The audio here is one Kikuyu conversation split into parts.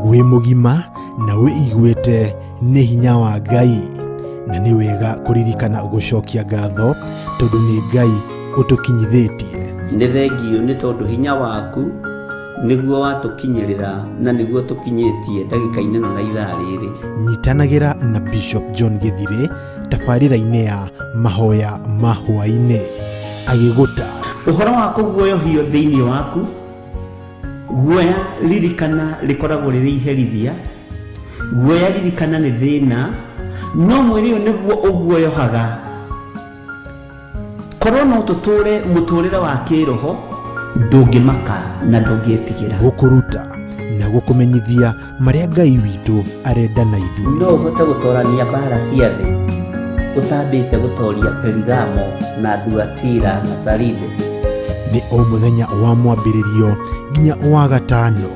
Wĩ mũgima na wĩiguĩte nĩ hinya wa Ngai, na nĩ wega kũririkana gũcokia ngatho tondũ nĩ Ngai ũtũkinyithĩtie. Nĩ thengiũ nĩ tondũ hinya waku nĩguo watũkinyĩrĩra na nĩguo tũkinyĩtie ndagĩka-inĩ ĩno na ithaa rĩrĩ. Nyitanagĩra na Bishop John Gĩthirĩ tabarĩra-inĩ ya mahoya ma hwaĩ-inĩ agĩgũtaara. Ũhoro wa kũguoyohio thĩinĩ waku, guoya ririkana rĩkoragwo rĩrĩ iherithia, guoya ririkana nĩ thĩna, no mwĩrĩ ũyũ nĩguo ũguoyohaga. Korwo no tũtũre mũtũrĩre wa kĩroho, ndũngĩmaka na ndũngĩtigĩra. Gũkũruta na gũkũmenyithia marĩa Ngai witũ arenda na ithuĩ. No ũhote gũtorania mbara cia thĩ ũtambĩte gũtoria Perigamo na Thuatira na Saride? Nĩ o mũthenya wa mwambĩrĩrio nginya wa gatano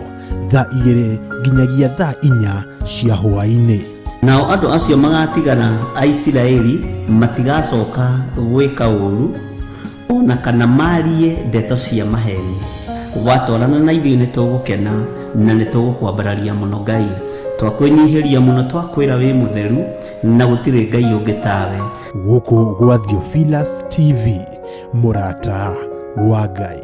thaa 2 nginyagia thaa 4 cia hwaĩ-inĩ. Nao andũ acio magatigara a Isiraeli matigacoka gwĩka ũũru o na kana maarie ndeto cia maheeni. Watwarana na ithuĩ nĩ tũgũkena na nĩ tũgũkwambararia mũno Ngai. Twakwĩnyihĩria mũno twakwĩra wĩ mũtheru na gũtirĩ Ngai ũngĩ tawe. Gũkũ gwa Theophilus TV, mũrata wa Ngai.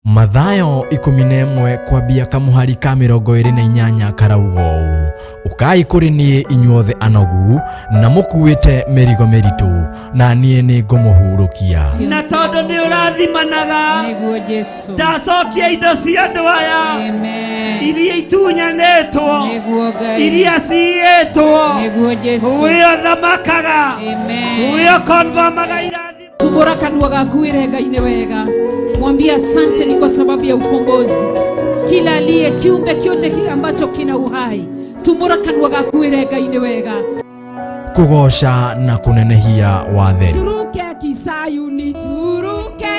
Mathayo 11 kwambia kamuhari ka 28 karauga ũũ, ũkai kũrĩ niĩ inyuothe anogu na mũkuĩte mĩrigo mĩritũ, na niĩ nĩ ngũmũhurũkia. Na tondũ nĩ ũrathimanaga, Nĩguo Jesu. ndacokia indo cia andũ aya Amen. iria itunyanĩtwo, Nĩguo Ngai. iria ciiyĩtwo, Nĩguo Jesu. wĩ ũthamakaga, Amen. wĩ ũkonfamaga irathimo. Tumbura kanua gaku wĩre Ngai nĩ wega, mwambie asante ni kwa sababu ya ukombozi. Kila aliye kiumbe kyote kile ambacho kina uhai, tumbura kanua gaku wĩre Ngai nĩ wega. Kũgooca na kũnenehia watheri. Turuke Kisayuni, turuke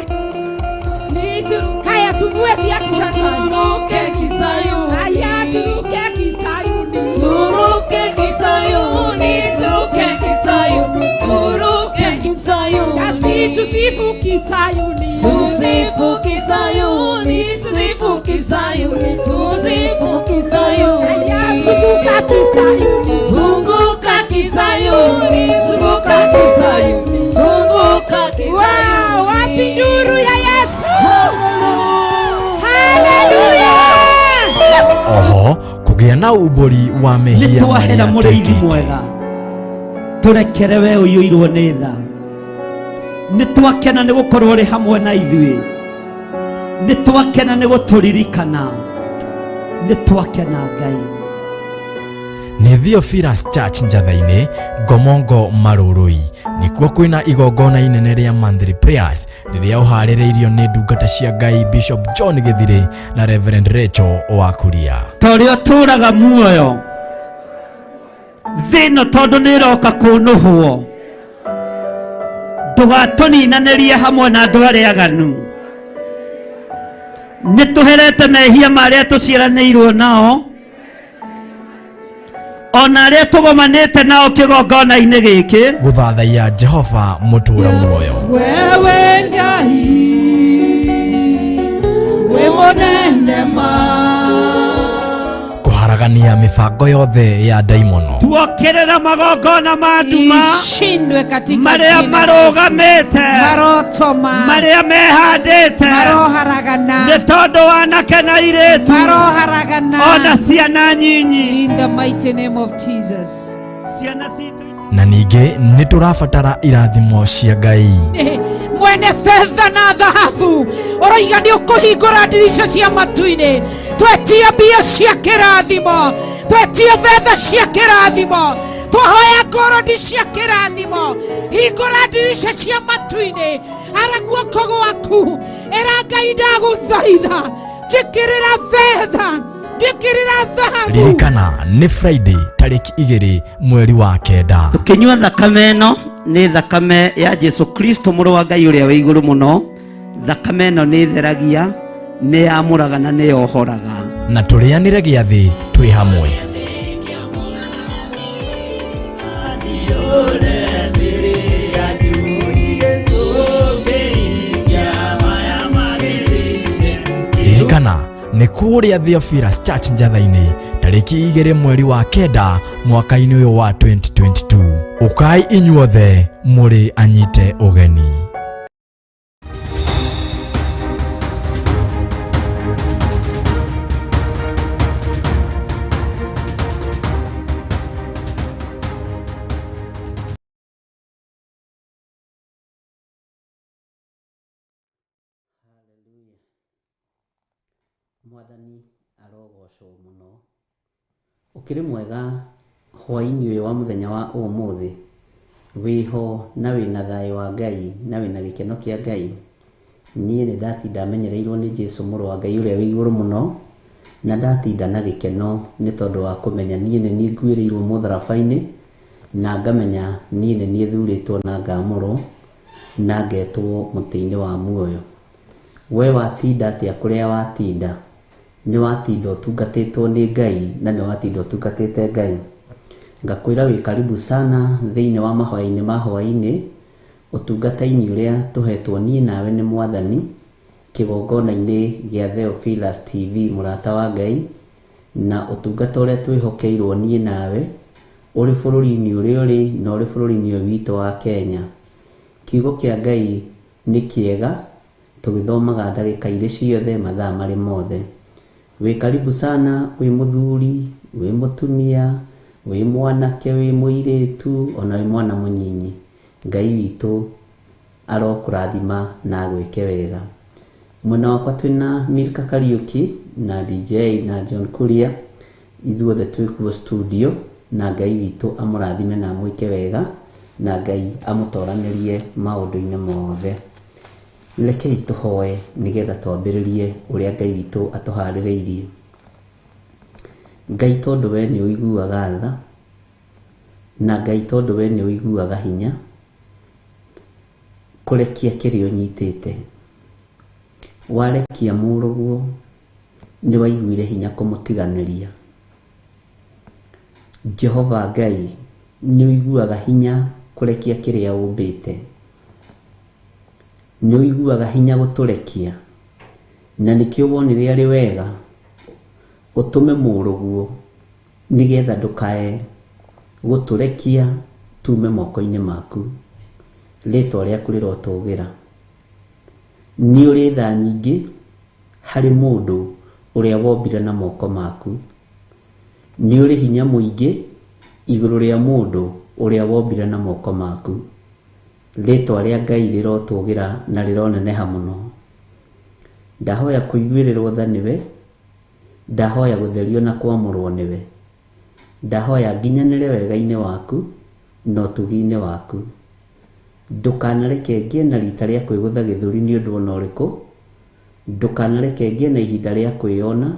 nitu. Haya, tuvue viatu sasa. Turuke Kisayuni. Haya, turuke Kisayuni, Turuke Kisayuni, turuke Kisayuni, turuke Kisayuni. Kasi tusifu Kisayuni, Tusifu Kisayuni, tusifu Kisayuni, tusifu Kisayuni. Haya, zunguka Kisayuni, Zunguka Kisayuni, zunguka Kisayuni, zunguka Kisayuni. Wow, wapi nduru ya Yesu? Haleluya! Oho kũgĩa na umbũri wa Nĩ mehia twahera marĩa mũrĩithi twĩkĩte. mwega, tũrekere we ũiyũirwo nĩ tha. Nĩ twakena nĩ gũkorwo ũrĩ hamwe na ithuĩ, nĩ twakena nĩ gũtũririkana, nĩ twakena Ngai. Nĩ Theophilus Church Njatha-inĩ, Ngomongo Marũrũi. Nĩkuo kwĩna igongona inene rĩa monthly prayers rĩrĩa ũharĩrĩirio nĩ ndungata cia Ngai Bishop John Gĩthirĩ na Reverend Rachel wa Kuria. Ta ũrĩa ũtũũraga muoyo thĩ ĩno, tondũ nĩ ĩroka kũnũhwo, ndũgatũninanĩrie hamwe na andũ arĩa aganu. Nĩ tũherete mehia marĩa tũciaranĩirwo nao, ona arĩa tũgomanĩte nao kĩgongona-inĩ gĩkĩ. Gũthathaiya Jehova mũtũũra muoyo. Wewe Ngai wĩ mũnene ma. Kũharagania mĩbango yothe ya ndaimono. Tuokĩrĩra magongona ma nduma Ishindwe katika marĩa jina la Yesu. marũgamĩte, Maroto ma marĩa mehandĩte maroharagana, nĩ tondũ wanake na airĩtu maroharagana ona ciana nyinyi. In the mighty name of Jesus. Ciana citũ. Na ningĩ nĩ tũrabatara irathimo cia Ngai. Mwene fedha na dhahabu ũroiga nĩ ũkũhingũra ndirica cia matu-inĩ, twetia mbia cia kĩrathimo, Twetie betha cia kĩrathimo, twahoya ngorodi cia kĩrathimo. Hingũra ndirica cia matu-inĩ, ara guoko gwaku, ĩra Ngai ndagũthaitha, njĩkĩrĩra betha, njĩkĩrĩra thahabu. Ririkana nĩ Friday tarĩki 2 mweri wa 9. Tũkĩnyua thakame ĩno nĩ thakame ya Jesu Kristo mũrũ wa Ngai ũrĩa wĩ igũrũ mũno. Thakame ĩno nĩ ĩtheragia, nĩ yamũraga na nĩ yohoraga. Na tũrĩanĩre gĩathĩ twĩ hamwe. Ririkana nĩ kũrĩa Theophilus Church Njatha-inĩ tarĩki 2 mweri wa 9 mwaka-inĩ ũyũ wa 2022. Ũkai inyuothe mũrĩ anyite ũgeni. Mwathani arogocwo mũno. Ũkĩrĩ mwega hwaĩ-inĩ ũyũ wa mũthenya wa ũmũthĩ, wĩho na wĩna thayũ wa Ngai na wĩna gĩkeno kĩa Ngai. Niĩ nĩ ndatinda menyereirwo nĩ Jesu mũrũ wa Ngai ũrĩa wĩ igũrũ mũno, na ndatinda na gĩkeno nĩ tondũ wa kũmenya niĩ nĩ niĩ nguĩrĩirwo mũtharaba-inĩ, na ngamenya niĩ nĩ niĩ thurĩtwo na ngamũrwo na ngetwo mũtĩ-inĩ wa muoyo. We watinda atĩa kũrĩa watinda? Nĩ watinda ũtungatĩtwo nĩ Ngai na nĩ watinda ũtungatĩte Ngai. Ngakwĩra wĩ karibu sana thĩinĩ wa mahoya-inĩ ma hwaĩ-inĩ, ũtungata-inĩ ũrĩa tũhetwo niĩ nawe nĩ Mwathani, kĩgongona-inĩ gĩa Theophilus TV mũrata wa Ngai, na ũtungata ũrĩa twĩhokeirwo niĩ nawe ũrĩ bũrũri-inĩ ũrĩa ũrĩ na ũrĩ bũrũri-inĩ ũyũ witũ wa Kenya. Kiugo kĩa Ngai nĩ kĩega, tũgĩthomaga ndagĩka irĩ ciothe mathaa marĩ mothe. Wĩ karibu sana wĩ mũthuri, wĩ mũtumia, wĩ mwanake, wĩ mũirĩtu, ona wĩ mwana mũnyinyi. Ngai witũ arokũrathima na agwĩke wega. Mwena wakwa twĩna Milka Kariuki na DJ na John Kuria, ithuothe twĩ kuo studio, na Ngai witũ amũrathime na amwĩke wega, na Ngai amũtoranĩrie maũndũ-inĩ mothe. Rekei tũhoe nĩgetha twambĩrĩrie ũrĩa Ngai witũ atũharĩrĩirie. Ngai tondũ we nĩ ũiguaga tha, na Ngai tondũ we nĩ ũiguaga hinya, kũrekia kĩrĩa ũnyitĩte. Warekia mũrũguo nĩ waiguire hinya kũmũtiganĩria. Jehova Ngai nĩ ũiguaga hinya kũrekia kĩrĩa ũmbĩte. Nĩ ũiguaga hinya gũtũrekia, na nĩkĩo wonire arĩ wega ũtũme mũrũguo nĩgetha ndũkae gũtũrekia tume moko-inĩ maku. Rĩtwa rĩaku rĩrotũgĩra. Nĩ ũrĩ tha nyingĩ harĩ mũndũ ũrĩa wombire na moko maku. Nĩ ũrĩ hinya mũingĩ igũrũ rĩa mũndũ ũrĩa wombire na moko maku. Rĩtwa rĩa Ngai rĩrotũgĩra na rĩroneneha mũno. Ndahoya kũiguĩrĩrwo tha nĩwe, ndahoya gũtherio na kwamũrwo nĩwe. Ndahoya nginyanĩre wega-inĩ waku na ũtugi-inĩ waku. Ndũkanareke ngĩe na rita rĩa kwĩgũtha gĩthũri nĩ ũndũ ona ũrĩkũ, ndũkanareke ngĩe na ihinda rĩa kwĩyona,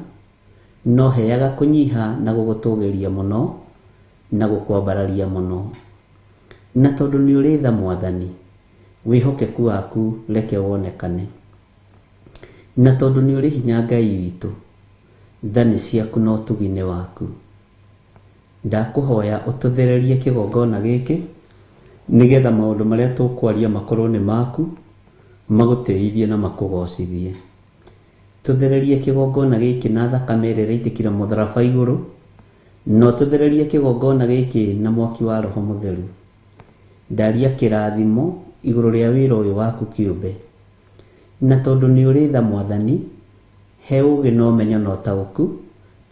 no heaga kũnyiha na gũgũtũgĩria mũno na gũkwambararia mũno. Na tondũ nĩ ũrĩ tha Mwathani, wĩhokeku waku reke wonekane. Na tondũ nĩ ũrĩ hinya Ngai witũ, tha nĩ ciaku na ũtugi nĩ waku. Ndakũhoya ũtũthererie kĩgongona gĩkĩ, nĩgetha maũndũ marĩa tũkwaria makorwo nĩ maku, magũtĩithie na makũgocithie. Tũthererie kĩgongona gĩkĩ na thakame ĩrĩa ĩraitĩkire mũtharaba igũrũ, na ũtũthererie kĩgongona gĩkĩ na mwaki wa Roho Mũtheru. Ndaria kĩrathimo igũrũ rĩa wĩra ũyũ waku kĩũmbe. Na tondũ nĩ ũrĩ tha Mwathani, he ũũgĩ na ũmenyo na ũtaũku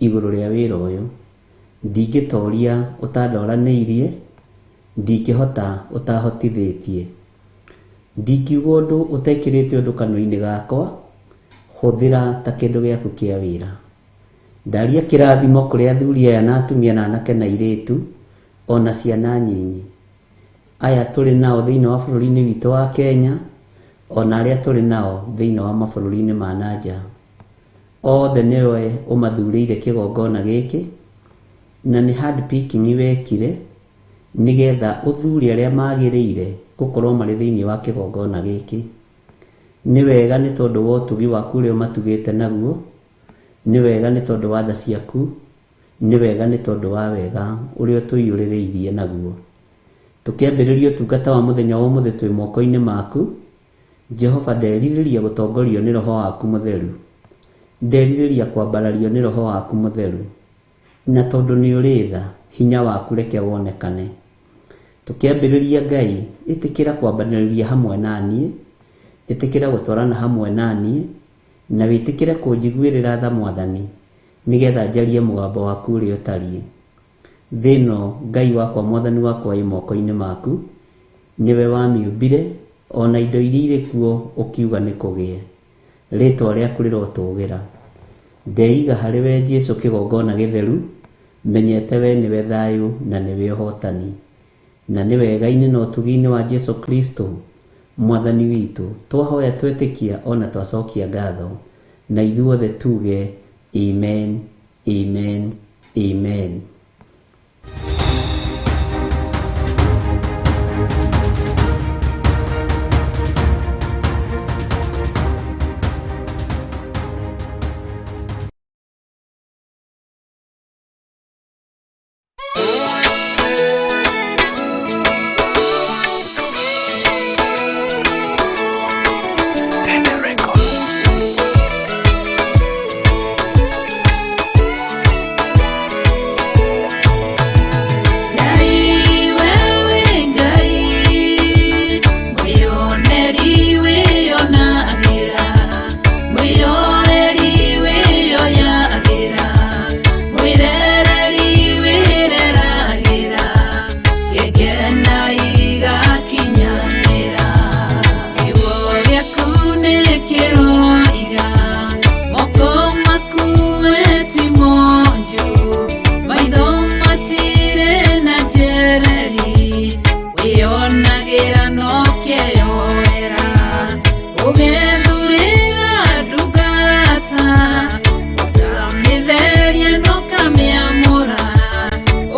igũrũ rĩa wĩra ũyũ. Ndingĩtoria ũtandoranĩirie, ndingĩhota ũtahotithĩtie. Ndingiuga ũndũ ũtekĩrĩte ũndũ kanua-inĩ gakwa, hũthĩra ta kĩndũ gĩaku kĩa wĩra. Ndaria kĩrathimo kũrĩ athuri aya na atumia na anake na airĩtu, ona ciana nyinyi. Aya tũrĩ nao thĩinĩ wa bũrũri-inĩ witũ wa Kenya, ona arĩa tũrĩ nao thĩinĩ wa mabũrũri-inĩ ma na nja. Othe nĩwe ũmathurĩire kĩgongona gĩkĩ, na nĩ hand picking wekire, nĩgetha ũthure arĩa magĩrĩire gũkorwo marĩ thĩinĩ wa kĩgongona gĩkĩ. Nĩ wega nĩ tondũ wa ũtugi waku ũrĩa ũmatugĩte naguo, nĩ wega nĩ tondũ wa tha ciaku, nĩ wega nĩ tondũ wa wega ũrĩa ũtũiyũrĩrĩirie naguo. Tũkĩambĩrĩria ũtungata wa mũthenya wa ũmũthĩ twĩ moko-inĩ maku, Jehova nderirĩria gũtongorio nĩ Roho waku mũtheru. Nderirĩria kwambarario nĩ Roho waku mũtheru. Na tondũ nĩ ũrĩ tha, hinya waku reke wonekane. Tũkĩambĩrĩria Ngai, ĩtĩkĩra kwambanĩrĩria hamwe na niĩ, ĩtĩkĩra gũtwarana hamwe na niĩ, na wĩtĩkĩre kũnjiguĩrĩra tha Mwathani, nĩgetha njarie mũgambo waku ũrĩa ũtariĩ. Thĩ ĩno Ngai wakwa Mwathani wakwa ĩ moko-inĩ maku, nĩwe wamĩũmbire, ona indo iria irĩ kuo ũkiuga nĩ kũgĩe. Rĩtwa rĩaku rĩrotũgĩra. Ndeiga harĩ we Jesu kĩgongona gĩtheru, menyete we nĩwe thayũ na nĩwe ũhotani. Na nĩ wega-inĩ na ũtugi-inĩ wa Jesu Kristo Mwathani witũ, twahoya twetĩkia ona twacokia ngatho, na ithuothe tuge amen, amen, amen. Ngai wewe Ngai, mwĩoneri wĩonagĩra, mwĩyoeri wĩyoyagĩra, mwĩrereri wĩreragĩra, gĩkena igakinyanĩra. Kiugo gĩaku nĩ kĩroiga, moko maku we ti monju, maitho matirĩ na njereri, wĩonagĩra no kĩyoera, ũgethurĩra ndungata, ũkamĩtheria na ũkamĩamũra,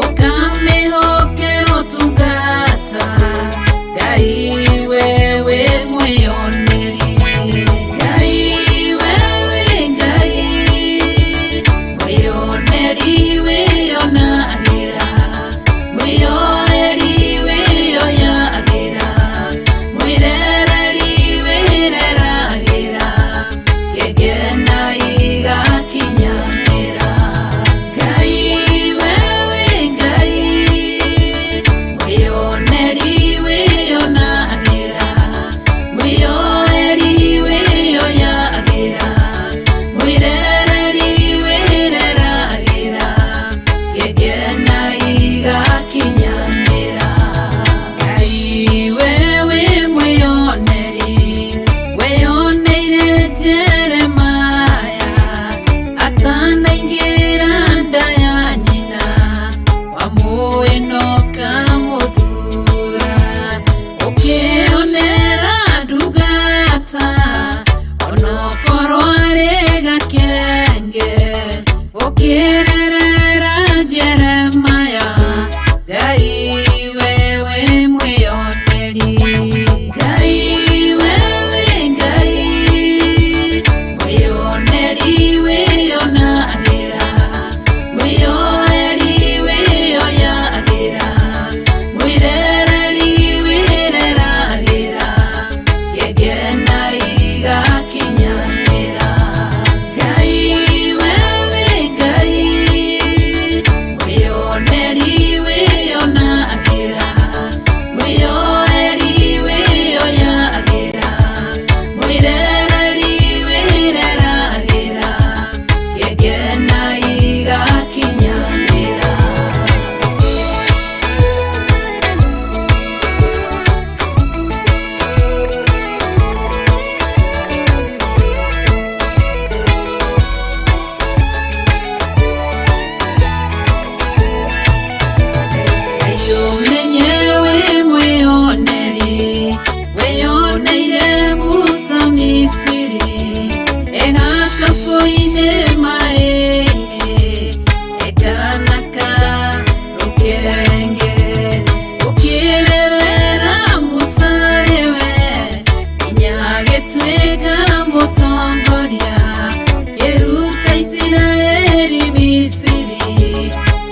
ũkamĩhokera ũtungata, Ngai wewe mwĩoneri. Ngai wewe Ngai, mwĩoneri wĩonagĩra, mwĩyoeri wĩyoyagĩra, mwĩrereri wĩreragĩra, gĩkena igakinyanĩra. Ngai wewe Ngai, mwĩoneri wĩonagĩra, mwĩyoeri wĩyoyagĩra, mwĩrereri wĩreragĩra, gĩkena igakinyanĩra. Ngai wewe mwĩoneri, weyoneire Jeremaya atanaingĩra nda ya nyina, wamũĩ na ũkamũthura, ũkĩonera ndungata, onokorwo arĩ gakenge, ũkĩrerera Jeremaya, Ngai wewe mwĩoneri. Ngai wewe Ngai, mwĩoneri wĩonagĩra, mwĩyoeri wĩyoyagĩra, Ũmenye wĩ mwĩoneri, wĩyoneire Musa Misiri, egakabũ-inĩ maĩ-inĩ, ekanaka rũkenge, ũkĩrerera Musa rĩwe, nginya agĩtuĩka mũtongoria, kĩruta Isiraeli Misiri,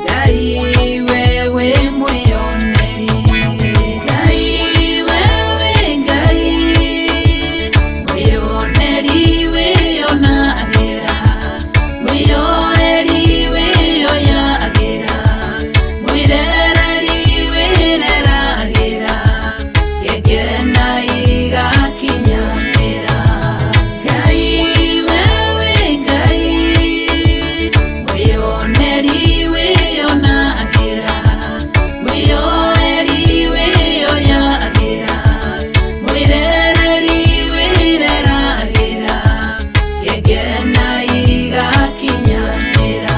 Ngai wewe mwĩoneri. Ngai wewe Ngai, mwĩoneri wĩonagĩra, mwĩyoeri wĩyoyagĩra, mwĩrereri wĩreragĩra, gĩkena igakinyanĩra. Ngai wewe Ngai, mwĩoneri wĩonagĩra, mwĩyoeri wĩyoyagĩra, mwĩrereri wĩreragĩra, gĩkena igakinyanĩra.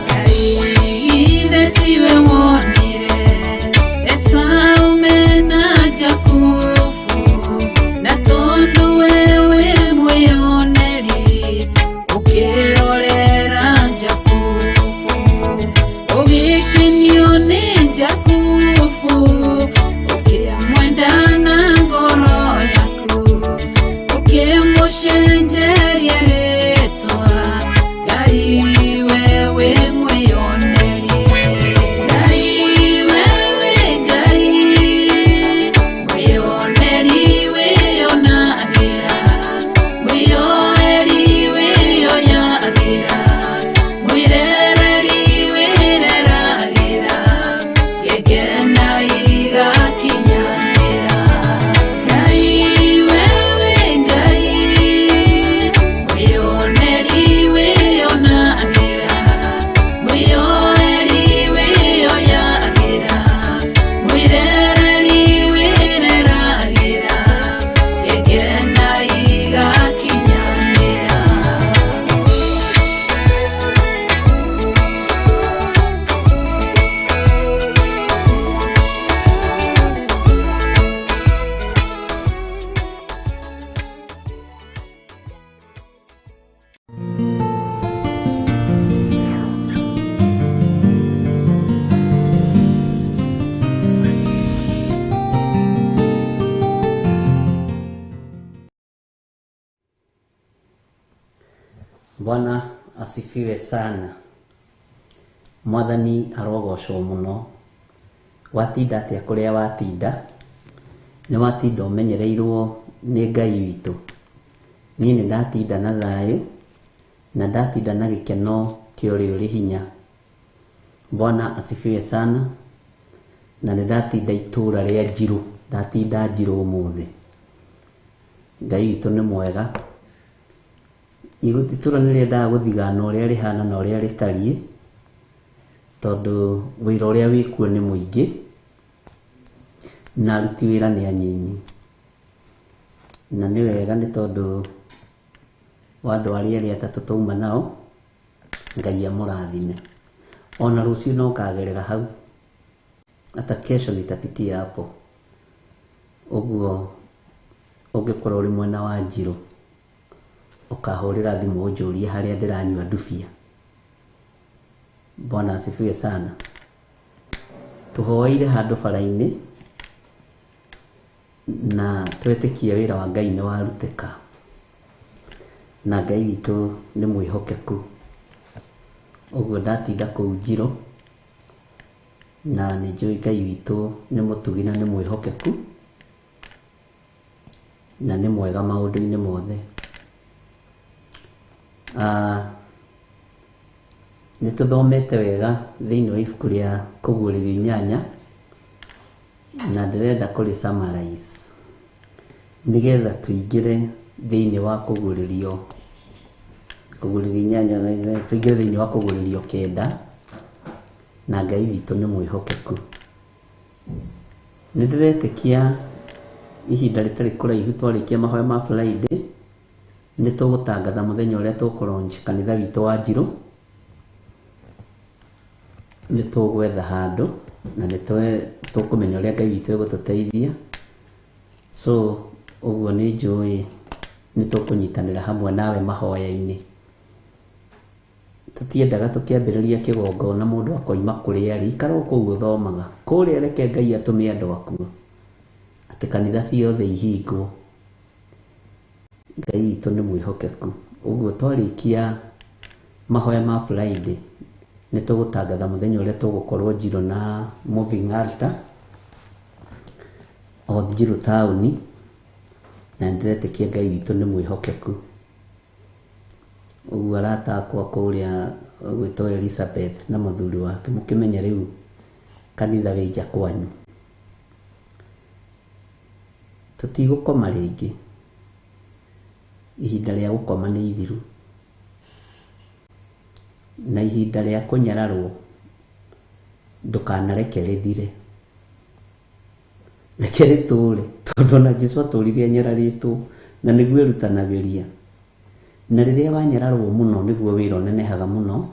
Ngai ithe tiwe wonire Esau mena Jakubu, na tondũ wewe mwĩoneri, ũkĩrorera Jakubu, ũgĩkenio nĩ Jakubu, ũkĩmwenda na ngoro yaku, ũkĩmũcenjeria rĩtwa, Ngai wewe mwĩoneri. Ngai wewe Ngai, mwĩoneri wĩonagĩra, mwĩyoeri wĩyoyagĩra, mwĩrereri wĩreragĩra, gĩkena igakinyanĩra. Ngai wewe Ngai, mwĩoneri wĩonagĩra, mwĩyoeri wĩyoyagĩra, mwĩrereri wĩreragĩra, gĩkena igakinyanĩra. Bwana asifiwe sana. Mwathani arogocwo muno. Watinda atia kuria watinda? Nĩ watinda ũmenyereirwo nĩ Ngai witũ. Niĩ nĩ ndatinda na thayũ na ndatinda na gĩkeno kĩa ũrĩa ũrĩ hinya. Bwana asifiwe sana. Na nĩ ndatinda itũra rĩa Njirũ, ndatinda Njirũ ũmũthĩ. Ngai witũ nĩ mwega. Itũra nĩ rĩendaga gũthigana ũrĩa rĩhana na ũrĩa rĩtariĩ, tondũ wĩra ũrĩa wĩkuo nĩ mũingĩ na aruti wĩra nĩ anyinyi. Na nĩ wega nĩ tondũ wa andũ arĩa erĩ atatũ twauma nao, Ngai amũrathime. Ona rũciũ no ngagerera hau, hata kesho nitapitia hapo. Ũguo ũngĩkorwo ũrĩ mwena wa Njirũ, ũkahũrĩra thimũ ũnjũrie harĩa ndĩranyua ndubia. Bwana asifiwe sana. Tũhoeire handũ bara-inĩ na twetĩkie wĩra wa Ngai nĩ warutĩka, na Ngai witũ nĩ mwĩhokeku. Ũguo ndatinda kũu Njirũ na nĩ njũĩ Ngai witũ nĩ mũtugi na nĩ mwĩhokeku na nĩ mwega maũndũ-inĩ mothe. Nĩ tũthomete wega thĩinĩ wa ibuku rĩa Kũguũrĩrio inyanya na ndĩrenda kũrĩ summarize nĩgetha tũingĩre thĩinĩ wa kũguũrĩrio kũguũrĩrio inyanya, tũingĩre thĩinĩ wa kũguũrĩrio kenda, na Ngai witũ nĩ mwĩhokeku. Nĩ ndĩretĩkia ihinda rĩtarĩ kũraihu twarĩkia mahoya ma Friday nĩ tũgũtangatha mũthenya ũrĩa tũkũ launch kanitha witũ wa Njirũ. Nĩ tũgwetha handũ Na nĩ tũkũmenya ũrĩa Ngai witũ egũtũteithia. So ũguo nĩ njũĩ nĩ tũkũnyitanĩra hamwe nawe mahoya-inĩ. Tũtiendaga tũkĩambĩrĩria kĩgongona mũndũ akoima kũrĩa arĩ, ikara o kũu ũthomaga. Kũrĩa reke Ngai atũme andũ akuo, atĩ kanitha ciothe ihingwo. Ngai witũ nĩ mwĩhokeku. Ũguo twarĩkia mahoya ma Friday, nĩ tũgũtangatha mũthenya ũrĩa tũgũkorwo Njirũ na moving altar o Njirũ taũni, na nĩndĩretĩkia Ngai witũ nĩ mwĩhokeku. Ũguo arata akwa kũrĩa gwĩtwo Elizabeth na mũthuri wake, mũkĩmenye rĩu kanitha wĩ nja kwanyu. Tũtigũkoma rĩngĩ, ihinda rĩa gũkoma nĩ ithiru, na ihinda rĩa kũnyararwo ndũkanareke rĩthire, reke rĩtũre, tondũ ona Jesũ atũrire anyararĩtwo na nĩguo erutanagĩria. Na rĩrĩa wanyararwo mũno nĩguo wĩra ũnenehaga mũno,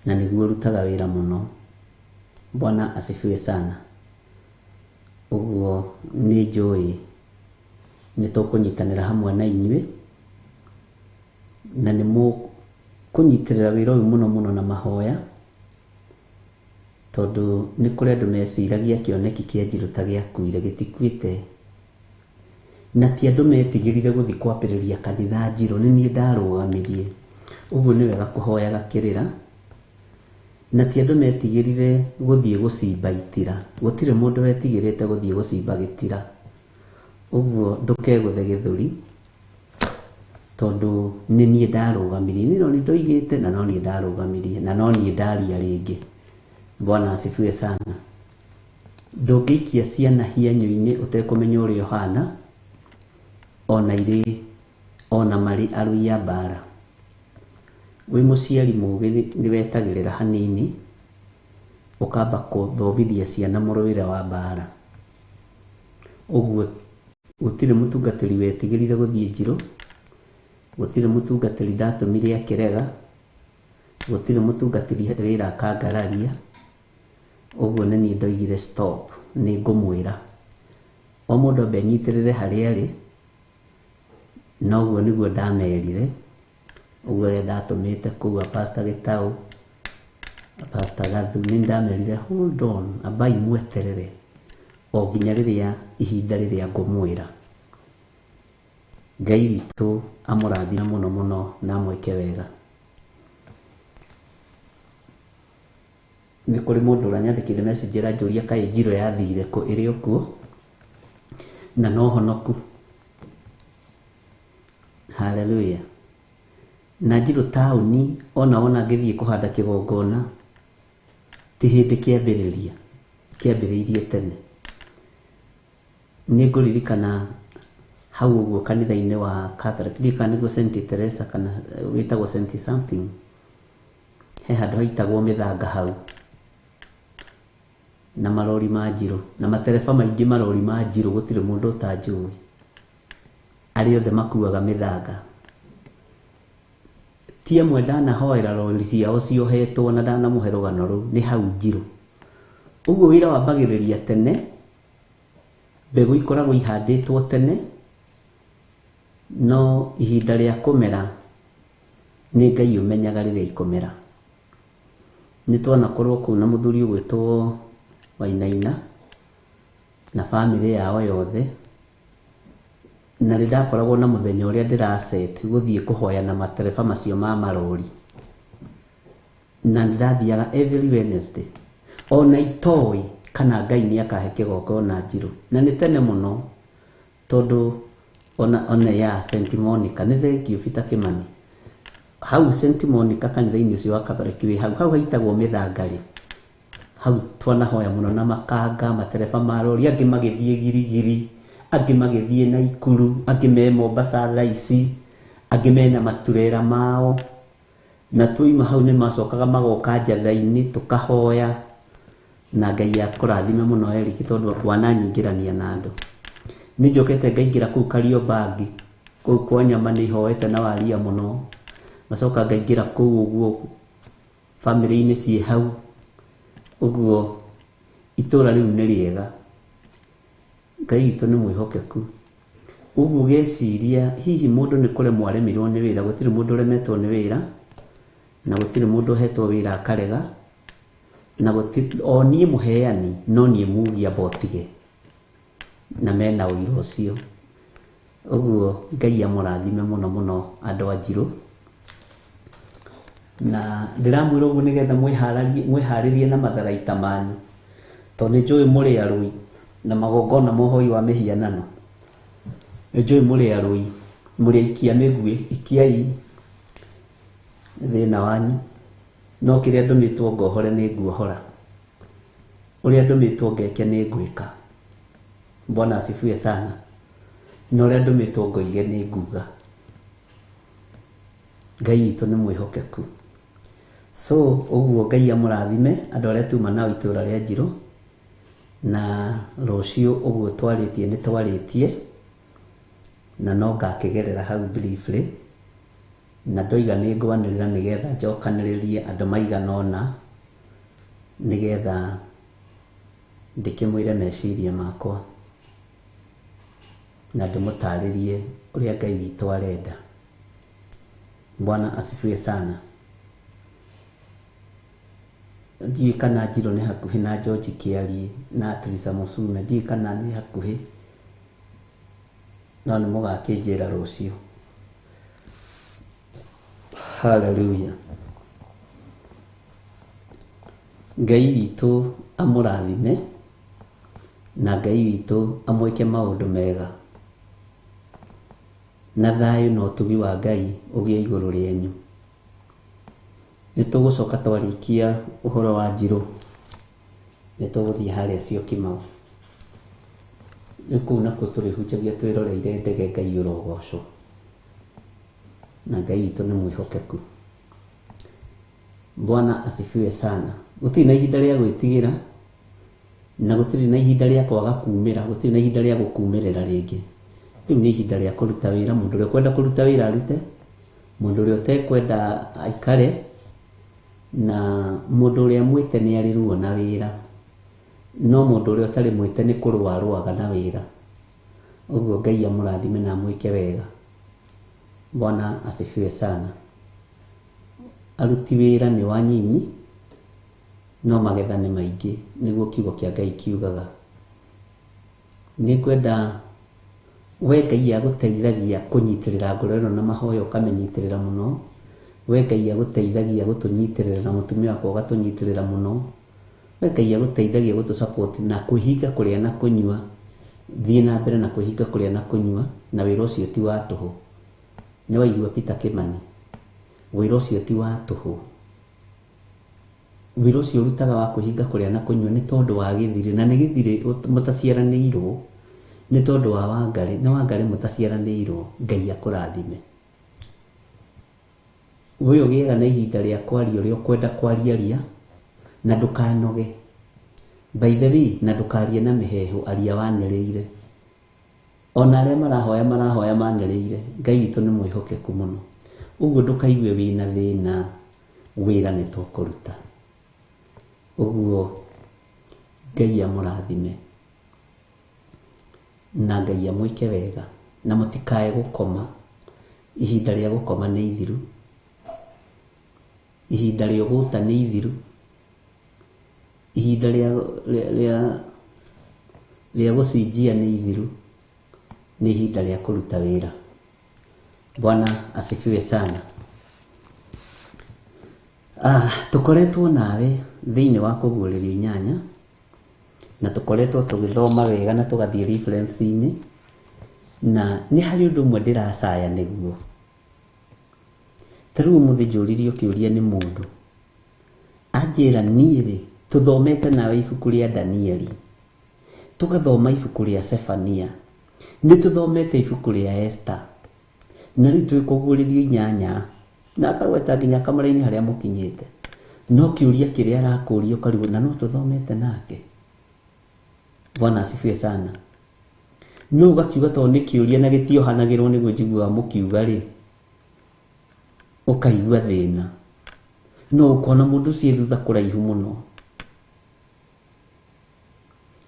na nĩguo ũrutaga wĩra mũno. Bwana asifiwe sana. Ũguo nĩ njũĩ nĩ tũkũnyitanĩra hamwe na inyuĩ, na nĩ mũkũnyitĩrĩra wĩra ũyũ mũno mũno na mahoya, tondũ nĩ kũrĩ andũ meciragia kĩoneki kĩa Njirũ ta gĩakuire, gĩtikuĩte. Na ti andũ metigĩrire gũthiĩ kwambĩrĩria kanitha Njirũ, nĩ niĩ ndarũgamirie. Ũguo nĩ wega kũhoyaga kĩrĩra. Na ti andũ metigĩrire gũthiĩ gũcimba itira, gũtirĩ mũndũ wetigĩrĩte gũthiĩ gũcimba gĩtira. Ũguo ndũkegũthe gĩthũri, tondũ nĩ niĩ ndarũgamirie, niĩ no niĩ ndoigĩte na no niĩ ndarũgamirie na no niĩ ndaria rĩngĩ. Bwana asifiwe sana. Ndũngĩikia ciana hianyũ-inĩ ũtekũmenya ũrĩa ũhana, ona irĩ ona marĩ arũi a mbara. Wĩ mũciari mũgĩ nĩ wetagĩrĩra hanini, ũkamba kũthomithia ciana mũrũĩre wa mbara. Ũguo gũtirĩ mũtungatĩri wetigĩrire gũthiĩ Njirũ, gũtirĩ mũtungatĩri ndatũmire akĩrega, gũtirĩ mũtungatĩri wĩra akangararia. Ũguo nĩ niĩ ndoigire stop, nĩ ngũmwĩra o mũndũ ambe anyitĩrĩre harĩa arĩ, na ũguo nĩguo ndamerire. Ũguo arĩa ndatũmĩte kũu a Pastor Gĩtaũ, a Pastor Gathu, nĩ ndamerire hold on, ambai mweterere o nginya rĩrĩa ihinda rĩrĩa ngũmwĩra. Ngai witũ amũrathime mũno mũno na amwĩke wega. Nĩ kũrĩ mũndũ ũranyandĩkĩire message aranjũria kaĩ Njirũ yathire kũ, ĩrĩ o kuo na no honoku. Hallelujah. Na Njirũ taũni ona wona ngĩthiĩ kũhanda kĩgongona ti hĩndĩ kĩambĩrĩria, kĩambĩrĩirie tene. Nĩ ngũririkana hau ũguo kanitha-inĩ wa Catholic, ndiũĩ kana nĩguo Saint Teresa kana wĩtagwo Saint something, he handũ haitagwo mĩthanga hau na marori ma Njirũ na matereba maingĩ, marori ma Njirũ gũtirĩ mũndũ ũtanjũĩ, arĩa othe makuaga mĩthanga. Ti amwe ndanahoera rori ciao ciohetwo na ndanamũhe rũgano rũu, nĩ hau Njirũ. Ũguo wĩra wambagĩrĩria tene, mbegũ ikoragwo ihandĩtwo tene, no ihinda rĩa kũmera nĩ Ngai ũmenyaga rĩrĩa ikũmera. Nĩ twanakorwo kũu na mũthuri ũgwĩtwo Wainaina na bamĩrĩ yao yothe, na nĩ ndakoragwo na mũthenya ũrĩa ndĩraset gũthiĩ kũhoya na matereba macio ma marori, na nĩndathiaga every Wednesday, ona itoĩ kana Ngai nĩ akahe kĩgongona Njirũ. Na nĩ tene mũno, tondũ ona ya Saint Monica, nĩ thengiũ Peter Kimani. Hau Saint Monica kanitha-inĩ ũcio wa Catholic wĩ hau, hau haitagwo mĩthanga rĩ, hau twanahoya mũno na makanga, matereba ma rori, angĩ magĩthiĩ Girigiri, angĩ magĩthiĩ Naikuru, angĩ me Mombasa thaa ici, angĩ mena maturera mao. Na twauma hau nĩ macokaga magoka njatha-inĩ tũkahoya, na Ngai akũrathime mũno Eric, tondũ wananyingĩrania na andũ. Nĩ njokete ngaingĩra kũu Kariobangi, kũu kwa nyama nĩ ihoete na waria mũno, ngacoka ngaingĩra kũu ũguo bamĩrĩ-inĩ ciĩ hau. Ũguo Itũra rĩu nĩ rĩega. Ngai witũ nĩ mwĩhokeku. Ũguo ũgeciria hihi mũndũ nĩ kũremwo aremirwo nĩ wĩra, gũtirĩ mũndũ ũremetwo nĩ wĩra, na gũtirĩ mũndũ ũhetwo wĩra akarega, na gũtirĩ, o niĩ mũheani no niĩ mugi amba ũtige, na mena ũira ũcio. Ũguo Ngai amũrathime mũno mũno andũ a Njirũ. Na ndĩramwĩra ũguo nĩgetha mwĩharĩrie na matharaita manyu, tondũ nĩ njũĩ mũrĩ arũi na magongona ma ũhoi wa mĩhianano. Nĩ njũĩ mũrĩ arũi, mũrĩ aikia mĩguĩ, ikiai thĩna wanyu. No kĩrĩa ndũmĩtwo ngohore nĩ nguohora, ũrĩa ndũmĩtwo ngeke nĩ ngwĩka. Bwana asifiwe sana. Na ũrĩa ndũmĩtwo ngoige nĩ nguga. Ngai witũ nĩ mwĩhokeku. So ũguo Ngai amũrathime andũ arĩa tuma nao itũra rĩa Njirũ, na rũciũ ũguo twarĩtie nĩ twarĩtie, na no ngakĩgerera hau briefly, na ndoiga nĩ ngwanĩrĩra nĩgetha njokanĩrĩrie andũ maigana ũna, nĩgetha ndĩkĩmwĩre meciria makwa na ndĩmũtarĩrie ũrĩa Ngai witũ arenda. Bwana asifiwe sana. Ndiũĩ kana Njirũ nĩ hakuhĩ na George Kĩarie na Teresa Mũcume, ndiũĩ kana nĩ hakuhĩ, no nĩ mũgakĩnjĩra rũciũ. Hallelujah. Ngai witũ amũrathime na Ngai witũ amwĩke maũndũ mega, na thayũ na ũtugi wa Ngai ũgĩe igũrũ rĩanyu. Nĩ tũgũcoka twarĩkia ũhoro wa Njirũ, nĩ tũgũthiĩ harĩa Syokimau. Rĩu kũu nakuo tũrĩhunjagia twĩroreire ndege Ngai ũrogocwo, na Ngai witũ nĩ mwĩhokeku. Bwana asifiwe sana. Gũtirĩ na ihinda rĩa gwĩtigĩra, na gũtirĩ na ihinda rĩa kwaga kumĩra, gũtirĩ na ihinda rĩa gũkumĩrĩra rĩngĩ. Rĩu nĩ ihinda rĩa kũruta wĩra, mũndũ ũrĩa ũkwenda kũruta wĩra arute, mũndũ ũrĩa ũtekwenda aikare, na mũndũ ũrĩa mwĩte nĩ arĩ ruo na wĩra, no mũndũ ũrĩa ũtarĩ mwĩte nĩ kũrũa arũaga na wĩra. Ũguo Ngai amũrathime na amwĩke wega. Bwana asifiwe sana. Aruti wĩra nĩ wanyinyi, no magetha nĩ maingĩ, nĩguo kiugo kĩa Ngai kiugaga. Nĩ ngwenda we Ngai agũteithagia kũnyitĩrĩra ngoro ĩno na mahoya ũkamĩnyitĩrĩra mũno. We Ngai agũteithagia gũtũnyitĩrĩra na mũtumia wakwa ũgatũnyitĩrĩra mũno. We Ngai agũteithagia gũtũ support na kwĩhinga kũrĩa na kũnyua. Thiĩ na mbere na kwĩhinga kũrĩa na kũnyua, na wĩra ũcio ti wa tũhũ. Nĩ waigua Peter Kimani, wĩra ũcio ti wa tũhũ. Wĩra ũcio ũrutaga wa kwĩhinga kũrĩa na kũnyua nĩ tondũ wa gĩthirĩ, na nĩ gĩthirĩ mũtaciaranĩirwo, nĩ tondũ wa Wangarĩ, nĩ Wangarĩ mũtaciaranĩirwo. Ngai akũrathime. We ũgĩaga na ihinda rĩa kwaria ũrĩa ũkwenda kwaria ria, na ndũkanoge. By the way, na ndũkarie na mĩheehũ, aria wanĩrĩire. Ona arĩa marahoya marahoya manĩrĩire. Ngai witũ nĩ mwĩhokeku mũno. Ũguo ndũkaigue wĩna thĩna, wĩra nĩ tũkũruta. Ũguo Ngai amũrathime na Ngai amwĩke wega, na mũtikae gũkoma. Ihinda rĩa gũkoma nĩ ithiru, ihinda rĩa ũgũta nĩ ithiru, ihinda rĩa gũcinjia nĩ ithiru, nĩ ihinda rĩa kũruta wĩra. Bwana asifiwe sana. Tũkoretwo nawe thĩinĩ wa kũguũrĩrio inyanya, na tũkoretwo tũgĩthoma wega na tũgathiĩ reference-inĩ, na nĩ harĩ ũndũ ũmwe ndĩracaya nĩguo. Ta rĩu ũmũthĩ njũririo kĩũria nĩ mũndũ, anjĩra niĩ rĩ, tũthomete nawe ibuku rĩa Danieli, tũgathoma ibuku rĩa Sefania, nĩ tũthomete ibuku rĩa Esther, na rĩu twĩ kũguũrĩrio inyanya, na akagweta nginya kamũra-inĩ harĩa mũkinyĩte. No kĩũria kĩrĩa arakũria ũkarigwo, na no tũthomete nake. Bwana asifiwe sana. No ũgakiuga tondũ nĩ kĩũria na gĩtiohanagĩrwo nĩguo njiguaga mũkiuga rĩ, ũkaigua thĩna. No ũkona mũndũ ũcio thutha kũraihu mũno.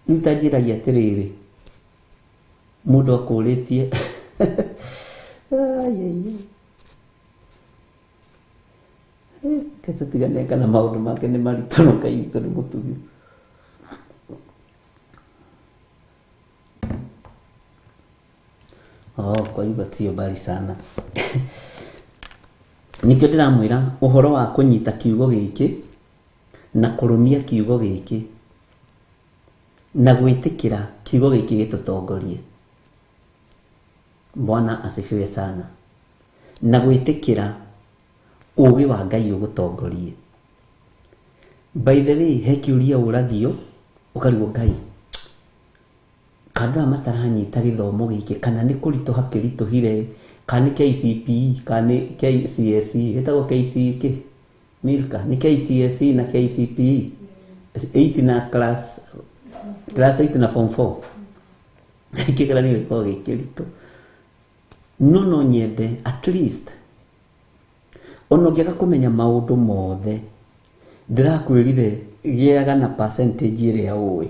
Rĩu ta njĩragia atĩrĩrĩ, mũndũ akũrĩtie Ai, ai, ai. Reke tũtigane kana maũndũ make nĩ maritũ no Ngai witũ nĩ mũtugi. Oh, kwa hivyo sio mbali sana. Nĩkĩo ndĩramwĩra ũhoro wa kũnyita kiugo gĩkĩ na kũrũmia kiugo gĩkĩ na gwĩtĩkĩra kiugo gĩkĩ gĩtũtongorie. Bwana asifiwe sana. Na gwĩtĩkĩra ũgĩ wa Ngai ũgũtongorie. By the way, he kĩũria ũragio ũkarigwo Ngai kana mataranyita gĩthomo gĩkĩ kana nĩ kũritũha kĩritũhire kana nĩ KCPE kana nĩ KCSE ĩtagwo KCK Milka nĩ KCSE na KCPE 8 na class 8 na form 4 kĩgeranio gĩkoragwo gĩ kĩritũ no no nyende at least ona ũngĩaga kũmenya maũndũ mothe ndĩrakwĩrire gĩaga na percentage ĩrĩa ũĩ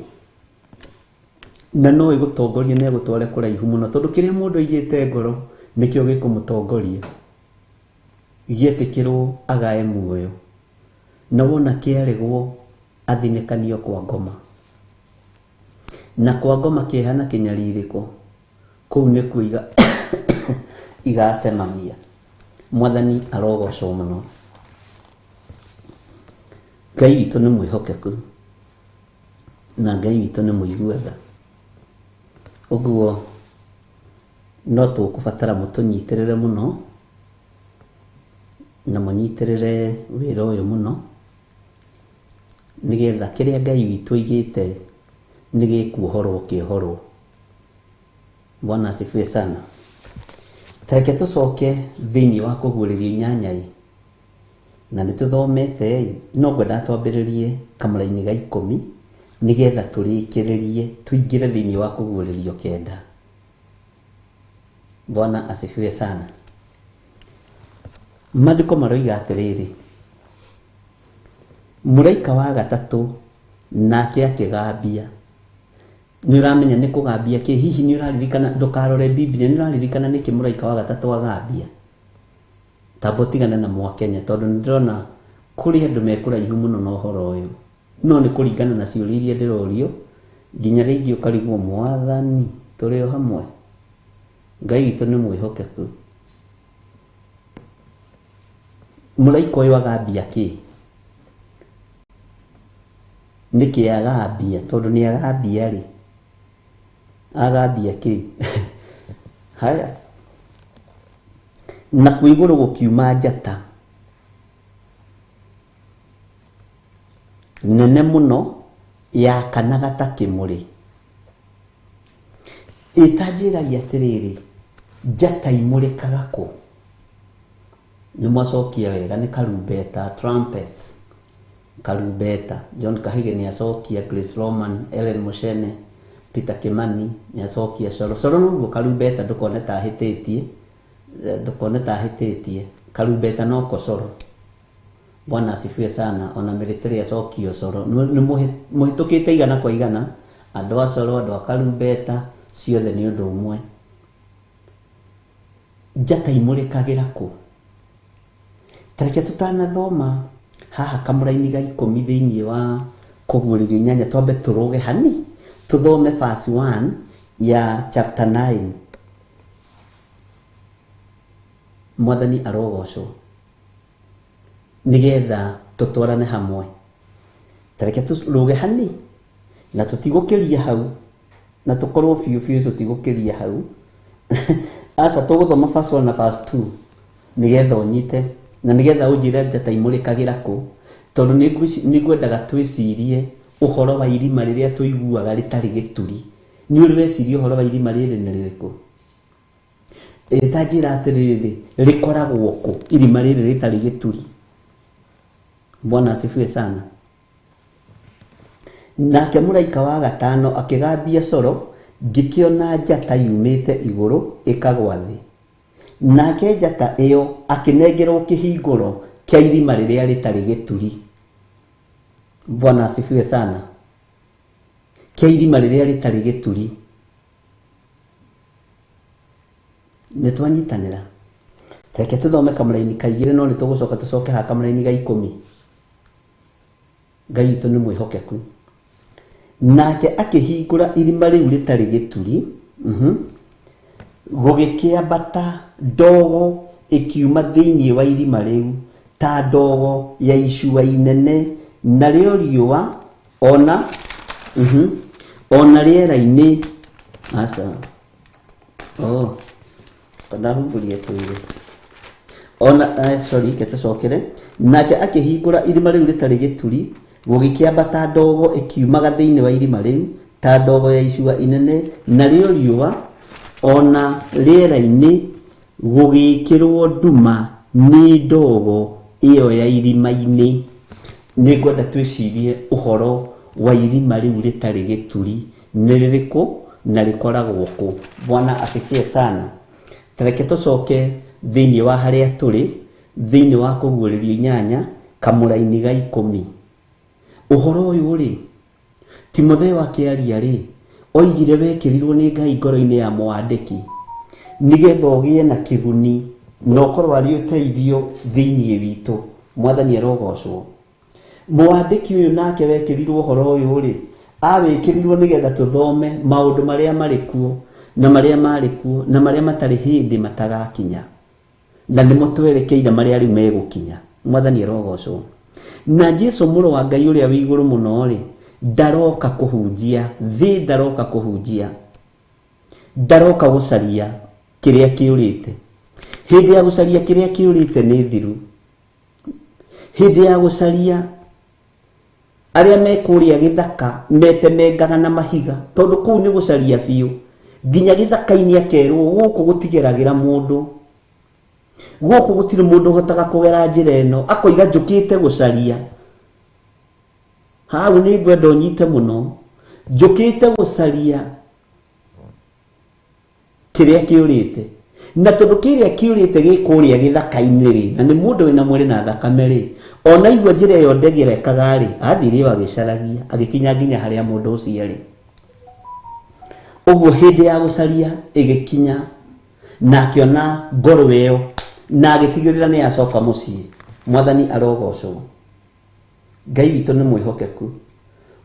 na no ĩgũtongorie na ĩgũtware kũraihu mũno tondũ kĩrĩa mũndũ aigĩte ngoro nĩkĩo gĩkũmũtongoria gĩetĩkĩrwo agae muoyo na wona kĩaregwo athinĩkanio kwa ngoma na kwa ngoma kĩeha na kĩnyarirĩko kũu nĩkuo igacemania. Mwathani arogocwo mũno. Ngai witũ nĩ mwĩhokeku na Ngai witũ nĩ mũigua tha. Ũguo no tũkũbatara mũtũnyitĩrĩre mũno na mũnyitĩrĩre wĩra ũyũ mũno nĩgetha kĩrĩa Ngai witũ aigĩte nĩ gĩkuohorwo kĩohorwo. Bwana asifiwe sana. Ta reke tũcoke thĩinĩ wa kũguũrĩrio inyanya ĩ na nĩ tũthomete ĩ no ngwendaga twambĩrĩrie kamũraini ga 10 nĩgetha tũrĩkĩrĩrie tũingĩre thĩinĩ wa kũguũrĩrio 9. Bwana asifiwe sana. Maandĩko maroiga atĩrĩrĩ, mũraika wa gatatũ nake akĩgambia. Nĩ ũramenya nĩ kũgambia kĩ? Hihi nĩ ũraririkana? Ndũkarore Biblia, nĩ ũraririkana nĩkĩ mũraika wa gatatũ agambia? Tamba ũtigane na Mwakenya tondũ nĩ ndĩrona kũrĩ andũ me kũraihu mũno na ũhoro ũyũ, no nĩ kũringana na ciũria iria ndĩrorio nginya rĩngĩ ũkarigwo Mwathani tũrĩ o hamwe. Ngai witũ nĩ mwĩhokeku. Mũraika ũyũ agambia kĩ? Nĩkĩ agambia? Tondũ nĩ agambia rĩ, agambia kĩ? Haya, nakuo igũrũ gũkiuma njata nene mũno yakanaga ta kĩmũrĩ. Ĩtanjĩragia atĩrĩrĩ, njata imũrĩkaga kũ? Nĩ mwacokia wega, nĩ karumbeta, trumpet, karumbeta. John Kahige nĩ acokia, Grace Roman, Ellen Mushene, Peter Kimani nĩ acokia coro. Coro noguo karumbeta, ndũkone ta ahĩtĩtie, ndũkone ta ahĩtĩtie. Karumbeta no ko coro. Bwana asifiwe sana. Ona military acokio coro. Nĩ mũhĩtũkĩte igana kwa igana, andũ a coro, andũ a karumbeta, ciothe nĩ ũndũ ũmwe. Njata imũrĩkagĩra kũ? Ta reke tũtanathoma haha kamũraini ga 10 thĩinĩ wa kũguũrĩrio 8, twambe tũrũge hani tũthome verse 1 ya chapter 9. Mwathani arogocwo nĩgetha tũtwarane hamwe. Ta reke tũrũge hani na tũtigũkĩria hau, na tũkorwo biũ biũ tũtigũkĩria hau. Aca, tũgũthoma verse 1 na verse 2 nĩgetha ũnyite na nĩgetha ũnjĩre njata imũrĩkagĩra kũ, tondũ nĩngwendaga twĩcirie ũhoro wa irima rĩrĩa tũiguaga rĩtarĩ gĩturi. Nĩ ũrĩ weciria ũhoro wa irima rĩrĩ nĩ rĩrĩkũ? Ta njĩra atĩrĩrĩ, rĩkoragwo kũ irima rĩrĩ rĩtarĩ gĩturi? Bwana asifiwe sana. Nake mũraika wa gatano akĩgambia coro, ngĩkĩona njata yumĩte igũrũ ĩkagwa thĩ. Nake njata ĩyo akĩnengerwo kĩhingũro kĩa irima rĩrĩa rĩtarĩ gĩturi. Bwana asifiwe sana. Kĩa irima rĩrĩa rĩtarĩ gĩturi. Nĩ twanyitanĩra? Reke tũthome kamũraini ka igĩrĩ no nĩ tũgũcoka tũcoke haha kamũraini ga ikũmi. Ngai witũ nĩ mwĩhokeku. Nake akĩhingũra irima rĩu rĩtarĩ gĩturi, gũgĩkĩambata ndogo ĩkiuma thĩinĩ wa irima rĩu ta ndogo ya icua inene, narĩo riũa ona ona rĩera-inĩ aca oh kana humbũrie twĩre ona sorry ke tũcokere. Nake akĩhingũra irima rĩu rĩtarĩ gĩturi, gũgĩkĩambata ndogo ĩkiumaga thĩinĩ wa irima rĩu ta ndogo ya icua inene, narĩo riũa ona rĩera-inĩ gũgĩkĩrwo nduma nĩ ndogo ĩyo ya irima-inĩ. Nĩ ngwenda twĩcirie ũhoro wa irima rĩu rĩtarĩ gĩturi nĩ rĩrĩkũ na rĩkoragwo kũ. Bwana asifiwe sana. Tareke tũcoke thĩinĩ wa harĩa tũrĩ, thĩinĩ wa kũguũrĩrio inyanya kamũraini ga ikũmi. Ũhoro ũyũ rĩ, Timotheo akĩaria rĩ, oigire wekĩrirwo nĩ Ngai ngoro-inĩ ya mwandĩki nĩgetha ũgĩe na kĩguni na ũkorwo arĩ ũteithio thĩinĩ witũ. Mwathani arogocwo. Mwandĩki ũyũ nake wekĩrirwo ũhoro ũyũ rĩ, awĩkĩrirwo nĩgetha tũthome maũndũ marĩa marĩ kuo na marĩa marĩ kuo na marĩa matarĩ hĩndĩ matagakinya, na nĩmo twerekeire marĩa rĩu megũkinya. Mwathani arogocwo. Na Jesu mũrũ wa Ngai ũrĩa wĩ igũrũ mũno rĩ, ndaroka kũhunjia thĩ, ndaroka kũhunjia, ndaroka gũcaria kĩrĩa kĩũrĩte. Hĩndĩ ya gũcaria kĩrĩa kĩũrĩte nĩ thiru. Hĩndĩ ya gũcaria arĩa me kũrĩa gĩthaka metemengaga na mahiga, tondũ kũu nĩ gũcaria biũ, nginya gĩthaka-inĩ akerwo gũkũ gũtigeragĩra mũndũ, gũkũ gũtirĩ mũndũ ũhotaga kũgera njĩra ĩno, akoiga njũkĩte gũcaria. Hau nĩ ngwenda ũnyite mũno, njũkĩte gũcaria kĩrĩa kĩũrĩte. Na tondũ kĩrĩa kĩũrĩte gĩ kũrĩa gĩthaka-inĩ rĩ, na nĩ mũndũ wĩna mwĩrĩ na thakame rĩ, ona igua njĩra ĩyo ndĩgerekaga rĩ, athire o agĩcaragia, agĩkinya nginya harĩa mũndũ ũcio arĩ. Ũguo hĩndĩ ya gũcaria ĩgĩkinya, na akĩona ngoro ĩyo, na agĩtigĩrĩra nĩ yacoka mũciĩ. Mwathani arogocwo. Ngai witũ nĩ mwĩhokeku.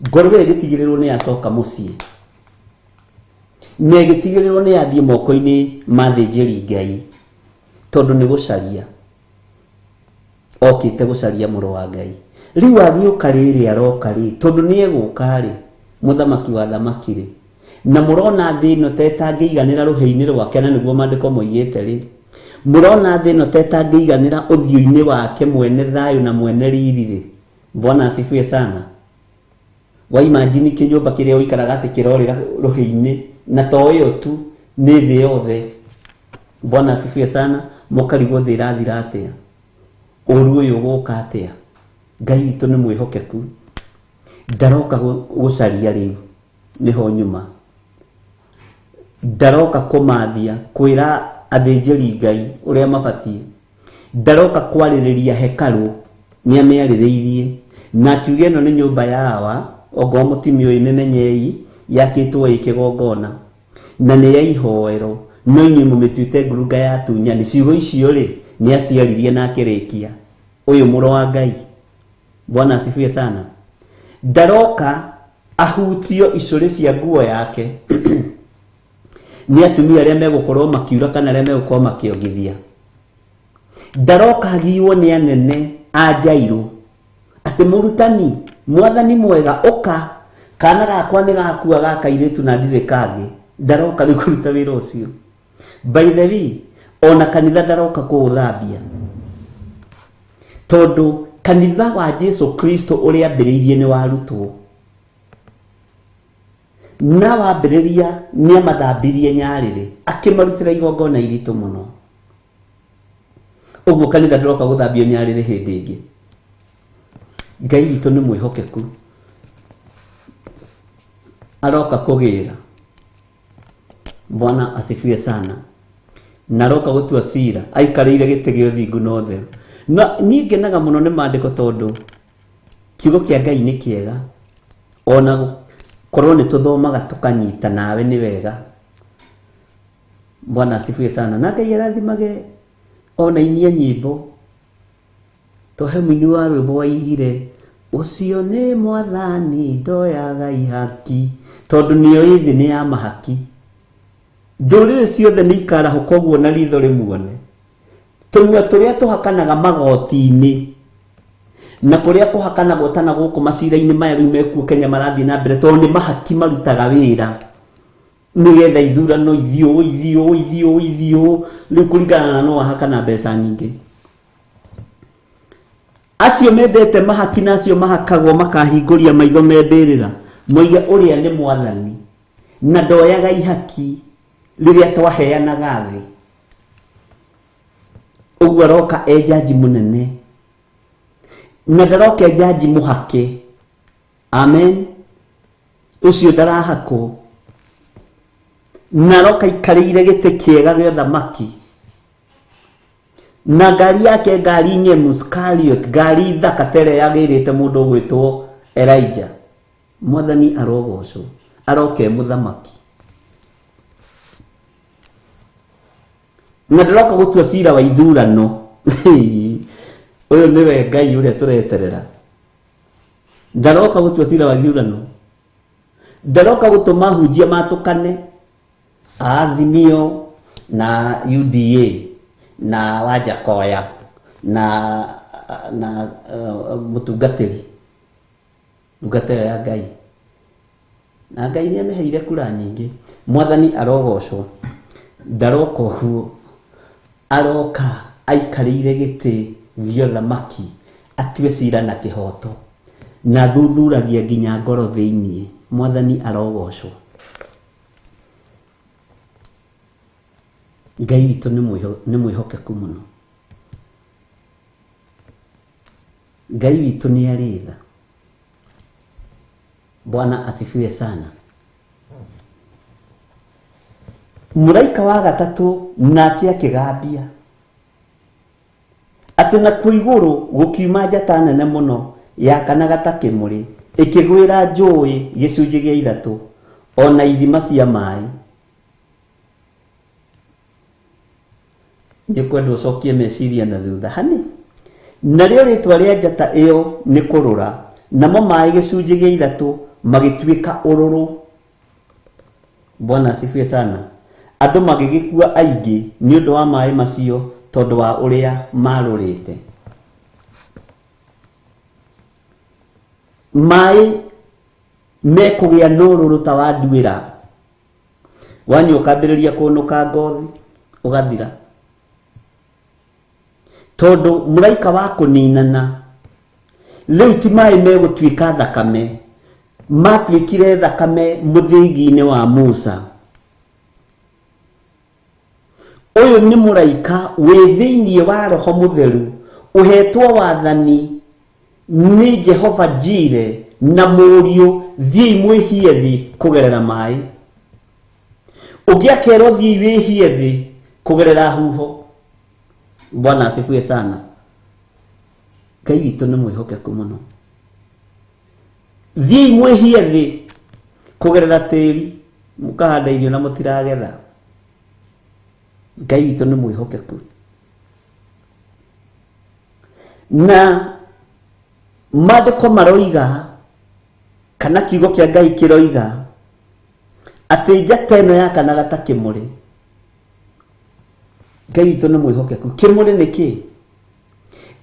Ngoro ĩyo ĩgĩtigĩrĩrwo nĩ yacoka mũciĩ, na ĩgĩtigĩrĩrwo nĩ yathiĩ moko-inĩ ma thĩnjĩri Ngai, tondũ nĩ gũcaria okĩte gũcaria mũrũ wa Ngai. Rĩu agĩũka rĩrĩ aroka rĩ, tondũ nĩ egũka rĩ, mũthamaki wa thamaki rĩ, na mũrona thĩ ĩno ta ĩtangĩiganĩra rũhĩ-inĩ rwake, na nĩguo maandĩko moigĩte rĩ, mũrona thĩ ĩno ta ĩtangĩiganĩra ũthiũ-inĩ wake mwene thayũ na mwene riri rĩ. Bwana asifiwe sana. Wa imagine kĩnyũmba kĩrĩa ũikaraga atĩ kĩrorĩra rũhĩ-inĩ, na to ĩyo tu, nĩ thĩ yothe. Bwana asifiwe sana. Mũkarigwo thĩ ĩrathira atĩa, ũru ũyũ ũgũka atĩa. Ngai witũ nĩ mwĩhokeku, ndaroka gũcaria rĩu nĩho nyuma, ndaroka kũmathia kwĩra athĩnjĩri Ngai ũrĩa mabatiĩ, ndaroka kwarĩrĩria hekarũ, nĩ amĩarĩrĩirie na akiuga ĩno nĩ nyũmba ya Awa, ongorwo mũtimĩũĩ mĩmenyei, yakĩtwo ĩ kĩgongona na nĩ ya ihoero, no inyuĩ mũmĩtuĩte ngurunga ya atunyani. Ciugo icio rĩ, nĩ aciaririe na akĩrĩkia ũyũ mũrũ wa Ngai. Bwana asifiwe sana. Ndaroka ahutio icũrĩ cia nguo yake nĩ atumia arĩa megũkorwo makiura kana arĩa megũkorwo makĩongithia. Ndaroka agiywo nĩ anene a Jairũ atĩ mũrutani, mwathani mwega, ũka, kana gakwa nĩ gakua ga kairĩtu na ndirĩ kangĩ. Ndaroka rĩu kũruta wĩra ũcio. By the way, ona kanitha ndaroka kũũthambia, tondũ kanitha wa Jesu Kristo ũrĩa ambĩrĩirie nĩ warutwo, na wambĩrĩria nĩ amathambirie nyarĩrĩ, akĩmarutĩra igongona iritũ mũno. Ũguo kanitha ndũroka gũthambio nyarĩrĩ hĩndĩ ĩngĩ. Ngai witũ nĩ mwĩhokeku, aroka kũgĩra. Bwana asifiwe sana. Na aroka gũtua cira aikarĩire gĩtĩ gĩa ũthingu na ũtheru. Na niĩ ngenaga mũno nĩ maandĩko, tondũ kiugo kĩa Ngai nĩ kĩega. Ona Korwo nĩ tũthomaga tũkanyita nawe nĩ wega. Bwana asifiwe sana. Na Ngai arathimage ona inyie nyĩmbo. Tũhe mũini wa rwĩmbo waigire ũcio nĩ mwathani ndoyaga ihaki, tondũ nĩoĩ thĩ nĩ ya mahaki. Ndũrĩrĩ ciothe nĩ ikarahũka ũguo na ritho rĩmuone. Tũnua tũrĩa tũhakanaga magoti-inĩ na kũrĩa kũhakanagwo ta na gũkũ macira-inĩ maya rĩu mekuo Kenya marathiĩ na mbere, tondũ nĩ mahaki marutaga wĩra nĩgetha ithurano ithiũ ithiũ ithiũ ithiũ, rĩu kũringana na no wahakana mbeca nyingĩ. Acio mendete mahaki na acio mahakagwo makahingũria maitho me mbĩrĩra, moige ũrĩa nĩ mwathani na ndoyaga ihaki rĩrĩa twaheanaga thĩ. Ũguo aroka e jaji mũnene na ndaroka e jaji mũhake. Amen. Ũcio ndarahakwo na aroka ikarĩire gĩtĩ kĩega gĩa ũthamaki na ngari yake ngari nyemu Chariot, ngari thaka ta ĩrĩa yagĩrĩte mũndũ ũgwĩtwo Elijah. Mwathani arogocwo, aroka e mũthamaki na ndaroka gũtua cira wa ithurano. Ũyũ nĩwe Ngai ũrĩa tũreterera. Ndaroka gũtua cira wa ithurano, ndaroka gũtũma hunjia matũkane Azimio na UDA na Wajakoya na mũtungatĩri ndungata ĩyo ya Ngai, na Ngai nĩ amĩheire kura nyingĩ. Mwathani arogocwo. Ndaroka ũguo, aroka aikarĩire gĩtĩ gĩa ũthamaki atue cira na kĩhoto na thuthuragia nginya ngoro thĩiniĩ. Mwathani arogocwo. Ngai witũ nĩ mwĩhokeku mũno. Ngai witũ nĩ arĩ tha. Bwana asifiwe sana. Mũraika wa gatatũ nake akĩgambia atĩ nakuo igũrũ gũkiuma njata nene mũno yakanaga ta kĩmũrĩ, ĩkĩgwĩra njũĩ gĩcunjĩ gĩa ithatũ ona ithima cia maĩ. Nĩũkwenda ũcokie meciria na thutha hani. Narĩo rĩtwa rĩa njata ĩyo nĩ kũrũra, namo maĩ gĩcunjĩ gĩa ithatũ magĩtuĩka ũrũrũ. Bwana asifiwe sana. Andũ magĩgĩkua aingĩ nĩ ũndũ wa maĩ macio tondũ wa ũrĩa marũrĩte. Maĩ mekũgĩa na ũrũrũ ta wa nduĩra, wanyua ũkambĩrĩria kũnũka ngothi ũgathira, tondũ mũraika wa kũninana rĩu ti maĩ megũtuĩka thakame, matuĩkire thakame mũthĩgi-inĩ wa Musa. Ũyũ nĩ mũraika wĩ thĩiniĩ wa Roho Mũtheru ũhetwo wathani nĩ Jehova Jire na mũriũ, thiĩi mwĩhie thĩ kũgerera maĩ. Ũngĩ akerwo thiĩi wĩhie thĩ kũgerera huho. Bwana asifiwe sana. Ngai witũ nĩ mwĩhokeku mũno. Thiĩi mwĩhie thĩ kũgerera tĩri, mũkahanda irio na mũtiragetha. Ngai witũ nĩ mwĩhokeku. Na maandĩko maroiga kana kiugo kĩa Ngai kĩroiga atĩ njata ĩno yakanaga ta kĩmũrĩ. Ngai witũ nĩ mwĩhokeku. Kĩmũrĩ nĩ kĩ?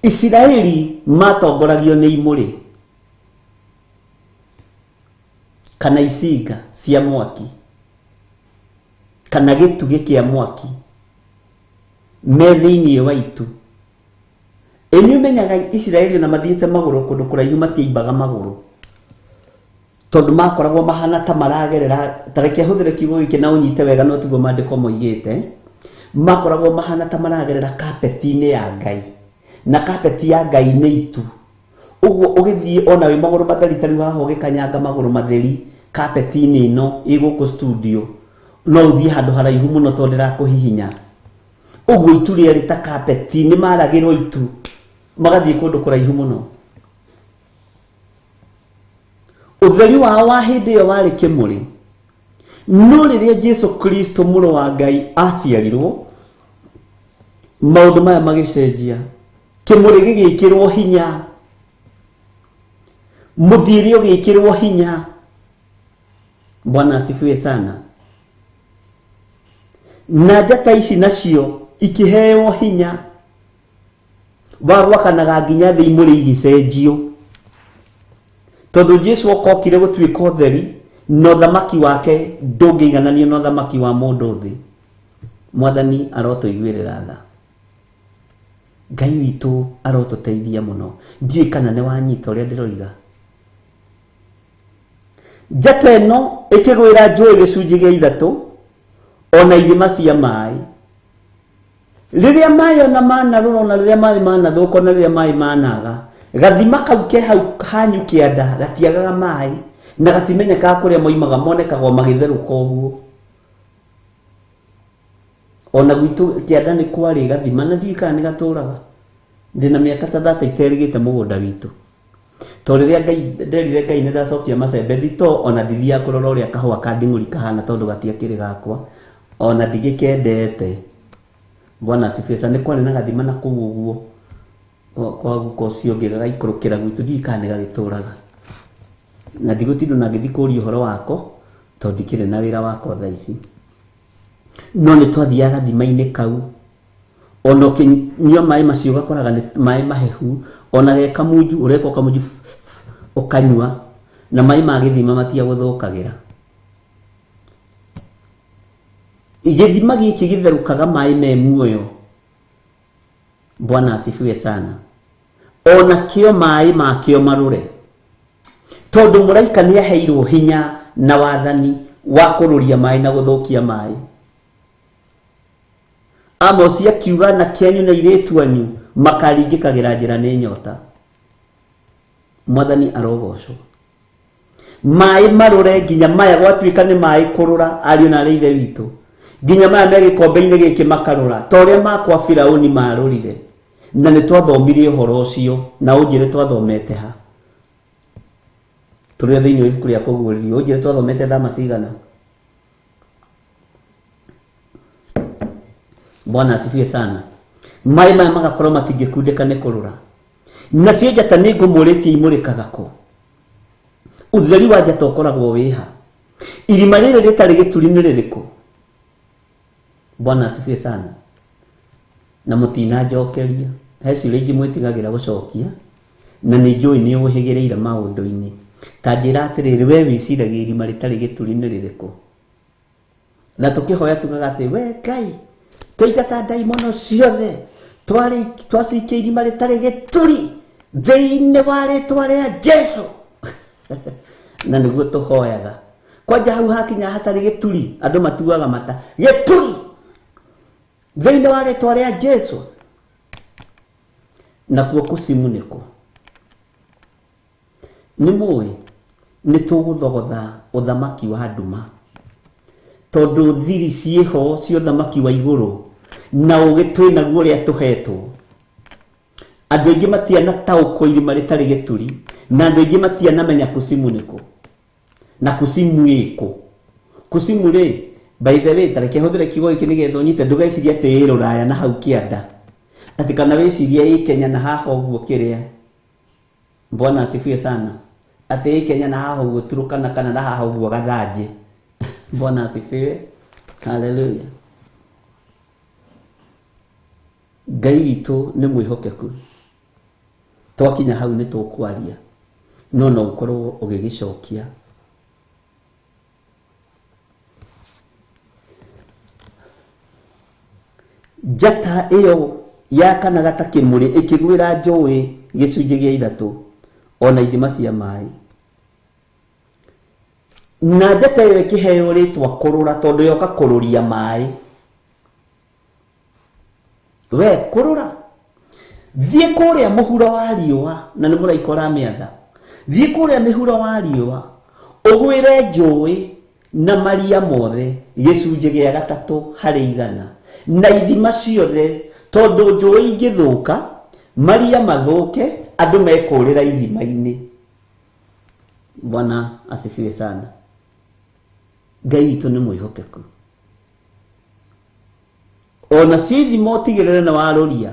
Isiraeli matongoragio nĩ imũrĩ kana icinga cia mwaki kana gĩtugĩ kĩa mwaki me thĩiniĩ wa itu. Ĩ nĩ ũmenyaga Isiraeli ona mathiĩte magũrũ kũndũ kũraihu matiaimbaga magũrũ, tondũ makoragwo mahana ta maragerera, ta reke hũthĩre kiugo gĩkĩ na ũnyite wega no tiguo maandĩko moigĩte, makoragwo mahana ta maragerera kapeti-inĩ ya Ngai, na kapeti ya Ngai nĩ itu. Ũguo ũgĩthiĩ ona wĩ magũrũ matheri ta rĩu haha ũgĩkanyanga magũrũ matheri kapeti-inĩ ĩno ĩ gũkũ studio, no ũthiĩ handũ haraihu mũno tondũ ndĩrakũhihinya. Ũguo itu rĩarĩ ta kapeti, nĩ maragĩrwo itu magathiĩ kũndũ kũraihu mũno. Ũtheri wao wa hĩndĩ ĩyo warĩ kĩmũrĩ. No rĩrĩa Jesu Kristo mũrũ wa Ngai aciarirwo, maũndũ maya magĩcenjia. Kĩmũrĩ gĩgĩkĩrwo hinya, mũthiĩre ũgĩkĩrwo hinya. Bwana asifiwe sana. Na njata ici nacio ikĩheo hinya wa gwakanaga nginya thĩ imũrĩ igĩcenjio, tondũ Jesu okokire gũtuĩka ũtheri na ũthamaki wake ndũngĩigananio na ũthamaki wa mũndũ thĩ. Mwathani arotũiguĩrĩra tha. Ngai witũ arotũteithia mũno. Ndiũĩ kana nĩ wanyita ũrĩa ndĩroiga. Njata ĩno ĩkĩgwĩra njũĩ gĩcunjĩ gĩa ithatũ ona ithima cia maĩ. Rĩrĩa maĩ ona manarũra, ona rĩrĩa maĩ manathũka, ona rĩrĩa maĩ managa, gathima kau ke hau hanyu kĩanda gatiagaga maĩ na gatimenyekaga kũrĩa moimaga, monekagwo magĩtherũka ũguo. Ona gwitũ kĩanda nĩ kwarĩ gathima na ndiũĩ kana nĩ gatũraga. Ndĩna mĩaka ta 30 iterĩgĩte mũgũnda witũ. To rĩrĩa Ngai nderire Ngai nĩ ndacokia macembe thito, ona ndithiaga kũrora ũrĩa kahũa ka nding'ũri kahana tondũ gatiakĩrĩ gakwa, ona ndigĩkendete. Bwana asifiwe sana. Nĩ kwarĩ na gathima na kũu ũguo kwa guka ũcio ũngĩ gagaikũrũkĩra gwitũ, ndiũĩ kana nĩ gagĩtũraga. Na ndigũtinda na ngĩthiĩ kũria ũhoro wako tondũ ndikĩrĩ na wĩra wakwa thaa ici. No nĩ twathiaga gathima-inĩ kau, ona ũkĩnyua maĩ macio ũgakoraga nĩ maĩ mahehu, ona ge kamunju ũreka kamunju ũkanyua, na maĩ ma gĩthima matiagũthũkagĩra. Gĩthima gĩkĩ gĩtherũkaga maĩ me muoyo. Bwana asifiwe sana. Ona kĩo maĩ makĩo marũre, tondũ mũraika nĩ aheirwo hinya na wathani wa kũrũria maĩ na gũthũkia maĩ. Amosi akiuga na kĩanyu na airĩtu anyu makaringĩkagĩra njĩra nĩ nyota. Mwathani arogocwo. Maĩ marũre nginya maya gwatuĩka nĩ maĩ kũrũra, ariũ na arĩ ithe witũ, nginya maya me gĩkombe-inĩ gĩkĩ makarũra ta ũrĩa makwa Firaũni marũrire. Na nĩ twathomire ũhoro ũcio, na ũnjĩre twathomete ha? Tũrĩ thĩinĩ wa ibuku rĩa Kũguũrĩrio, ũnjĩre twathomete thama cigana? Bwana asifiwe sana. Maĩ maya magakorwo matingĩkundĩka nĩ kũrũra. Nacio njata nĩ ngũmũrĩtie imũrĩkaga kũ? Ũtheri wa njata ũkoragwo wĩha? Irima rĩrĩ rĩtarĩ gĩturi nĩ rĩrĩkũ? Bwana asifiwe sana. Na mũtinanjokeria. He ciũria ingĩ mwĩtigagĩra gũcokia, na nĩ njũĩ nĩ ũhĩgĩrĩire maũndũ-inĩ. Ta njĩra atĩrĩrĩ, we wĩciragia irima rĩtarĩ gĩturi nĩ rĩrĩkũ? Na tũkĩhoya tugaga atĩ we Ngai, twaingata ndaimono ciothe, twacikia irima rĩtarĩ gĩturi thĩinĩ wa rĩtwa rĩa Jesu. Na nĩguo tũhoyaga. Kwanja hau hakinya hatarĩ gĩturi, andũ matuaga mata gĩturi thĩinĩ wa rĩtwa rĩa Jesu. Nakuo kũcimu nĩkũ? Nĩ mũĩ nĩ tũgũthogotha ũthamaki wa nduma, tondũ thiri ciĩho cia ũthamaki wa igũrũ na ũgĩ twĩ naguo ũrĩa tũhetwo. Andũ aingĩ matianataũkwo irima rĩtarĩ gĩturi, na andũ aingĩ matianamenya kucimu nĩkũ na kucimu ĩkũ. Kucimu rĩ, by the way, ta reke hũthĩre kiugo gĩkĩ nĩgetha ũnyite, ndũgecirie atĩ ĩ Rũraya na hau kĩanda, atĩ kana wĩcirie ĩ Kenya na haha ũguo kĩrĩa. Bwana asifiwe sana. Atĩ ĩ Kenya na haha ũguo Turukana kana na haha ũguo Gathanjĩ. Bwana asifiwe. Haleluya. Ngai witũ nĩ mwĩhokeku. Twakinya hau nĩ tũkwaria, no no ũkorwo ũgĩgĩcokia. Njata ĩyo yakanaga ta kĩmũrĩ ĩkĩgwĩra njũĩ gĩcunjĩ gĩa ithatũ ona ithima cia maĩ. Na njata ĩyo ĩkĩheo rĩtwa kũrũra, tondũ yoka kũrũria maĩ. We kũrũra, thiĩ kũrĩa mũhuro wa riũa, na nĩ mũraika ũramĩatha, thiĩ kũrĩa mĩhuro wa riũa ũgwĩre njũĩ na maria mothe gĩcunjĩ gĩa gatatũ harĩ igana na ithima ciothe, tondũ njũĩ ingĩthũka maria mathũke, andũ mekũrĩra ithima-inĩ. Bwana asifiwe sana. Ngai witũ nĩ mwĩhokeku. Ona cio ithimo ũtigĩrĩre nĩ warũria,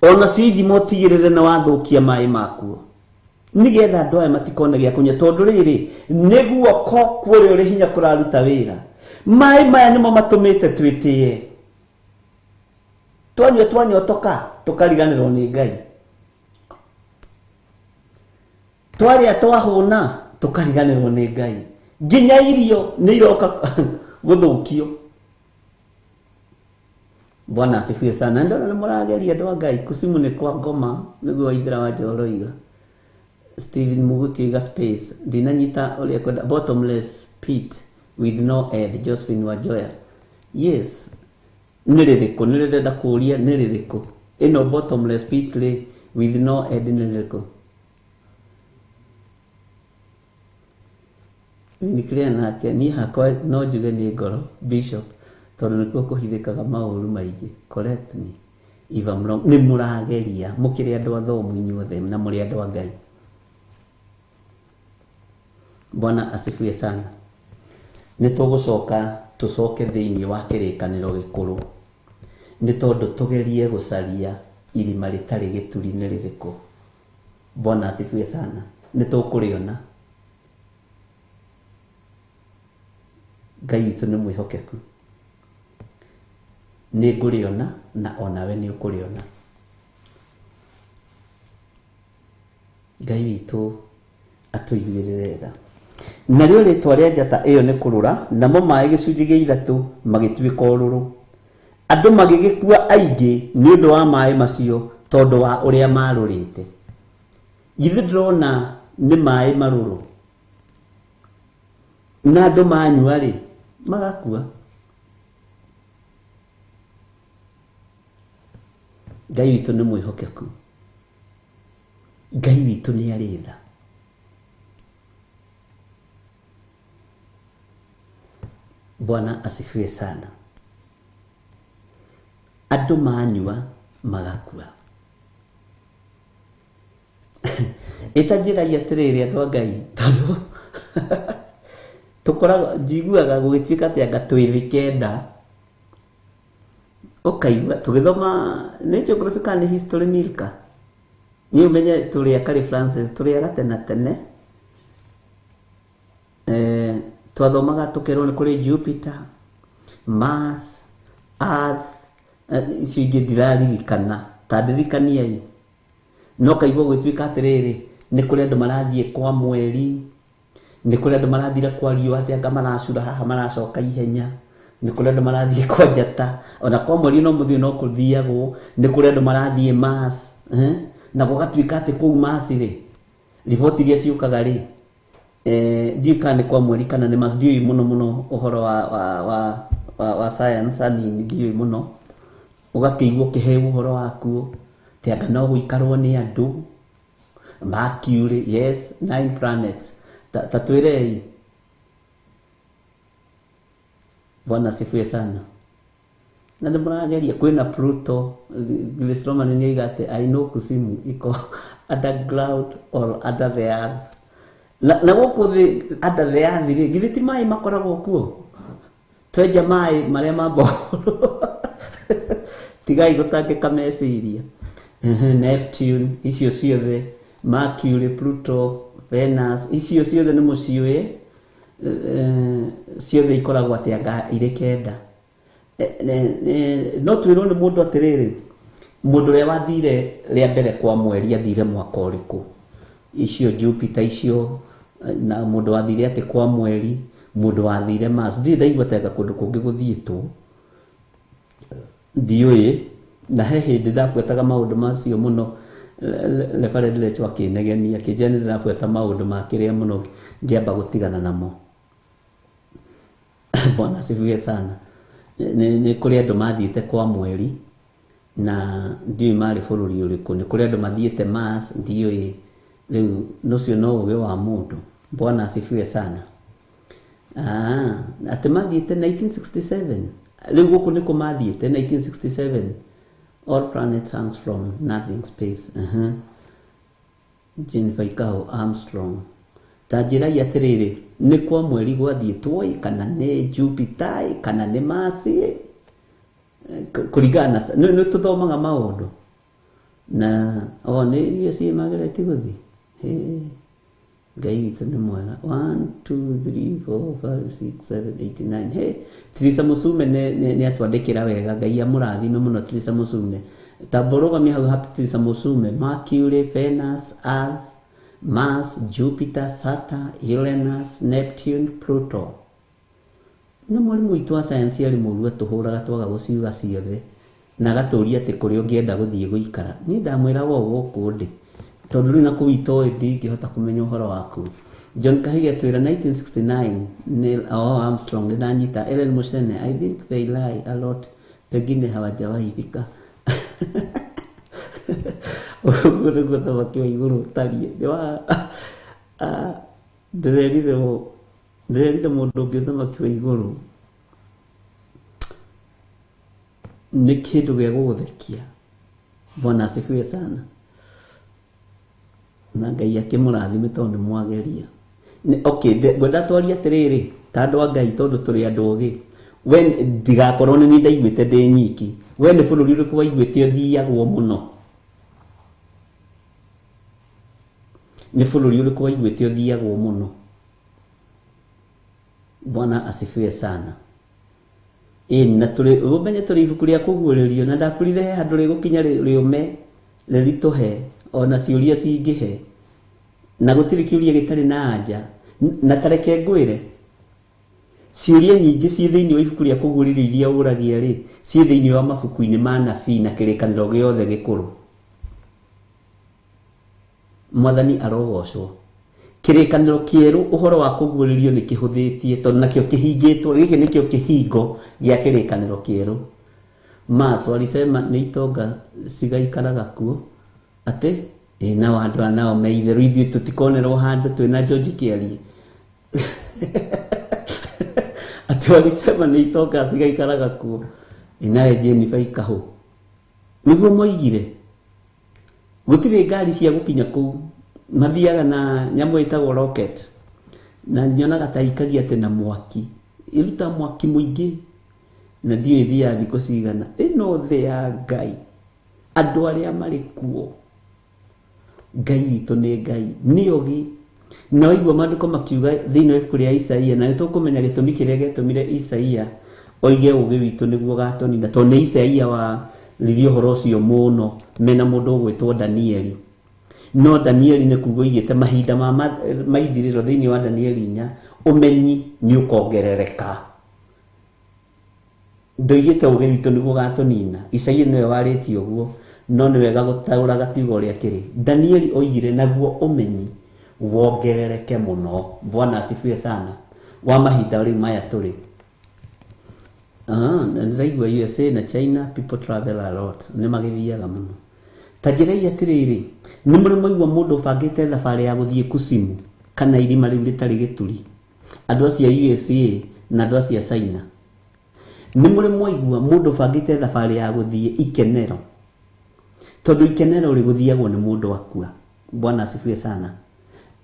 ona cio ithimo ũtigĩrĩre nĩ wathũkia maĩ makuo, nĩgetha andũ aya matikone gĩa kũnyua, tondũ rĩrĩ nĩ guoko kũrĩa ũrĩ hinya kũraruta wĩra. Maĩ maya nĩmo matũmĩte twĩtĩe, twanyua twanyotoka tũkariganĩrwo nĩ Ngai, twarĩa twahũna tũkariganĩrwo nĩ Ngai, nginya irio nĩ iroka gũthũkio. Bwana asifiwe sana. Ndona nĩ mũrageria andũ a Ngai. Kusimu nĩ kwa ngoma nĩguo Waithera wa Njoro oiga. Stephen Muguti oiga space ndinanyita ũrĩa kwenda bottomless pit with no end. Josephine Wanjoya, yes, nĩ rĩrĩkũ? Nĩ rĩrenda kũũria nĩ rĩrĩkũ ĩno bottomless pit rĩ with no end nĩ rĩrĩkũ? Nĩ nake niĩ hakwa no njuge nĩ ngoro bishop, tondũ nĩkuo kũhithĩkaga maũru maingĩ. Correct me if I'm wrong. Nĩ mũrageria mũkĩrĩ andũ athomu inyuothe na mũrĩ andũ a Ngai. Bwana asifiwe sana. Nĩ tũgũcoka tũcoke thĩinĩ wa kĩrĩkanĩro gĩkũrũ, nĩ tondũ tũgerie gũcaria irima rĩtarĩ gĩturi nĩ rĩrĩkũ. Bwana asifiwe sana. Nĩ tũkũrĩona. Ngai witũ nĩ mwĩhokeku, nĩ ngũrĩona na onawe nĩ ũkũrĩona. Ngai witũ atũiguĩrĩre tha. Narĩo rĩtwa rĩa njata ĩyo nĩ kũrũra, namo maĩ gĩcunjĩ gĩa ithatũ magĩtuĩka ũrũrũ. Andũ magĩgĩkua aingĩ nĩ ũndũ wa maĩ macio, tondũ wa ũrĩa marũrĩte. Githĩ ndĩrona nĩ maĩ marũrũ, na andũ manyua rĩ magakua. Ngai witũ nĩ mwĩhokeku, Ngai witũ nĩ arĩ tha. Bwana asifiwe sana. Andũ manyua magakua. Ĩtanjĩragia atĩrĩrĩ andũ a Ngai, tondũ tũkoragwo njiguaga gũgĩtuĩka atĩ anga twĩ thĩ kenda, ũkaigua tũgĩthoma nĩ geography kana nĩ history Milka, niĩ ũmenye tũrĩ a Karĩ Francis tũrĩ a gatene tene, twathomaga tũkerwo nĩ kũrĩ Jupiter, Mars, Earth, icio ingĩ ndiraririkana, ta ndirikaniai. No kaigua gũgĩtuĩka atĩrĩrĩ nĩ kũrĩ andũ marathiĩ kwa mweri, nĩ kũrĩ andũ marathire kwa riũa atĩ anga maracura haha maracoka ihenya, nĩ kũrĩ andũ marathiĩ kwa njata, ona kwa mweri no mũthiĩ no kũthiagwo, nĩ kũrĩ andũ marathiĩ Mars, na gũgatuĩka atĩ kũu Mars rĩ, riboti iria ciũkaga rĩ, ndiũĩ kana nĩ kwa mweri kana nĩ Mars, ndiũĩ mũno mũno ũhoro wa science anini, ndiũĩ mũno. Ũgakĩigua ũkĩheo ũhoro wakuo atĩ anga no gũikarwo nĩ andũ. Mercury, yes, 9 planets. Ta twĩrei. Bwana asifiwe sana. Na nĩ mũrageria kwĩna Pluto. Grace Roman nĩ oiga atĩ I know kuzimu iko underground or under the earth. Na gũkũ thĩ under the earth rĩ, githĩ ti maĩ makoragwo kuo? Twenja maĩ marĩa ma mboro. Tigai gũtangĩka meciria. Neptune, icio ciothe, Mercury, Pluto, Venus, icio ciothe nĩ mũciũĩ, ciothe ikoragwo atĩ anga irĩ kenda. No twĩrwo nĩ mũndũ atĩrĩrĩ, mũndũ ũrĩa wathire rĩa mbere kwa mweri athire mwaka ũrĩkũ? Icio Jupiter icio, na mũndũ wathire atĩ kwa mweri, mũndũ wathire Mars, ndirĩ ndaigua ta kũndũ kũngĩ gũthiĩtwo, ndiũĩ. Na he hĩndĩ ndabuataga maũndũ macio mũno, Reverend Lecho akĩnegenia akĩnjĩra nĩ ndĩrabuata maũndũ ma kĩrĩa mũno, ngĩamba gũtigana namo. Bwana asifiwe sana. Nĩ kũrĩ andũ mathiĩte kwa mweri na ndiũĩ marĩ bũrũri ũrĩkũ, nĩ kũrĩ andũ mathiĩte Mars, ndiũĩ. Rĩu ũcio no ũgĩ wa mũndũ. Bwana asifiwe sana. Atĩ mathiĩte 1967. Rĩu gũkũ nĩkũ mathiĩte 1967. All planets hangs from nothing space. Jennifer Ikaho Armstrong. Ta njĩrai atĩrĩrĩ, nĩ kwa mweri gwathiĩtwo ĩ, kana nĩ Jupiter ĩ, kana nĩ Mars ĩ? Kũringana na nĩ tũthomaga maũndũ na o nĩ USA mageretie gũthiĩ. Hĩ, Ngai witũ nĩ mwega. 1 2 3 4 5 6 7 8 9. Hey, Teresa Musume nĩ atwandĩkĩra wega. Ngai amũrathime mũno Teresa Musume. Tamba ũrũgamie hau happy Teresa Musume. Mercury, Venus, Earth, Mars, Jupiter, Saturn, Uranus, Neptune, Pluto. Na mwarimũ witũ wa science arĩ mũru, atũhũraga twaga gũciuga ciothe na agatũria atĩ kũrĩa ũngĩenda gũthiĩ gũikara. Niĩ ndamwĩra wo gũkũ ndĩ, tondũ rĩu na kũu itoĩ ndingĩhota kũmenya ũhoro waku. John Kahiga twĩra 1969 Neil Armstrong nĩ ndanyita. Ellen Mushene, I think they lie a lot, pengine hawajawahi fika. Ũguo nĩguo thamaki wa igũrũ ũtariĩ. Nĩ wa ndĩrerire mũndũ ũngĩ thamaki wa igũrũ nĩ kĩndũ gĩa gũgũthekia. Bwana asifiwe sana. Na Ngai akĩmũrathime tondũ nĩ mwageria. Okay, ngwenda twarie atĩrĩrĩ, ta andũ a Ngai, tondũ tũrĩ andũ ogĩ. We ndigakorwo nĩ niĩ ndaiguĩte ndĩ nyiki. We nĩ bũrũri ũrĩkũ waiguĩte ũthiagwo mũno? Nĩ bũrũri ũrĩkũ waiguĩte ũthiagwo mũno? Bwana asifiwe sana. Ĩ, na tũrĩ ũmenye tũrĩ ibuku rĩa kũguũrĩrio, na ndakwĩrire he handũ rĩgũkinya rĩũme rĩritũhe ona ciũria cingĩhe, na gũtirĩ kĩũria gĩtarĩ na anja. Na ta reke ngwĩre, ciũria nyingĩ ciĩ thĩinĩ wa ibuku rĩa kũguũrĩrio iria ũragia rĩ, ciĩ thĩinĩ wa mabuku-inĩ ma nabii na kĩrĩkanĩro gĩothe gĩkũrũ. Mwathani arogocwo. Kĩrĩkanĩro kĩerũ ũhoro wa kũguũrĩrio nĩ kĩhũthĩtie, tondũ nakĩo kĩhingĩtwo, gĩkĩ nĩkĩo kĩhingo gĩa kĩrĩkanĩro kĩerũ. Mars walisema nĩ itonga cigaikaraga kuo, atĩ ĩ nao andũ aya nao me itherũ, ithuĩ tũtikonerwo handũ twĩna George Kĩarie. Atĩ walisema nĩ itonga cigaikaraga kuo, ĩ nawe Jennifer Ikahũ nĩguo moigire. Gũtirĩ ngari cia gũkinya kũu, mathiaga na nyamũ ĩtagwo rocket, na nyonaga ta ikagia atĩ na mwaki, ĩruta mwaki mũingĩ, na ndiũĩ ĩthiaga thikũ cigana. Ĩno thĩ ya Ngai, andũ arĩa marĩ kuo, Ngai witũ nĩ Ngai, nĩ ogĩ. Na waigua maandĩko makiuga thĩinĩ wa ibuku rĩa Isaia, na nĩ tũkũmenya gĩtũmi kĩrĩa gĩatũmire Isaia oige ũgĩ witũ nĩguo ũgatũnina, tondũ nĩ Isaia waririe ũhoro ũcio mũno mena mũndũ ũgwĩtwo Danieli. No Danieli nĩ kuga oigĩte mahinda ma maithirĩro thĩinĩ wa Danieli 4, ũmenyi nĩ ũkongerereka. Ndoigĩte ũgĩ witũ nĩguo ũgatũnina. Isaia nĩwe warĩtie ũguo, no nĩ wega gũtaũra gakiuga ũrĩa kĩrĩ. Danieli oigire naguo ũmenyi wongerereke mũno. Bwana asifiwe sana. Wa mahinda rĩu maya tũrĩ. Na nĩndĩraigua USA na China people travel a lot, nĩ magĩthiaga mũno. Ta njĩrai atĩrĩrĩ, nĩ mũrĩ mwaigua mũndũ ũbangĩte thabarĩ ya gũthiĩ Kusimu kana irima rĩu rĩtarĩ gĩturi? Andũ acio a USA na andũ acio a China. Nĩ mũrĩ mwaigua mũndũ ũbangĩte thabarĩ ya gũthiĩ Ikenero? Tondũ Ikenero rĩ gũthiagwo nĩ mũndũ akua. Bwana asifiwe sana.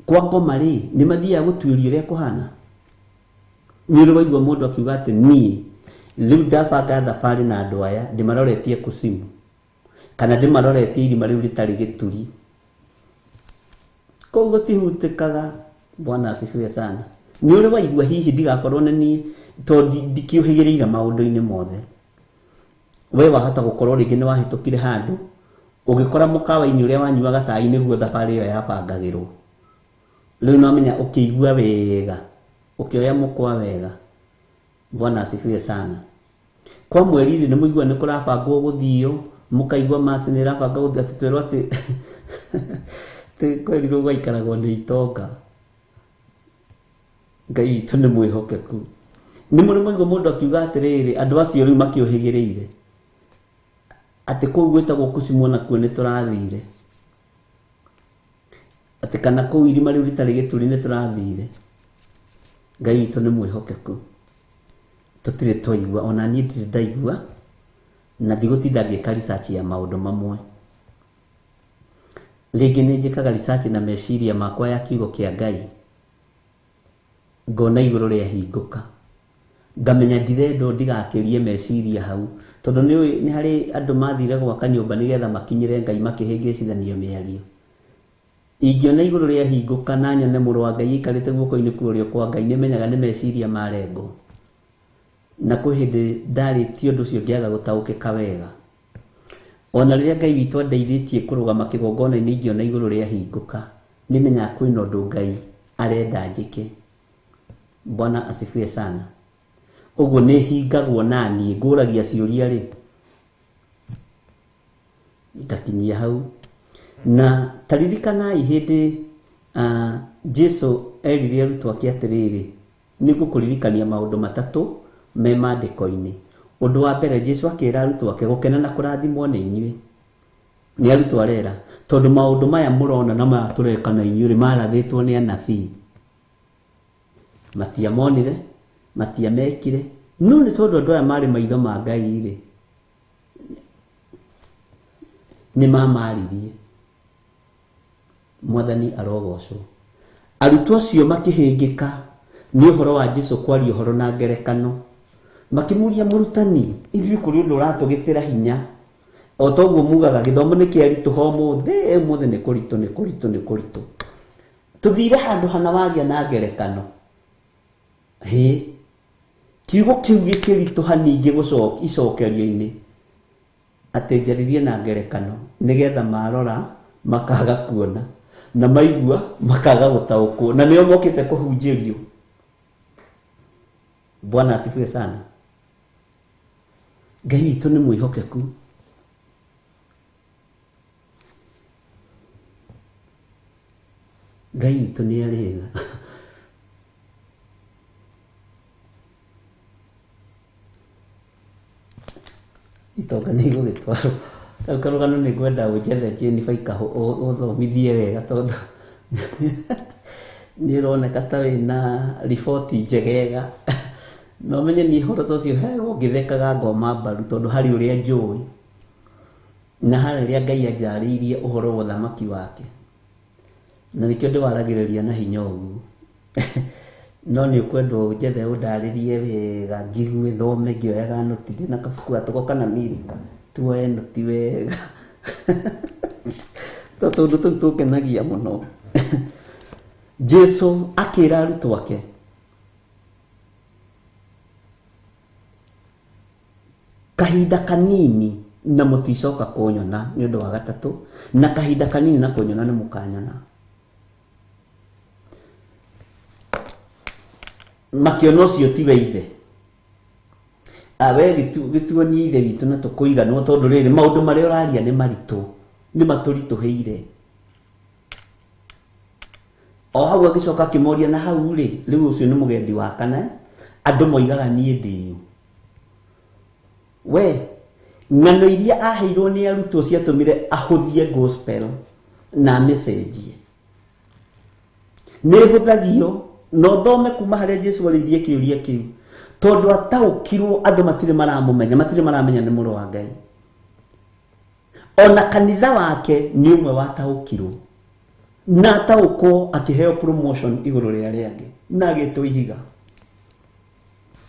Kwa ngoma rĩ, nĩ mathiaga gũtuĩria ũrĩa kũhana? Nĩ ũrĩ waigua mũndũ akiuga atĩ niĩ rĩu ndabanga thabarĩ na andũ aya ndĩmaroretie Kusimu kana ndĩmaroretie irima rĩu rĩtarĩ gĩturi? Kũu gũtihutĩkaga. Bwana asifiwe sana. Nĩ ũrĩ waigua hihi ndigakorwo nĩ niĩ, tondũ ndikĩũhĩgĩrĩire maũndũ-inĩ mothe. We wahota gũkorwo rĩngĩ nĩ wahĩtũkire handũ ũgĩkora mũkawa-inĩ ũrĩa wanyuaga cai nĩguo thabarĩ ĩyo yabangagĩrwo. Rĩu no menya ũkĩigua wega, ũkĩoya mũkwa wega. Bwana asifiwe sana. Kwa mweri rĩ, nĩ mũigua nĩ kũrabangwo gũthio, mũkaigua Mars nĩ ĩrabanga gũthio, atĩ twerwo atĩ kwerirwo gwaikaragwo nĩ itonga. Ngai witũ nĩ mwĩhokeku. Nĩ mũrĩ mwaigua mũndũ akiuga atĩrĩrĩ, andũ acio rĩu makĩũhĩgĩrĩire atĩ kũu gwĩtagwo Kusimu onakuo nĩ tũrathire, atĩ kana kũu irima rĩu rĩtarĩ gĩturi nĩ tũrathire. Ngai witũ nĩ mwĩhokeku. Tũtirĩ twaigua, ona niĩ ndirĩ ndaigua, na ndigũtinda ngĩka research ya maũndũ mamwe. Rĩngĩ nĩ njĩkaga research na meciria makwa ya kiugo kĩa Ngai, ngona igũrũ rĩahingũka, ngamenya ndirendwo ndigakĩrie meciria hau, tondũ nĩ harĩ andũ mathire gwaka nyũmba nĩgetha makinyĩre Ngai makĩhĩngĩcithanio mĩario. Ingĩona igũrũ rĩahingũka na nyone mũrũ wa Ngai aikarĩte guoko-inĩ kwa ũrĩo kwa Ngai, nĩmenyaga nĩ meciria marengwo. Na kwĩ hĩndĩ ndarĩtie ũndũ ũcio ngĩaga gũtaũkĩka wega. Ona rĩrĩa Ngai witũ andeithĩtie kũrũgama kĩgongona-inĩ ingĩona igũrũ rĩahingũka, nĩmenyaga kwĩna ũndũ Ngai arenda njĩke. Bwana asifiwe sana. Ũguo nĩ hingagwo naniĩ, ngũragia ciũria rĩ, ngakinyia hau. Na taririkanai hĩndĩ Jesu erire arutwo ake atĩrĩrĩ, nĩ ngũkũririkania maũndũ matatũ me maandĩko-inĩ. Ũndũ wa mbere, Jesu akĩra arutwo ake gũkena na kũrathimwo nĩ inyuĩ. Nĩ arutwo arera, tondũ maũndũ maya mũrona na maya tũreka na inyuĩ rĩ, marathĩtwo nĩ anabii. Matiamonire, matiamekire, no nĩ tondũ andũ aya marĩ maitho ma Ngai rĩ, nĩ mamaririe. Mwathani arogocwo. Arutwo acio makĩhĩngĩka nĩ ũhoro wa Jesu kwaria ũhoro na ngerekano, makĩmũria, mũrutani, ithuĩ kũrĩ ũndũ ũratũgĩtĩra hinya. O toguo mugaga gĩthomo nĩ kĩaritũha ũmũthĩ, ũmũthĩ nĩ kũritũ, nĩ kũritũ, nĩ kũritũ. Tũthire handũ hana waria na ngerekano. Hĩ, kiugo kĩu gĩkĩritũha ningĩ icokerio-inĩ, atĩ njarĩrie na ngerekano nĩgetha marora makaga kuona, na maigua makaga gũtaũkwo, na nĩo mokĩte kũhunjĩrio. Bwana asifiwe sana. Ngai witũ nĩ mwĩhokeku. Ngai witũ nĩ arĩ tha. Itonga nĩ igũgĩtwarwo. Kau karũgano nĩ ngwenda ũnjethe Jennifer Ikahũ ũthomithie wega, tondũ nĩ ũroneka ta wĩna riboti njegega. Na ũmenye niĩ ũhoro ta ũcio heagwo ngĩthekaga ngoma mbaru, tondũ harĩ ũrĩa njũĩ na harĩ ũrĩa Ngai anjarĩirie ũhoro wa ũthamaki wake, na nĩkĩo ndĩwaragĩrĩria na hinya ũguo. No nĩ ũkwendwo njethe ũndarĩrie wega, njigue, thome ngĩoyaga noti, ndĩna kabuku gatũgo kana mirika, tuoe noti wega. Tondũ tũndũ tũu tũngenagia mũno. Jesu akĩra arutwo ake, kahinda kanini na mũticoka kũnyona nĩ ũndũ wa gatatũ, na kahinda kanini na kũnyona nĩ mũkanyona. Makĩona ũcio tiwe ithe. We gĩtuonie ithe witũ na tũkũiganwo, tondũ rĩrĩ maũndũ marĩa ũraria nĩ maritũ, nĩ matũritũhĩire. O hau agĩcoka akĩmoria, na hau rĩ, rĩu ũcio nĩ mũgendi wa kana, andũ moigaga niĩ ndĩũ. We ng'ano iria aheirwo nĩ arutwo ciatũmire ahũthie gospel na amĩcenjie. Nĩ ĩhũthagio na ũthome kuma harĩa Jesu arĩirie kĩũria kĩu, tondũ ataũkirwo andũ matirĩ maramũmenya, matirĩ maramenya nĩ mũrũ wa Ngai. Ona kanitha wake nĩ ũmwe wataũkirwo, na ataũkwo akĩheo promotion igũrũ rĩa arĩa angĩ, na agĩtwo ihiga.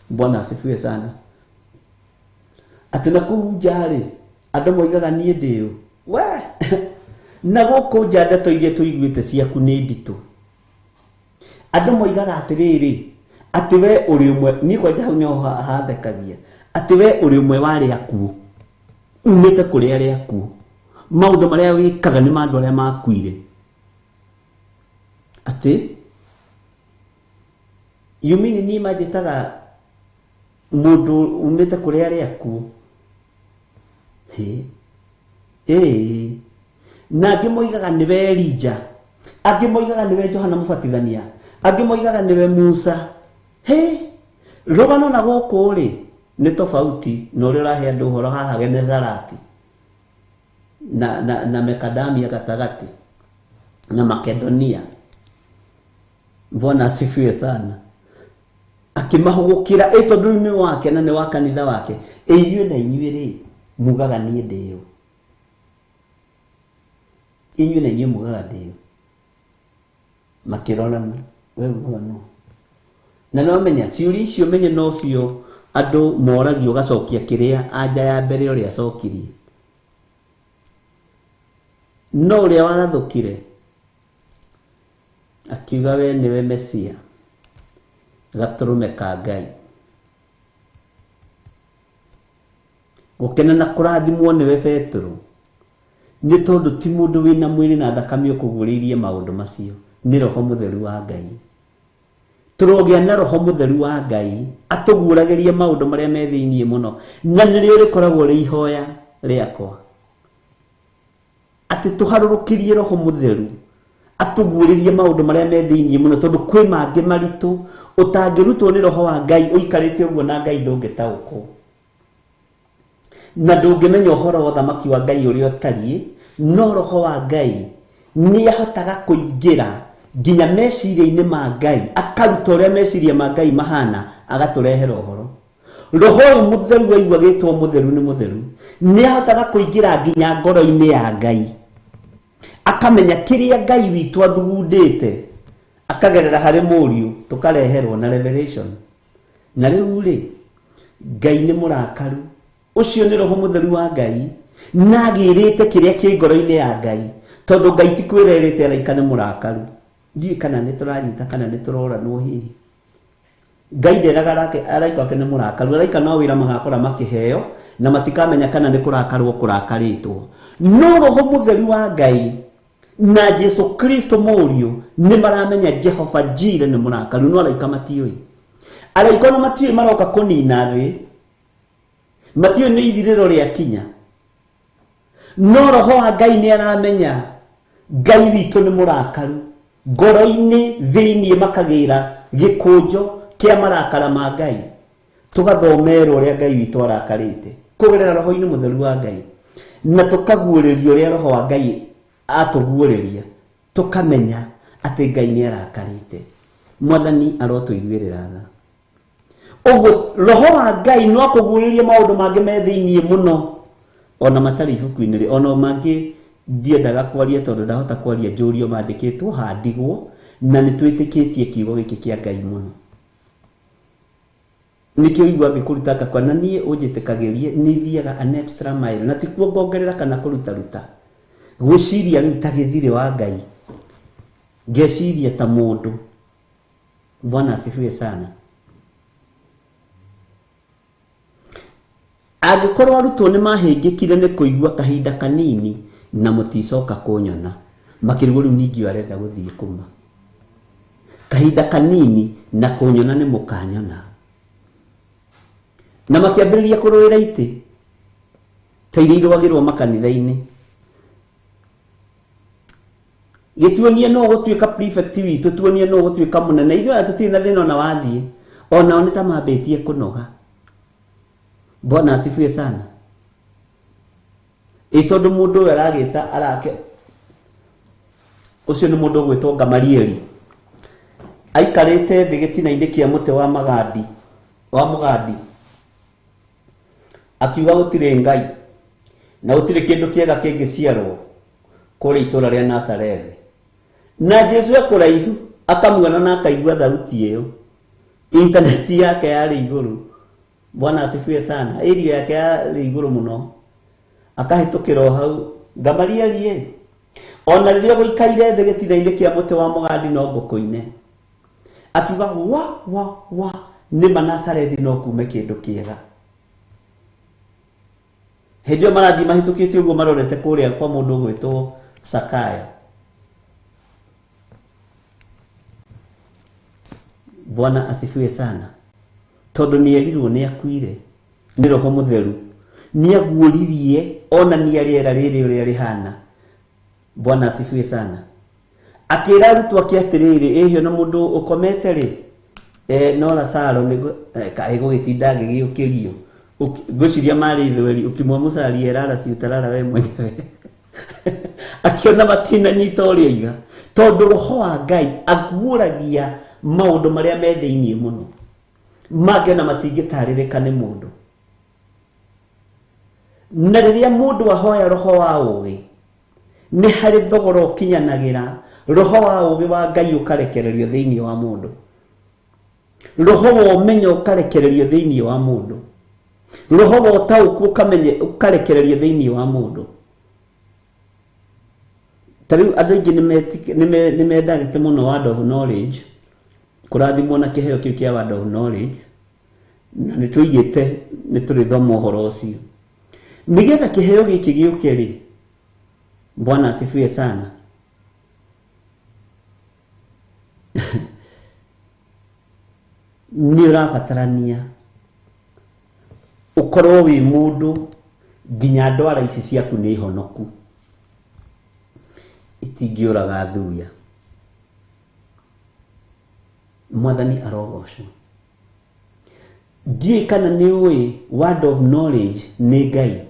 Bwana asifiwe sana. Atĩ na kũu nja rĩ, andũ moigaga niĩ ndĩũ. We na gũkũ nja ndeto iria tũiguĩte ciaku nĩ nditũ. Andũ moigaga atĩrĩrĩ, atĩ we ũrĩ ũmwe, niĩ kwanja hau nĩho hathekagia, atĩ we ũrĩ ũmwe wa arĩa akuũ, umĩte kũrĩ arĩa akuũ, maũndũ marĩa wĩkaga nĩ ma andũ arĩa makuire. Atĩ you mean niĩ manjĩtaga mũndũ umĩte kũrĩ arĩa akuũ? Hĩ, ĩĩ. Na angĩ moigaga nĩwe Elija, angĩ moigaga nĩwe Johana Mũbatithania, angĩ moigaga nĩwe Musa. Hĩ, rũgano na gũkũ rĩ nĩ tofauti na ũrĩa ũrahe andũ ũhoro haha Genesarati na Mekadamia gatagatĩ na Makedonia. Bwana asifiwe sana. Akĩmahũgũkĩra, ĩ tondũ rĩu nĩ wake na nĩ wa kanitha wake. Ĩ inyuĩ na inyuĩ rĩ, mugaga niĩ ndĩũ? Inyuĩ na inyuĩ mugaga ndĩ ũ? Makĩrorana, we ugaga no. Na no menya ciũria icio menye nocio andũ moragio ũgacokia kĩrĩa anja ya mbere ũrĩa acokirie. No ũrĩa warathũkire akiuga we nĩwe Mesia, gatũrũme ka Ngai. Gũkena na kũrathimwo nĩwe Petero, nĩ tondũ ti mũndũ wĩna mwĩrĩ na thakame ũkũguũrĩirie maũndũ macio, nĩ Roho Mũtheru wa Ngai. Tũrogĩa na Roho Mũtheru wa Ngai atũguũragĩrie maũndũ marĩa me thĩinĩ mũno, na nĩrĩo rĩkoragwo rĩ ihoya rĩakwa atĩ tũharũrũkĩrie Roho Mũtheru atũguũrĩrie maũndũ marĩa me thĩinĩ mũno, tondũ kwĩ mangĩ maritũ ũtangĩrutwo nĩ Roho wa Ngai ũikarĩte ũguo na Ngai ndũngĩtaũkwo, na ndũngĩmenya ũhoro wa ũthamaki wa Ngai ũrĩa ũtariĩ. No Roho wa Ngai nĩ ahotaga kũingĩra nginya meciria-inĩ ma Ngai, akaruta ũrĩa meciria ma Ngai mahana, agatũrehera ũhoro. Roho ũyũ Mũtheru waigua gĩtwo Mũtheru nĩ Mũtheru, nĩ ahotaga kũingĩra nginya ngoro-inĩ ya Ngai, akamenya kĩrĩa Ngai witũ athugundĩte, akagerera harĩ Mũriũ, tũkareherwo na revelation. Na rĩu rĩ, Ngai nĩ mũrakaru, ũcio nĩ Roho Mũtheru wa Ngai, na agĩrĩte kĩrĩa kĩ ngoro-inĩ ya Ngai, tondũ Ngai ti kwĩra erĩte araika nĩ mũrakaru. Ndiũĩ kana nĩ tũranyita kana nĩ tũroranwo hihi. Ngai nderaga araika ake nĩ mũrakaru, araika no wĩra magakora makĩheo na matikamenya kana nĩ kũrakarwo kũrakarĩtwo. No Roho Mũtheru wa Ngai na Jesu Kristo Mũriũ nĩ maramenya Jehova Jire nĩ mũrakaru, no araika matiũĩ. Araika ona matiũĩ maroka kũnina thĩ, matiũĩ nĩ ithirĩro rĩakinya. No Roho wa Ngai nĩ aramenya Ngai witũ nĩ mũrakaru, ngoro-inĩ thĩinĩ makagĩra gĩkũnjo kĩa marakara ma Ngai, tũgathomerwo ũrĩa Ngai witũ arakarĩte kũgerera Roho-inĩ Mũtheru wa Ngai, na tũkaguũrĩrio ũrĩa Roho wa Ngai atũguũrĩria, tũkamenya atĩ Ngai nĩ arakarĩte. Mwathani arotũiguĩrĩra tha. Ũguo Roho wa Ngai no akũguũrĩrie maũndũ mangĩ me thĩinĩ mũno ona matarĩ ibuku-inĩ rĩ, ona mangĩ ndiendaga kwaria tondũ ndahota kwaria njũrio mandĩkĩtwo handigwo, na nĩ twĩtĩkĩtie kiugo gĩkĩ kĩa Ngai mũno. Nĩkĩo ũigua ngĩkũruta ngakwa, na niĩ ũnjĩtĩkagĩrie nĩ thiaga an extra mile, na ti kuongongerera kana kũrutaruta. Gwĩciria rĩu ta gĩthirĩ wa Ngai, ngeciria ta mũndũ. Bwana asifiwe sana. Angĩkorwo arutwo nĩ mahĩngĩkire nĩ kũigua kahinda kanini na mũticoka kũnyona, makĩrigwo rĩu ningĩ arenda gũthiĩ kũma. Kahinda kanini na kũnyona nĩ mũkanyona. Na makĩambĩrĩria kũrũĩra itĩ ta iria irũagĩrwo makanitha-inĩ. Gĩtuonie no gũtuĩka prefect witũ, tuonie no gũtuĩka mũnene, ithuĩ ona tũtirĩ na thĩna ona wathiĩ, onao nĩ ta mambĩtie kũnoga. Bwana asifiwe sana. Ĩ tondũ mũndũ ũyũ aragĩta arake, ũcio nĩ mũndũ ũgwĩtwo Gamalieli, aikarĩte thĩ gĩtina-inĩ kĩa mũtĩ wa magandi, wa mũgandi, akiuga gũtirĩ Ngai na gũtirĩ kĩndũ kĩega kĩngĩciarwo kũrĩa itũũra rĩa Nazarethi. Na Jesu e kũraihu akamuona na akaigua thauti ĩyo, intaneti yake yarĩ igũrũ. Bwana asifiwe sana. Area yake yarĩ igũrũ mũno, akahĩtũkĩra o hau. Gamalieli ĩ, ona rĩrĩa gũikaire thĩ gĩtina-inĩ kĩa mũtĩ wa mũgandi no ngũkũine, akiuga wa wa wa, nĩ ma Nazarethi no kume kĩndũ kĩega. Hĩndĩ ĩyo marathiĩ mahĩtũkĩte ũguo marorete kũrĩa kwa mũndũ ũgwĩtwo Zakayo. Bwana asifiwe sana. Tondũ nĩ erirwo nĩ akuire nĩ Roho Mũtheru, nĩ aguũririe onania rĩera rĩrĩ ũrĩa rĩhana. Bwana asifiwe sana. Akĩra arutwo ake atĩrĩrĩ, ĩhĩ ona mũndũ ũkomete rĩ, no Lazaro nĩguo, kaĩ gũgĩtinda agĩgĩũkĩrio. Ngwĩciria marĩ ithweri, ũkimwa mũcari erara si utarara we mwenyewe. Akĩona matinanyita ũrĩa oiga, tondũ Roho wa Ngai aguũragia maũndũ marĩa me thĩinĩ mũno, mangĩ ona matingĩtarĩrĩka nĩ mũndũ. Na rĩrĩa mũndũ ahoya Roho wa ũũgĩ, Nĩ harĩ thogora ũkinyanagĩra roho wa ũũgĩ wa Ngai ũkarekererio thĩinĩ wa mũndũ, roho wa ũmenyo ũkarekererio thĩinĩ wa mũndũ, roho wa ũtaũku ũkarekererio thĩinĩ wa mũndũ. Ta rĩu andũ aingĩ nĩ mendagĩte mũno word of knowledge, kũrathimwo na kĩheo kĩu kĩa word of knowledge, na nĩ tũigĩte nĩ tũrĩthoma ũhoro ũcio. Nĩgetha kĩheo gĩkĩ gĩũke rĩ, Bwana asifiwe sana. Nĩ ũrabatarania ũkorwo wĩ mũndũ nginya ndwara ici ciaku nĩ honoku, itingĩũraga thuya. Mwathani arogocwo. Ndiũĩ kana nĩ ũĩ word of knowledge nĩ Ngai.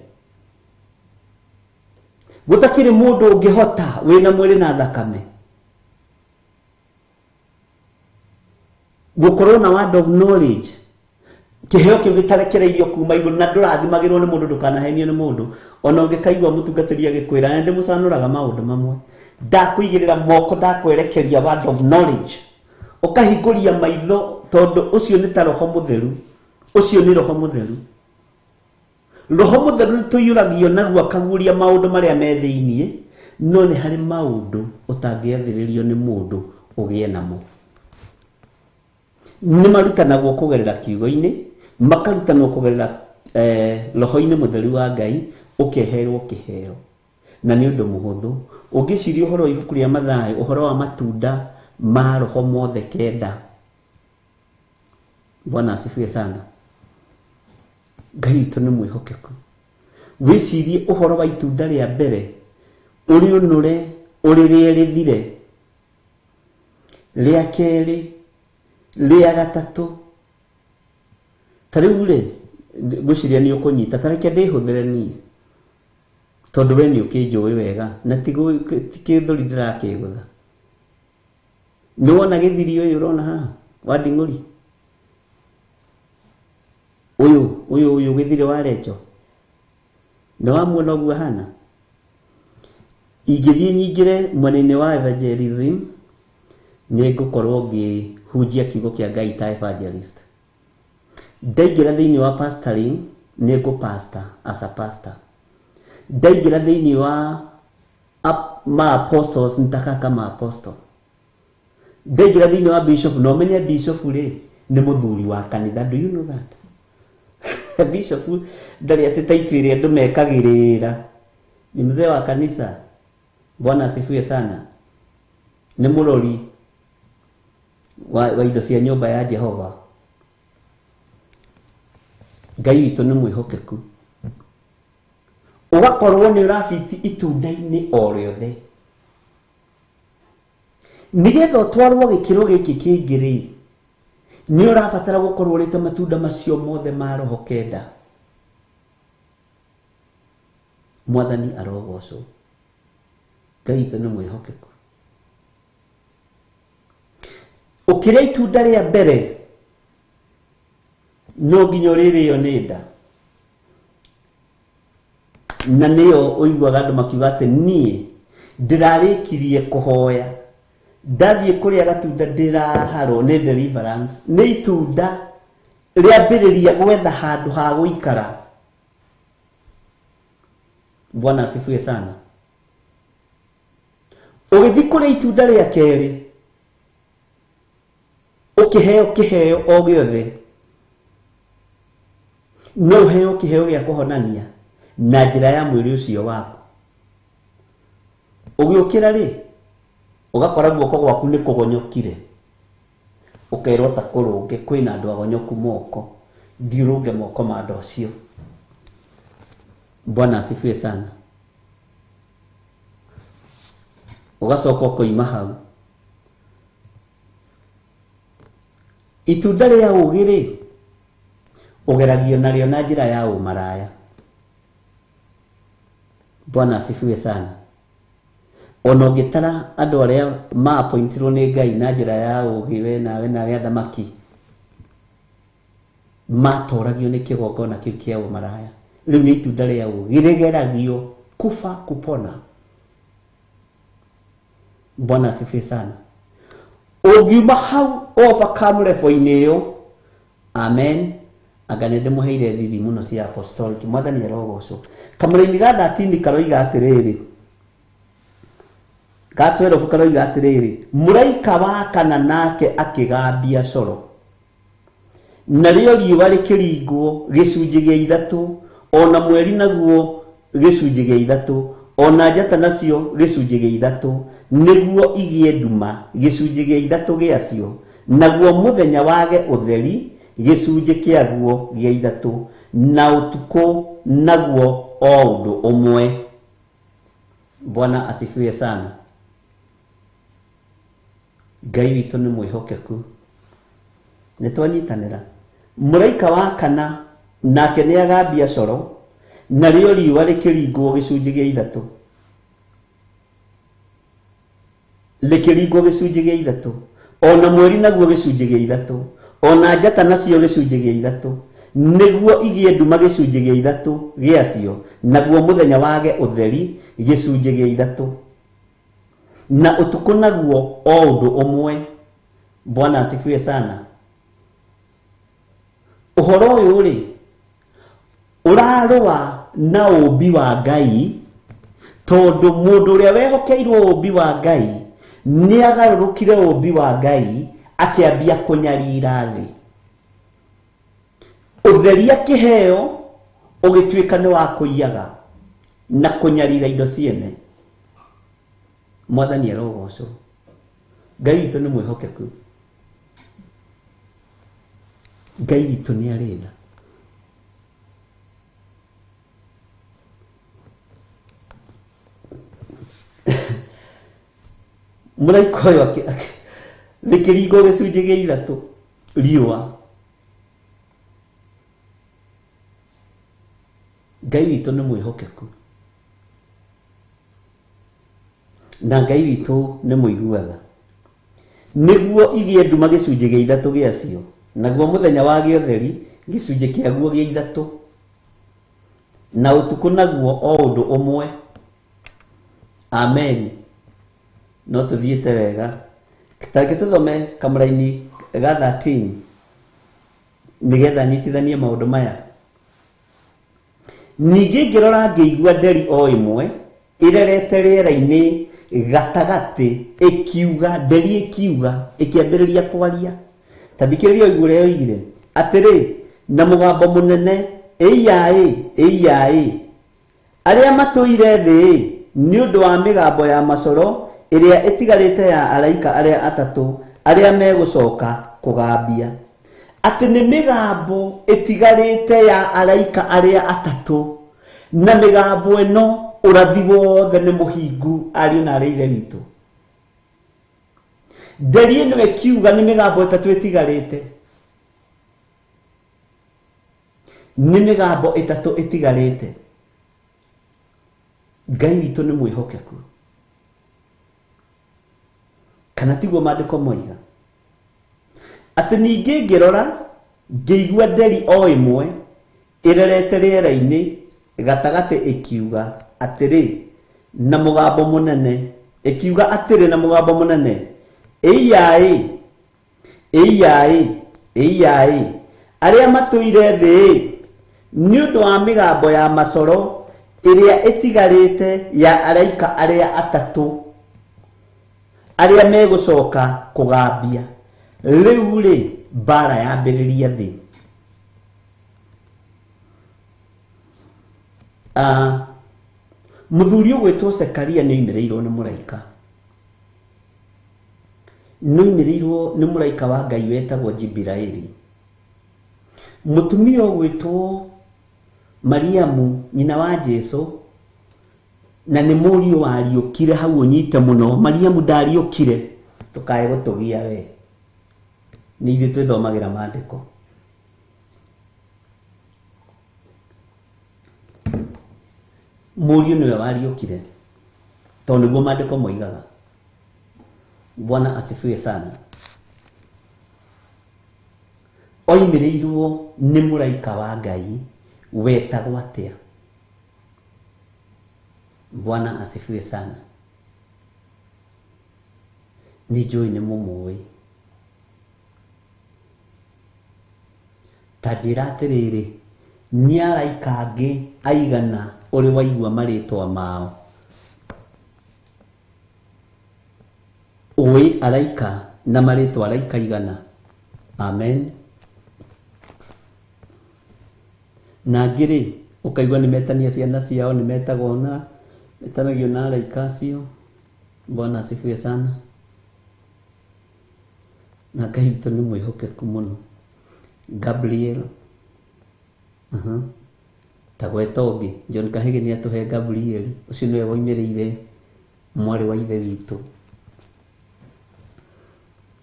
Gũtakĩrĩ mũndũ ũngĩhota wĩna mwĩrĩ na thakame gũkorwo na word of knowledge, kĩheo kĩu gĩtarekereirio kuma igũrũ na ndũrathimagĩrwo nĩ mũndũ, ndũkanahenio nĩ mũndũ. Ona ũngĩkaigua mũtungatĩri agĩkwĩra, na ndĩmũcanũraga maũndũ mamwe, ndakũigĩrĩra moko, ndakwerekeria word of knowledge, ũkahingũria maitho, tondũ ũcio nĩ ta roho mũtheru, ũcio nĩ roho mũtheru. Roho mũtheru nĩ tũiyũragio naguo akaguũria maũndũ marĩa me thĩiniĩ, no nĩ harĩ maũndũ ũtangĩathĩrĩrio nĩ mũndũ ũgĩe namo. Nĩ marutanagwo kũgerera kiugo-inĩ, makarutanwo kũgerera roho-inĩ mũtheru wa Ngai, ũkeherwo kĩheo. Na nĩ ũndũ mũhũthũ. Ũngĩciria ũhoro wa ibuku rĩa Mathayo, ũhoro wa matunda ma roho mothe kenda. Bwana asifiwe sana. Ngai witũ nĩ mwĩhokeku. Wĩcirie ũhoro wa itunda rĩa mbere, ũrĩũnũre, ũrĩrĩe rĩthire. Rĩa kerĩ, rĩa gatatũ. Ta rĩu rĩ, ngwĩciria nĩ ũkũnyita, ta reke ndĩhũthĩre niĩ, tondũ we nĩ ũkĩnjũĩ wega, na ti kĩthũri ndĩrakĩgũtha. Nĩ wona gĩthiri ũyũ ũrona haha wa nding'ũri, ũyũ ũyũ ũyũ gĩthiri wa Recho, nĩ wamuona ũguo ahana? Ingĩthiĩ nyingĩre mwena-inĩ wa evangelism, nĩ ngũkorwo ngĩhunjia kiugo kĩa Ngai ta evangelist. Ndaingĩra thĩinĩ wa pastoring, nĩ ngũ pastor as a pastor. Ndaingĩra thĩinĩ wa ma apostles, nitaka kama apostle. Ndaingĩra thĩinĩ wa bishop, no menye bishop rĩ nĩ mũthuri wa kanitha. Do you know that? Bishop ndarĩ atĩ taitũ ĩrĩa andũ mekagĩrĩra, ni mzee wa kanisa. Bwana asifiwe sana. Nĩ mũrori wa indo cia nyũmba ya Jehova. Ngai witũ nĩ mwĩhokeku. Ũgakorwo nĩ ũrabiti itunda-inĩ o rĩothe, nĩgetha ũtwarwo gĩkĩro gĩkĩ kĩngĩ rĩ, nĩ ũrabatara gũkorwo ũrĩte matunda macio mothe ma roho kenda. Mwathani arogocwo. Ngai witũ nĩ mwĩhokeku. Ũkĩrĩa itunda rĩa mbere, no nginya ũrĩrĩo nĩ nda. Na nĩyo ũiguaga andũ makiuga atĩ niĩ ndĩrarĩkirie kũhoya, ndathiĩ kũrĩa gatunda ndĩraharwo nĩ deliverance. Nĩ itunda rĩambĩrĩria gwetha handũ ha gũikara. Bwana asifiwe sana. Ũgĩthiĩ kũrĩa itunda rĩa kerĩ, ũkĩheo kĩheo o gĩothe, no ũheo kĩheo gĩa kũhonania na njĩra ya mwĩrĩ ũcio waku. Ũgĩũkĩra rĩ, ũgakora guoko gwaku nĩ kũgonyokire, ũkerwo ta kũrũnge, kwĩna andũ agonyoku moko, thiĩ ũrũnge moko ma andũ acio. Bwana asifiwe sana. Ũgacoka ũkoima hau. Itunda rĩa ũũgĩ rĩ, ũgeragio narĩo na njĩra ya ũmaraya. Bwana asifiwe sana. Ona ũngĩtara andũ arĩa ma-appointirwo nĩ Ngai na njĩra ya ũũgĩ, we nawe nawe athamaki, matoragio nĩ kĩgongona kĩu kĩa ũmaraya. Rĩu nĩ itunda rĩa ũũgĩ rĩgeragio kufa kupona. Bwana asifiwe sana. Ũngiuma hau overcome level-inĩ ĩyo, amen. Anga nĩ ndĩmũheire thiri mũno cia apostolic. Mwathani arogocwo. Kamũraini ga 13 karoiga atĩrĩrĩ, ga 12 karoiga atĩrĩrĩ, mũraika wa kana nake akĩgambia coro, narĩo riũa rĩkĩringwo gĩcunjĩ gĩa ithatũ, ona mweri naguo gĩcunjĩ gĩa ithatũ, ona njata nacio gĩcunjĩ gĩa ithatũ, nĩguo igĩe nduma gĩcunjĩ gĩa ithatũ gĩacio, naguo mũthenya wage ũtheri gĩcunjĩ kĩaguo gĩa ithatũ, na ũtukũ naguo o ũndũ ũmwe. Bwana asifiwe sana. Ngai witũ nĩ mwĩhokeku. Nĩ twanyitanĩra. Mũraika wa kana nake nĩ agambia coro, narĩo riũa rĩkĩringwo gĩcunjĩ gĩa ithatũ, rĩkĩringwo gĩcunjĩ gĩa ithatũ, ona mweri naguo gĩcunjĩ gĩa ithatũ, ona njata nacio gĩcunjĩ gĩa ithatũ, nĩguo igĩe nduma gĩcunjĩ gĩa ithatũ gĩacio, naguo mũthenya wage ũtheri gĩcunjĩ gĩa ithatũ, na ũtukũ naguo o ũndũ ũmwe. Bwana asifiwe sana. Ũhoro ũyũ rĩ ũrarũa na ũmbi wa Ngai, tondũ mũndũ ũrĩa wehokeirwo ũmbi wa Ngai nĩ agarũrũkire ũmbi wa Ngai akĩambia kũnyarira thĩ. Ũtheri akĩheo ũgĩtuĩka nĩ wa kũiyaga na kũnyarira indo ciene. Mwathani arogocwo. Ngai witũ nĩ mwĩhokeku. Ngai witũ nĩ arĩ tha. Mũraika ũyũ rĩkĩringwo gĩcunjĩ gĩa ithatũ riũa. Ngai witũ nĩ mwĩhokeku na Ngai witũ nĩ mũigua tha. Nĩguo igĩe nduma gĩcunjĩ gĩa ithatũ gĩacio, naguo mũthenya wage ũtheri gĩcunjĩ kĩaguo gĩa ithatũ, na ũtukũ naguo o ũndũ ũmwe. Amen. No tũthiĩte wega. Tareke tũthome kamũraini ga 13 nĩgetha nyitithanie maũndũ maya. Ningĩ ngĩrora ngĩigua nderi o ĩmwe ĩrerete rĩera-inĩ gatagatĩ ĩkiuga, nderi ĩkiuga, ĩkĩambĩrĩria kwaria. Ta thikĩrĩria ũigue ũrĩa yoigire, atĩrĩ na mũgambo mũnene, ĩiyaĩ, ĩiyaĩ, arĩa matũire thĩ nĩ ũndũ wa mĩgambo ya macoro ĩrĩa ĩtigarĩte ya araika arĩa atatũ arĩa megũcoka kũgambia. Atĩ nĩ mĩgambo ĩtigarĩte ya araika arĩa atatũ, na mĩgambo ĩno ũrathi wothe nĩ mũhingu, ariũ na arĩ ithe witũ. Nderi ĩno ĩkiuga nĩ mĩgambo ĩtatũ ĩtigarĩte, nĩ mĩgambo ĩtatũ ĩtigarĩte. Ngai witũ nĩ mwĩhokeku, kana tiguo maandĩko moiga? Atĩ ningĩ ngĩrora ngĩigua nderi o ĩmwe ĩrerete rĩera-inĩ gatagatĩ ĩkiuga atĩrĩ na mũgambo mũnene, ĩkiuga atĩrĩ na mũgambo mũnene, ĩiyaĩ, ĩiyaĩ, ĩiyaĩ, arĩa matũire thĩ nĩ ũndũ wa mĩgambo ya macoro ĩrĩa ĩtigarĩte ya araika arĩa atatũ arĩa megũcoka kũgambia. Rĩu rĩ mbara yambĩrĩria thĩ. Mũthuri ũgwĩtwo Zekaria nĩ oimĩrĩirwo nĩ mũraika. Nĩ oimĩrĩirwo nĩ mũraika wa Ngai wetagwo Jibiraeli. Mũtumia ũgwĩtwo Mariamu, nyina wa Jesu, na nĩ mũriũ wariũkire hau ũnyite mũno. Mariamu ndariũkire, ndũkae gũtũgia we, nĩ ithuĩ twĩthomagĩra maandĩko. Mũriũ nĩwe wariũkire, tondũ nĩguo maandĩko moigaga. Bwana asifiwe sana. Oimĩrĩirwo nĩ mũraika wa Ngai wetagwo atĩa? Bwana asifiwe sana. Nĩ njũĩ nĩ mũmũĩ. Ta njĩra atĩrĩrĩ, nĩ araika angĩ aigana ũrĩ waigua marĩtwa mao? Ũĩ araika na marĩtwa araika igana? Amen. Na angĩ rĩ, ũkaigua nĩ metania ciana ciao, nĩ metagwo na metanagio na araika acio. Bwana asifiwe sana. Na Ngai witũ nĩ mwĩhokeku mũno. Gabriel, ta gweta ũngĩ, John Kahĩgĩ nĩ atũhe Gabriel, ũcio nĩwe woimĩrĩire mwarĩ wa ithe witũ.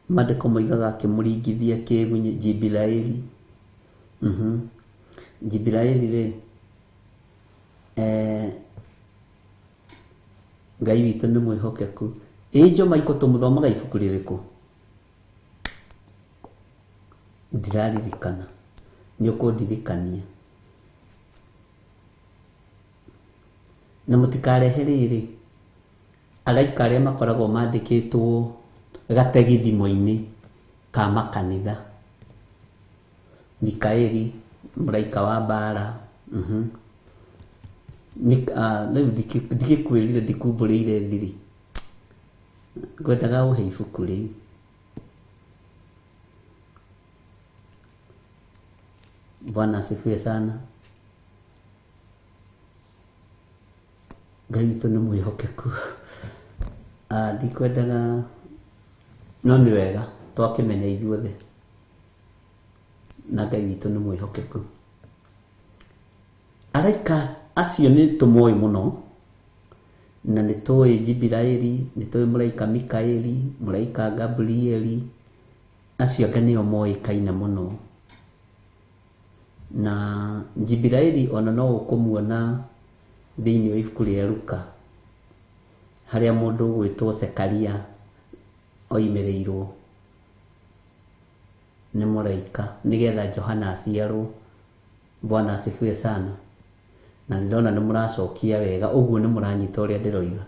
Maandĩko moigaga akĩmũringithia kĩgunyĩ Jibilaeli. Jibilaeli rĩ, Ngai witũ nĩ mwĩhokeku. Ĩnjo Michael tũmũthomaga ibuku rĩrĩkũ? Ndiraririkana. Nĩ ũkũndirikania. Na mũtikarehe rĩrĩ, araika arĩa makoragwo mandĩkĩtwo gategithimo-inĩ ka makanitha. Mikaeli, mũraika wa mbara. Rĩu ndingĩkwĩrire ndikumbũrĩire thiri. Ngwendaga ũhe ibuku rĩu. Bwana asifiwe sana. Ngai witũ nĩ mwĩhokeku. Ndikwendaga, no nĩ wega twakĩmenya ithuothe. Na Ngai witũ nĩ mwĩhokeku. Araika acio nĩ tũmoĩ mũno, na nĩ tũĩ Jibilaeli, nĩ tũĩ mũraika Mikaeli, mũraika Gabrieli, acio anga nĩo moĩkaine mũno. Na Jibilaeli ona no ũkũmuona thĩinĩ wa ibuku rĩa Luka, harĩa mũndũ ũgwĩtwo Zekaria oimĩrĩirwo nĩ mũraika nĩgetha Johana aciarwo. Bwana asifiwe sana. Na nĩndona nĩ mũracokia wega, ũguo nĩ mũranyita ũrĩa ndĩroiga.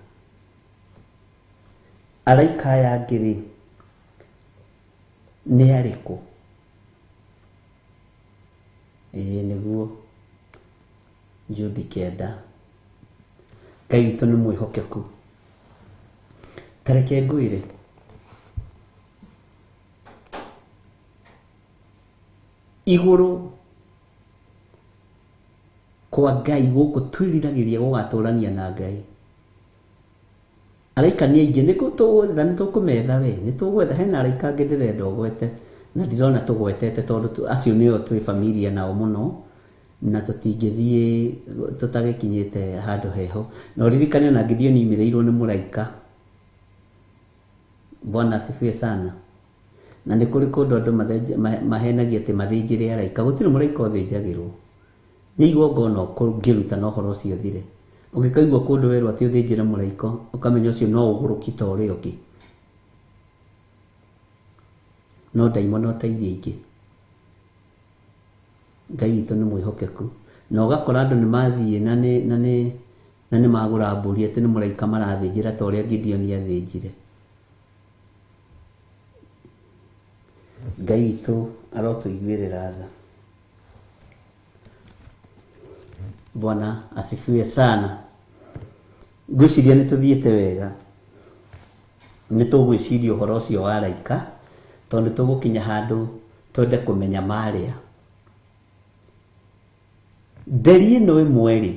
Araika aya angĩ rĩ, nĩ arĩkũ? Ĩĩ nĩguo Jude 9. Ngai witũ nĩ mwĩhokeku. Ta reke ngwĩre, igũrũ kwa Ngai gũkũ twĩriragĩria gũgatũrania na Ngai. Araika nĩ aingĩ, nĩ tũgwetha, nĩ tũkũmetha we, nĩ tũgwetha. Hena araika angĩ ndĩrenda ũgwete, na ndirona tũgwetete tondũ acio nĩo twĩ familia nao mũno, na tũtingĩthiĩ tũtagĩkinyĩte handũ heho. Na ũririkane ona Gideon imĩrĩirwo nĩ mũraika. Bwana asifiwe sana. Na nĩ kũrĩ kũndũ andũ mahenagia atĩ mathĩnjĩre araika. Gũtirĩ mũraika ũthĩnjagĩrwo. Nĩ igongona ũngĩruta na ũhoro ũcio ũthire. Ũngĩkaigua kũndũ werwo atĩ ũthĩnjĩre mũraika, ũkamenya ũcio no ũgũrũki ta ũrĩa ũngĩ. No ndaimono ta iria ingĩ. Ngai witũ nĩ mwĩhokeku. Na ũgakora andũ nĩ mathiĩ na nĩ magũra mbũri atĩ nĩ mũraika marathĩnjĩra ta ũrĩa Gideon athĩnjire. Ngai witũ arotũiguĩrĩra tha. Bwana asifiwe sana. Ngwĩciria nĩ tũthiĩte wega. Nĩ tũgwĩciria ũhoro ũcio wa araika, tondũ nĩ tũgũkinya handũ twende kũmenya marĩa. Nderi ĩno ĩmwe rĩ,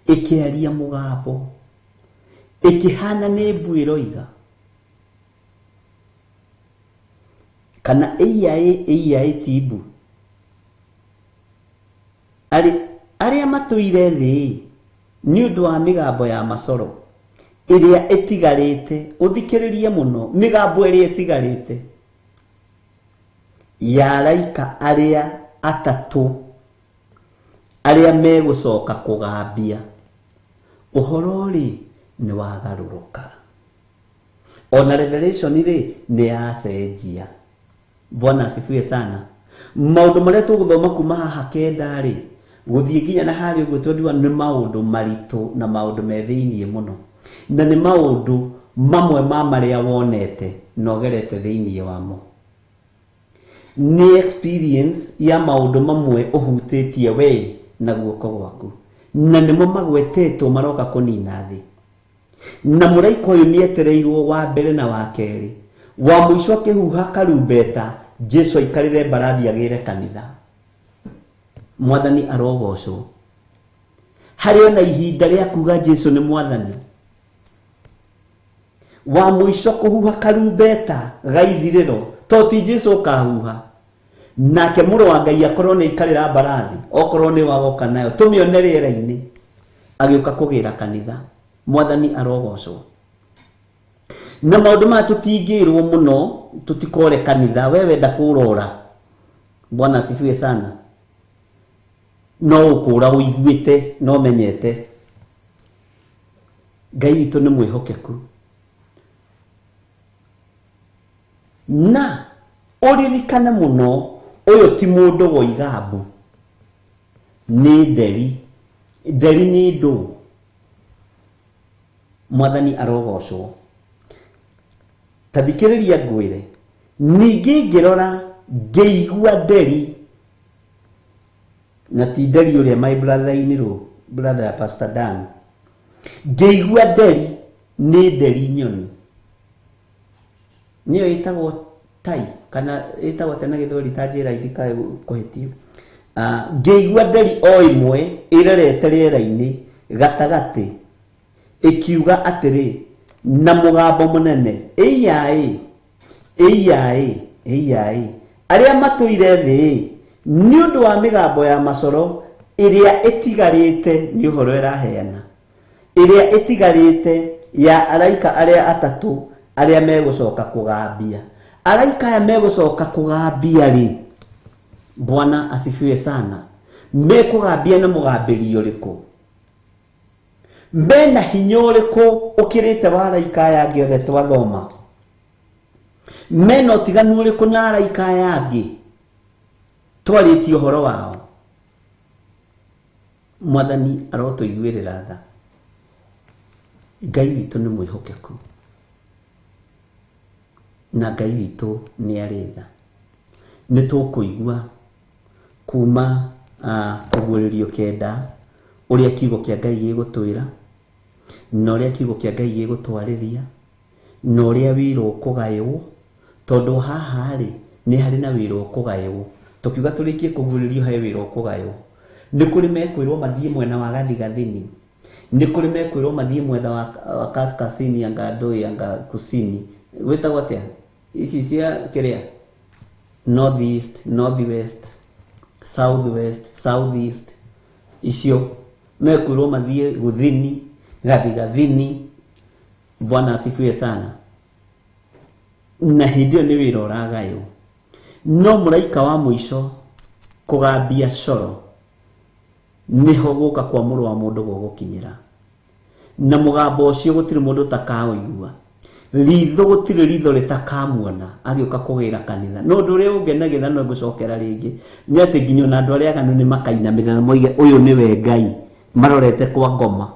ĩkĩaria mũgambo, ĩkĩhana nĩ mbu ĩroiga, kana ĩiaĩ ti mbu. Arĩa matũire thĩ nĩ ũndũ wa mĩgambo ya macoro ĩrĩa ĩtigarĩte, ũthikĩrĩrie mũno, mĩgambo ĩrĩa ĩtigarĩte ya araika arĩa atatũ arĩa megũcoka kũgambia ũhoro rĩ nĩ wagarũrũka. Ona Revelation rĩ nĩ yacenjia. Bwana asifiwe sana. Maũndũ marĩa tũgũthoma kuma haha 9 rĩ, gũthiĩ nginya na harĩa ũguo twendiwa nĩ maũndũ maritũ na maũndũ me thĩiniĩ mũno, na nĩ maũndũ Mamwe ma marĩa wonete na ũgerete thĩinĩ wamo. Nĩ experience ya maũndũ mamwe ũhutĩtie we na guoko gwaku. Na nĩmo magwetetwo maroka kũnina thĩ. Na mũraika ũyũ nĩ etereirwo wa mbere na wa kerĩ. Wa mũico akĩhuha karumbeta, Jesu aikarĩre mbarathi agĩre kanitha. Mwathani arogocwo. Harĩ ona ihinda rĩa kuga Jesu nĩ mwathani. Wa mũico kũhuha karumbeta ga ithirĩro, to ti Jesu ũkahuha. Nake mũrũ wa Ngai akorwo nĩ aikarĩra mbarathi, okorwo nĩ wagoka nayo, tũmĩone rĩera-inĩ, agĩũka kũgĩra kanitha. Mwathani arogocwo. Na maũndũ maya tũtingĩrwo mũno, tũtikore kanitha, we wenda kũrora. Bwana asifiwe sana. No ũkũra ũiguĩte, no ũmenyete. Ngai witũ nĩ mwĩhokeku. Na ũririkane mũno, ũyũ ti mũndũ woiga mbu. Nĩ nderi. Nderi nĩ ndũ. Mwathani arogocwo. Ta thikĩrĩria ngwĩre, ningĩ ngĩrora ngĩigua nderi, na ti nderi ũrĩa my brother in law, brother ya Pastor Dan. Ngĩigua nderi nĩ nderi nyoni. Nĩyo ĩtagwo tai, kana ĩtagwo atĩa na gĩthweri, ta njĩra ndikae kũhĩtio. Ngĩigua nderi o ĩmwe ĩrerete rĩera-inĩ gatagatĩ, ĩkiuga atĩrĩ na mũgambo mũnene, ĩiyaĩ, ĩiyaĩ, ĩiyaĩ, arĩa matũire thĩ nĩ ũndũ wa mĩgambo ya macoro ĩrĩa ĩtigarĩte, nĩ ũhoro ĩraheana, ĩrĩa ĩtigarĩte ya araika arĩa atatũ arĩa megũcoka kũgambia. Araika aya megũcoka kũgambia rĩ, Bwana asifiwe sana, mekũgambia na mũgambĩri ũrĩkũ? Mena hinya ũrĩkũ ũkĩrĩte wa araika aya angĩ othe twathoma? Mena ũtiganu ũrĩkũ na araika aya angĩ twarĩtie ũhoro wao? Mwathani arotũiguĩrĩra tha. Ngai witũ nĩ mwĩhokeku, na Ngai witũ nĩ arĩ tha. Nĩ tũkũigua kuma kũguũrĩrio kenda ũrĩa kiugo kĩa Ngai gĩgũtwĩra, na ũrĩa kiugo kĩa Ngai gĩgũtwarĩria, na ũrĩa wĩra ũkũgaywo, tondũ haha rĩ nĩ harĩ na wĩra ũkũgaywo. Tũkiuga tũrĩkie kũguũrĩrio he wĩra ũkũgaywo. Nĩ kũrĩ mekwĩrwo mathiĩ mwena wa gathigathini, nĩ kũrĩ mekwĩrwo mathiĩ mwena wa kaskazini, anga ndũĩ, anga kusini, gwĩtagwo atĩa ici cia kĩrĩa, north east, north west, south west, south east, icio mekwĩrwo mathiĩ gũthini, gathigathini. Bwana asifiwe sana. Na hĩndĩ ĩyo nĩ wĩra ũragaywo. No mũraika wa mũico kũgambia coro nĩho gũka kwa mũrũ wa mũndũ gũgũkinyĩra. Na mũgambo ũcio gũtirĩ mũndũ ũtakaũigua. Ritho gũtirĩ ritho rĩtakamuona agĩũka kũgĩra kanitha. No ũndũ ũrĩa ũngenagĩra no ngũcokera rĩngĩ nĩ atĩ nginya ona andũ arĩa aganu nĩ makainamĩrĩra na moige ũyũ nĩwe Ngai, marorete kwa ngoma.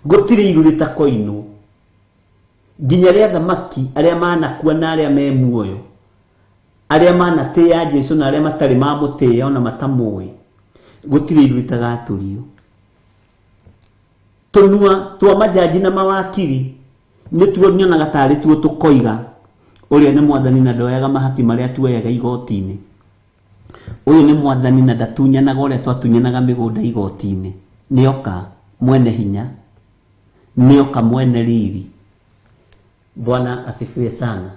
Gũtirĩ iru rĩtakoinwo. Nginya arĩa thamaki arĩa manakua na arĩa me muoyo, arĩa manatĩĩa Jesu na arĩa matarĩ mamũtĩĩa ona matamũĩ, gũtirĩ iru rĩtagatũrio. Tũnua twa majaji na mawakiri nĩtuo nyonaga tarĩ tuo tũkoiga ũrĩa nĩ mwathani na ndoyaga mahaki marĩa tuoyaga igoti-inĩ. Ũyũ nĩ mwathani na ndatunyanaga ũrĩa twatunyanaga mĩgũnda igoti-inĩ. Nĩoka mwene hinya, nĩoka mwene riri. Bwana asifiwe sana.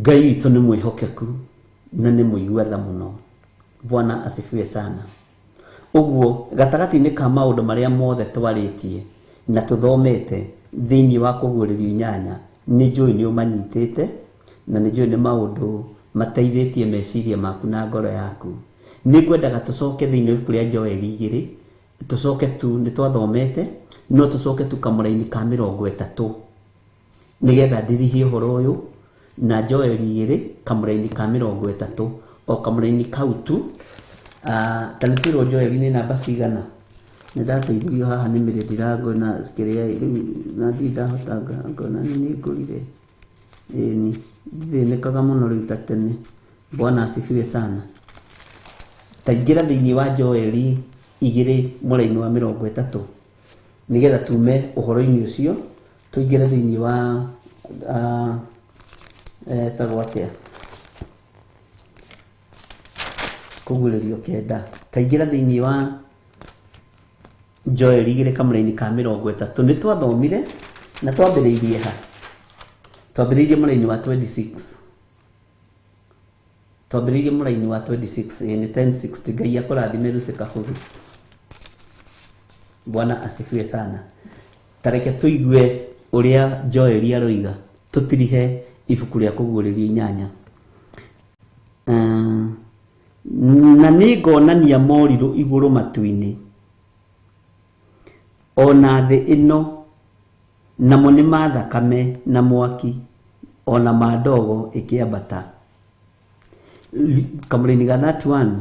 Ngai witũ nĩ mwĩhokeku na nĩ mũigua tha mũno. Bwana asifiwe sana. Ũguo gatagatĩ-inĩ ka maũndũ marĩa mothe twarĩtie na tũthomete thĩinĩ wa kũguũrĩrio inyanya, nĩ njũĩ nĩ ũmanyitĩte na nĩ njũĩ nĩ maũndũ mateithĩtie meciria maku na ngoro yaku. Nĩ ngwendaga tũcoke thĩinĩ wa ibuku rĩa Joeli igĩrĩ, tũcoke tu nĩ twathomete, no tũcoke tu kamũraini ka mĩrongo ĩtatũ nĩgetha ndirihie ũhoro ũyũ. Na Joeli igĩrĩ kamũraini ka mĩrongo ĩtatũ, o kamũraini kau tu. Ta nĩ twĩrwo Joeli nĩ namba cigana? Nĩ ndateithirio haha nĩ mĩrĩ ndirangona kĩrĩa rĩu na ndirĩ ndahota ngona nĩ ngũrire. Ĩni ndithĩnĩkaga mũno rĩu ta tene. Bwana asifiwe sana. Taingĩra thĩinĩ wa Joeli 2 mũraini wa 30 nĩgetha tume ũhoro-inĩ ũcio tũingĩre thĩinĩ wa etagwo atĩa kũguũrĩrio 9. Taingĩra thĩinĩ wa Joeli 2 kamũraini ka 30. Nĩ twathomire na twambĩrĩirie ha? Twambĩrĩirie mũraini wa 26. Twambĩrĩirie mũraini wa 26, ĩ nĩ 1060. Ngai akũrathime Lucy Kabugi. Bwana asifiwe sana. Tareke tũigue ũrĩa Joeli aroiga, tũtirihe ibuku rĩa kũguũrĩrio 8. Na nĩngonania morirũ igũrũ matu-inĩ ona thĩ ĩno, namo nĩ ma thakame na mwaki ona ma ndogo ĩkĩambata. Kamũraini ga 31,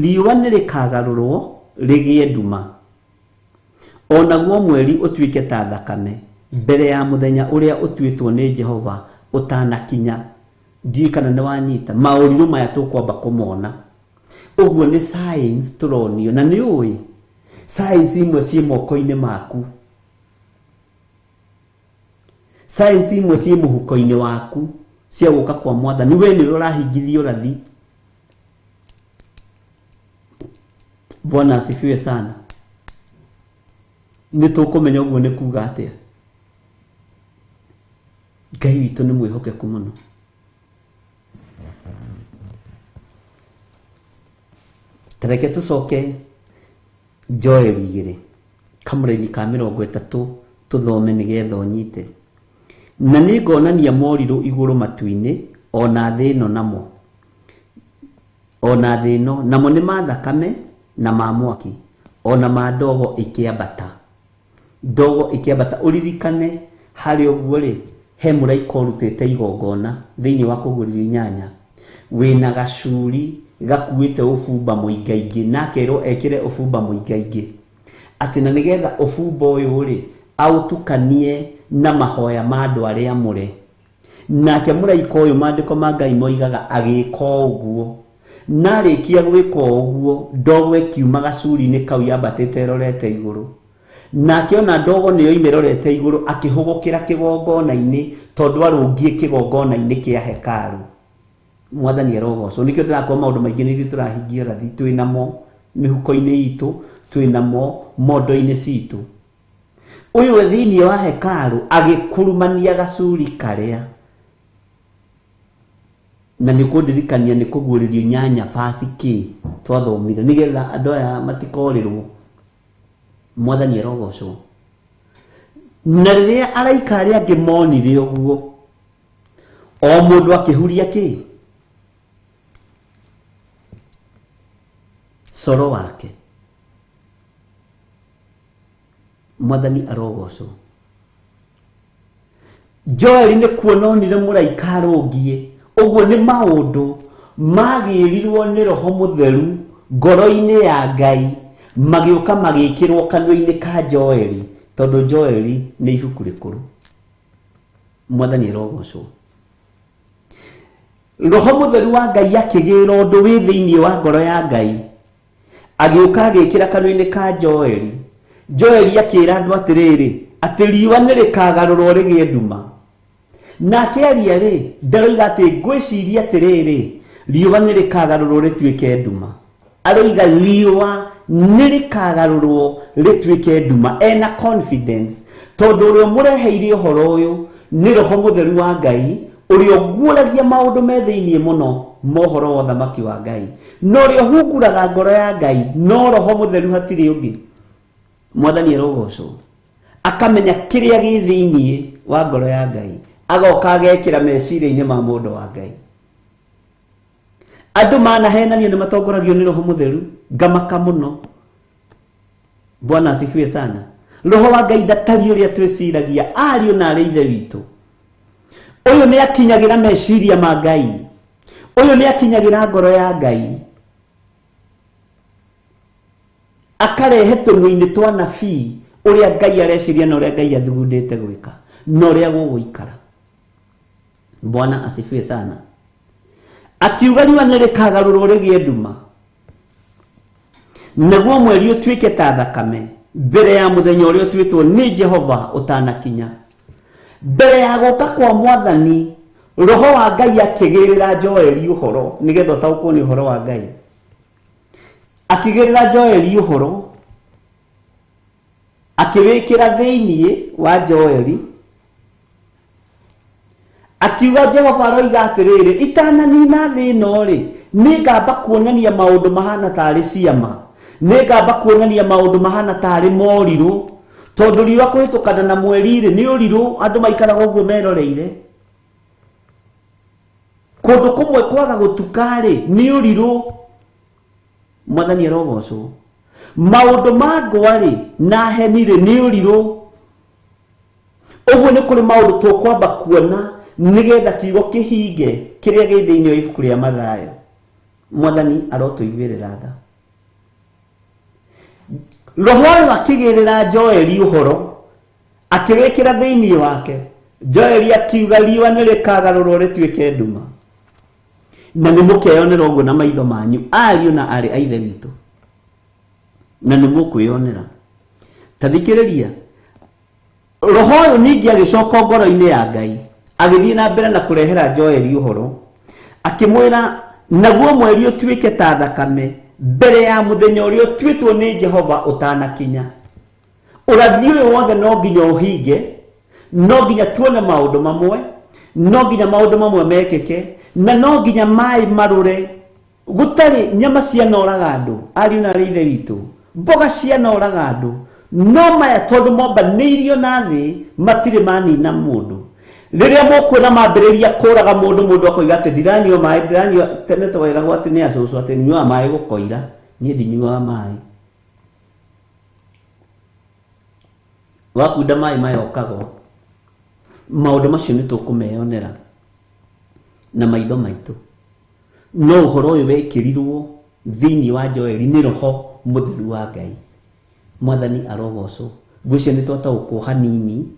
riũa nĩ rĩkagarũrwo rĩgĩe nduma, onaguo mweri ũtuĩke ta thakame mbere ya mũthenya ũrĩa ũtuĩtwo nĩ Jehova ũtanakinya. Ndiũĩ kana nĩ wanyita maũrirũ maya tũkwamba kũmona. Ũguo nĩ science tũronio, na nĩ ũĩ science imwe ciĩ moko-inĩ maku, science imwe ciĩ mũhuko-inĩ waku cia gũka kwa mwathani. We nĩwe ũrahingithia ũrathi. Bwana asifiwe sana. Nĩ tũkũmenya ũguo nĩ kuga atĩa. Ngai witũ nĩ mwĩhokeku mũno. Tareke tũcoke Joeli 2 kamũraini ka 30 tũthome nĩgetha ũnyite. Na nĩngonania morirũ igũrũ matu-inĩ ona thĩ ĩno namo, ona thĩ ĩno namo nĩ ma thakame na ma mwaki ona ma ndogo ĩkĩambata. Ndogo ĩkĩambata. Ũririkane harĩ ũguo rĩ, he mũraika ũrutĩte igongona thĩinĩ wa kũguũrĩrio 8 wĩna gacuri gakuĩte ũbumba mũingaingĩ, na akerwo ekĩre ũbumba mũingaingĩ, atĩ na nĩgetha ũbumba ũyũ rĩ aũtukanie na mahoya ma andũ arĩa amũre. Nake mũraika ũyũ maandĩko ma Ngai moigaga agĩka ũguo, na arĩkia gwĩka ũguo ndogo ĩkiuma gacuri-inĩ kau yambatĩte ĩrorete igũrũ. Nake ona ndogo nĩyo yoima ĩrorete igũrũ akĩhũgũkĩra kĩgongona-inĩ, tondũ arũngiĩ kĩgongona-inĩ kĩa hekarũ. Mwathani arogocwo. Nĩkĩo ndĩrakora maũndũ maingĩ nĩ ithuĩ tũrahingia ũrathi, twĩ namo mĩhuko-inĩ itũ, twĩ namo mondo-inĩ citũ. Ũyũ we thĩinĩ wa hekarũ agĩkurumania gacuri karĩa, na nĩ kũndirikania nĩ kũguũrĩrio 8 basi kĩ twathomire nĩgetha andũ aya matikorĩrwo. Mwathani arogocwo. Na rĩrĩa araika arĩa angĩ monire ũguo, o mũndũ akĩhuria kĩ coro wake. Mwathani arogocwo. Joeli nĩ kuona onire mũraika arũngiĩ. Ũguo nĩ maũndũ magĩrirwo nĩ Roho Mũtheru ngoro-inĩ ya Ngai, magĩũka magĩkĩrwo kanua-inĩ ka Joeli, tondũ Joeli nĩ ibuku rĩkũrũ. Mwathani arogocwo. Roho Mũtheru wa Ngai akĩgĩra ũndũ wĩ thĩinĩ wa ngoro ya Ngai, agĩũka agĩkĩra kanua-inĩ ka Joeli. Joeli akĩra andũ atĩrĩrĩ, atĩ riũa nĩ rĩkagarũrwo rĩgĩe nduma. Nake aria rĩ, ndaroiga atĩ ngwĩciria atĩrĩrĩ, riũa nĩ rĩkagarũrwo rĩtuĩke nduma. Aroiga riũa nĩ rĩkagarũrwo rĩtuĩke nduma. Ena confidence, tondũ ũrĩa ũmũreheire ũhoro ũyũ nĩ Roho Mũtheru wa Ngai, ũrĩa ũguũragia maũndũ me thĩinĩ mũno ma ũhoro wa ũthamaki wa Ngai, na ũrĩa ũhunguraga ngoro ya Ngai no Roho Mũtheru, hatirĩ ũngĩ. Mwathani arogocwo. Akamenya kĩrĩa gĩ thĩinĩ wa ngoro ya Ngai, agoka agekĩra meciria-inĩ ma mũndũ wa Ngai. Andũ manahenania nĩ matongoragio nĩ Roho Mũtheru, ngamaka mũno. Bwana asifiwe sana. Roho wa Ngai ndatariĩ ũrĩa twĩciragia, ariũ na arĩ ithe witũ. Ũyũ nĩ akinyagĩra meciria ma Ngai, ũyũ nĩ akinyagĩra ngoro ya Ngai. Akarehe tũnua-inĩ twa nabii ũrĩa Ngai areciria na ũrĩa Ngai athugundĩte gwĩka na ũrĩa gũgũikara. Bwana asifiwe sana. Akiuga riũa nĩ rĩkagarũrwo rĩgĩe nduma, naguo mweri ũtuĩke ta thakame mbere ya mũthenya ũrĩa ũtuĩtwo nĩ Jehova ũtanakinya. Mbere ya gũka kwa mwathani, roho wa Ngai akĩgĩrĩra Joeli ũhoro nĩgetha ũtaũkwo nĩ ũhoro wa Ngai. Akĩgĩrĩra Joeli ũhoro, akĩwĩkĩra thĩiniĩ wa Joeli, akiuga Jehova aroiga atĩrĩrĩ, itananina thĩ ĩno rĩ, nĩngamba kuonania maũndũ mahana tarĩ ciama, nĩngamba kuonania maũndũ mahana tarĩ morirũ, tondũ riũa kũhĩtũkana na mweri rĩ nĩ ũrirũ, andũ maikaraga ũguo meroreire. Kũndũ kũmwe kwaga gũtuka rĩ nĩ ũrirũ. Mwathani arogocwo. Maũndũ ma ngwa rĩ na heni rĩ nĩ ũrirũ. Ũguo nĩ kũrĩ maũndũ tũkwamba kuona nĩgetha kiugo kĩhinge kĩrĩa gĩ thĩinĩ wa ibuku rĩa Mathayo. Mwathani arotũiguĩrĩra tha. Roho ũyũ akĩgĩrĩra Joeli ũhoro, akĩwĩkĩra thĩinĩ wake. Joeli akiuga riũa nĩ rĩkagarũrwo rĩtuĩke nduma, na nĩ mũkeyonera ũguo na maitho manyu, ariũ na aarĩ a Ithe witũ, na nĩ mũkwĩyonera. Ta thikĩrĩria, roho ũyũ ningĩ agĩcoka ngoro-inĩ ya Ngai, agĩthiĩ na mbere na kũrehera Joeli ũhoro, akĩmwĩra naguo mweri ũtuĩke ta thakame mbere ya mũthenya ũrĩa ũtuĩtwo nĩ Jehova ũtanakinya. Ũrathi ũyũ wothe no nginya ũhinge, no nginya tuone maũndũ mamwe, no nginya maũndũ mamwe mekĩke, na no nginya maĩ marũre. Gũtarĩ nyama cianoraga andũ, ariũ na aarĩ a Ithe witũ, mboga cianoraga andũ, no maya tondũ mombanĩirio na thĩ matirĩ manina mũndũ. Rĩrĩa mũkuona mambĩrĩria kũraga mũndũ, mũndũ akoiga atĩ ndiranyua maĩ, ndiranyua. Tene tweragwo atĩ nĩ acũcũ atĩ nyuaga maĩ gũkoira, niĩ ndinyuaga maĩ. Wakunda maĩ maya ũkagwa. Maũndũ macio nĩ tũkũmeyonera na maitho maitũ. No ũhoro ũyũ wekĩrirwo thĩinĩ wa Joeli nĩ roho mũtheru wa Ngai. Mwathani arogocwo. Ngwĩciria nĩ twataũkwo hanini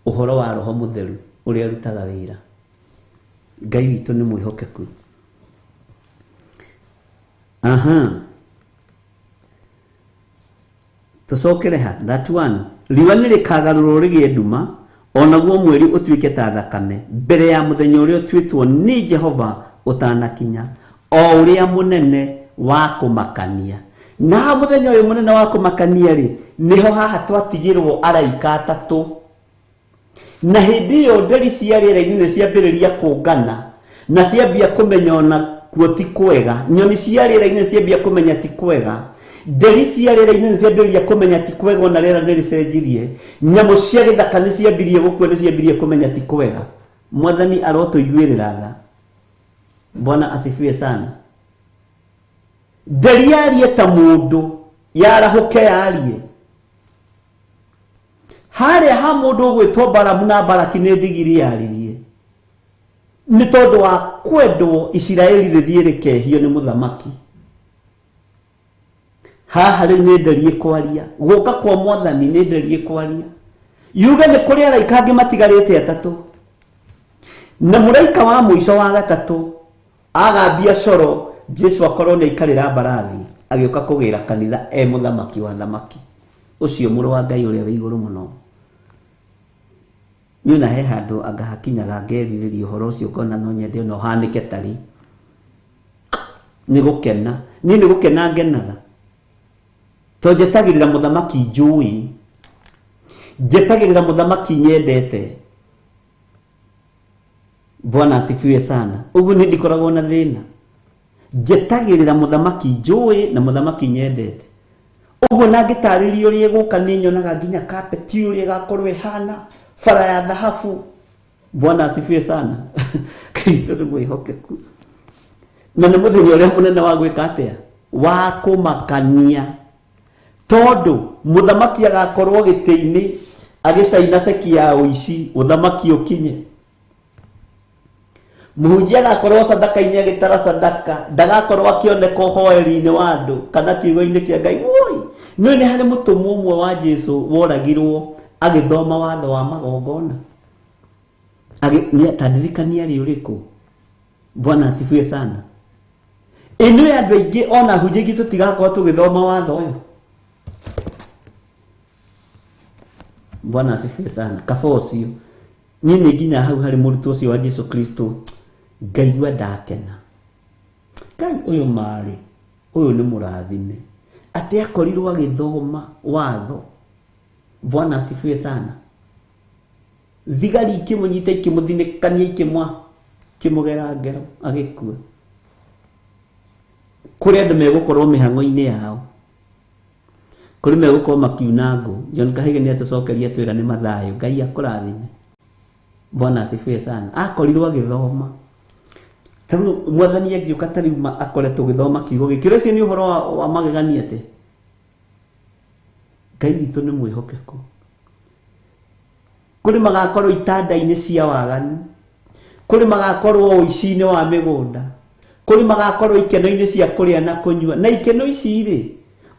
ũhoro wa roho mũtheru ũrĩa arutaga wĩra. Ngai witũ nĩ mwĩhokeku. Aha. Tũcokere ha that one. Riũa nĩ rĩkagarũrwo rĩgĩe nduma, onaguo mweri ũtuĩke ta thakame mbere ya mũthenya ũrĩa ũtuĩtwo nĩ Jehova ũtanakinya, o ũrĩa mũnene wa kũmakania. Na mũthenya ũyũ mũnene wa kũmakania rĩ, nĩho haha twatigĩrwo araika atatũ. Na hĩndĩ ĩyo nderi cia rĩera-inĩ nĩ ciambĩrĩria kũngana, na ciambia kũmenya ona kuo ti kwega. Nyoni cia rĩera-inĩ nĩ ciambia kũmenya ti kwega. Nderi cia rĩera-inĩ nĩ ciambĩrĩria kũmenya ti kwega, ona rĩera nĩ rĩcenjirie. Nyamũ cia gĩthaka nĩ ciambirie gũkua, nĩ ciambirie kũmenya ti kwega. Mwathani arotũiguĩrĩra tha. Bwana asifiwe sana. Nderi yarie ta mũndũ, yarahũke yarie. Harĩa ha mũndũ ũgwĩtwo Balamu na Balaki nĩ ndigiri yaririe, nĩ tondũ wa kwendwo Isiraeli rĩthiĩ rĩkehio nĩ mũthamaki. Haha rĩu nĩ nderi ĩkwaria, gũka kwa mwathani nĩ nderi ĩkwaria. Yuge nĩ kũrĩ araika angĩ matigarĩte atatũ, na mũraika wa mũico wa gatatũ agambia coro, Jesu akorwo nĩ aikarĩra mbarathi agĩũka kũgĩra kanitha e mũthamaki wa thamaki, ũcio mũrũ wa Ngai ũrĩa wĩ igũrũ mũno. Niĩ ona he handũ anga hakinyaga ngerirĩria ũhoro ũcio, ngona no nyende ona ũhanĩke tarĩ. Nĩ gũkena, niĩ nĩ gũkena ngenaga, tondũ njetagĩrĩra mũthamaki njũĩ, njetagĩrĩra mũthamaki nyendete. Bwana asifiwe sana. Ũguo nĩ ndikoragwo na thĩna, njetagĩrĩra mũthamaki njũĩ na mũthamaki nyendete. Ũguo na ngĩtarĩria ũrĩa ĩgũka nĩ nyonaga nginya kapeti ũrĩa ĩgakorwo ĩhana, bara ya thahabu. Bwana asifiwe sana. Kristo nĩ mwĩhokeku. Na nĩ mũthenya ũrĩa mũnene wa gwĩka atĩa? Wa kũmakania. Tondũ mũthamaki agakorwo gĩtĩ-inĩ agĩcaina ceki ya ũici, ũthamaki ũkinye. Mũhunjia agakorwo sadaka-inĩ agĩtara sadaka, ndagakorwo akĩoneka ũhoeri-inĩ wa andũ kana kiugo-inĩ kĩa Ngai. Woi, No nĩ harĩ mũtũmwo ũmwe wa Jesu woragirwo agĩthoma watho wa magongona. Tandirikania rĩ ũrĩkũ? Bwana asifiwe sana. Ĩno ya andũ aingĩ ona hunjia ingĩ tũtigakorwo tũgĩthoma watho ũyũ. Bwana asifiwe sana. Kaba ũcio niĩ nĩ nginya hau harĩ mũrutwo ũcio wa Jesu Kristo ngaigua ndakena. Ngai ũyũ marĩ ũyũ nĩ mũrathime atĩ akorirwo agĩthoma watho. Bwana asifiwe sana. Thigari ikĩmũnyita ikĩmũthinĩkania ikĩmũgera ngero agĩkua. Kũrĩ andũ megũkorwo mĩhang'o-inĩ yao, kũrĩ megũkorwo makiuna ngũ. John Kahige nĩ atũcokeria twĩra nĩ mathayũ. Ngai akũrathime. Bwana asifiwe sana. Akorirwo agĩthoma. Tarĩu mwathani angĩũka tarĩu akore tũgĩthoma kiugo gĩkĩ. Ũcio nĩ ũhoro wa magegania atĩ Ngai witũ nĩ mwĩhokeku. Kũrĩ magakorwo itanda-inĩ cia waganu, kũrĩ magakorwo ũici-inĩ wa mĩgũnda, kũrĩ magakorwo ikeno-inĩ cia kũrĩa na kũnyua. Na ikeno ici rĩ,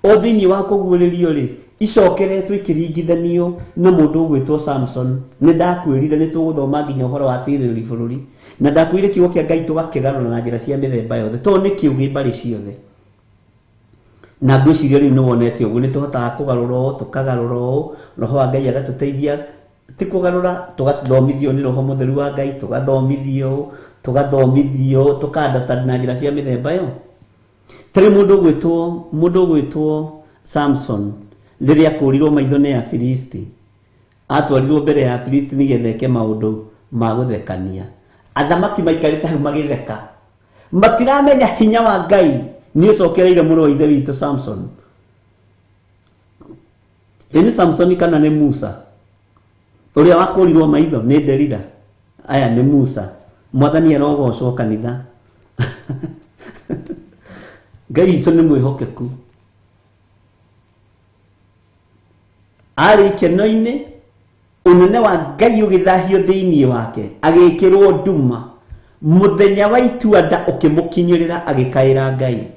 o thĩinĩ wa kũguũrĩrio rĩ, icokeretwo ikĩringithanio na mũndũ ũgwĩtwo Samson. Nĩ ndakwĩrire nĩ tũgũthoma nginya ũhoro wa tirĩrĩri bũrũri, na ndakwĩrire kiugo kĩa Ngai tũgakĩgarũra na njĩra cia mĩthemba yothe, tondũ nĩ kĩũgĩ mbarĩ ciothe. Na ngwĩciria rĩu nĩ wonete ũguo, nĩ tũhotaga kũgarũra ũũ, tũkagarũra ũũ, Roho wa Ngai agatũteithia. Ti kũgarũra, tũgathomithio nĩ Roho Mũtheru wa Ngai, tũgathomithio, tũgathomithio, tũka understand na njĩra cia mĩthemba ĩyo. Tarĩu mũndũ ũgwĩtwo Samson rĩrĩa akũrirwo maitho nĩ Afilisti, atwarirwo mbere ya Afilisti nĩgetha eke maũndũ ma gũthekania. Athamaki maikarĩte hau magĩtheka, matiramenya hinya wa Ngai nĩ ũcokereire mũrũ wa ithe witũ Samson. Ĩ nĩ Samsoni kana nĩ Musa ũrĩa wakũrirwo maitho nĩ Delila? Aya nĩ Musa. Mwathani arogocwo kanitha. Ngai witũ nĩ mwĩhokeku. Arĩ ikeno-inĩ, ũnene wa Ngai ũgĩthahio thĩinĩ wake, agĩkĩrwo nduma. Mũthenya wa itua nda ũkĩmũkinyĩrĩra agĩkaĩra Ngai.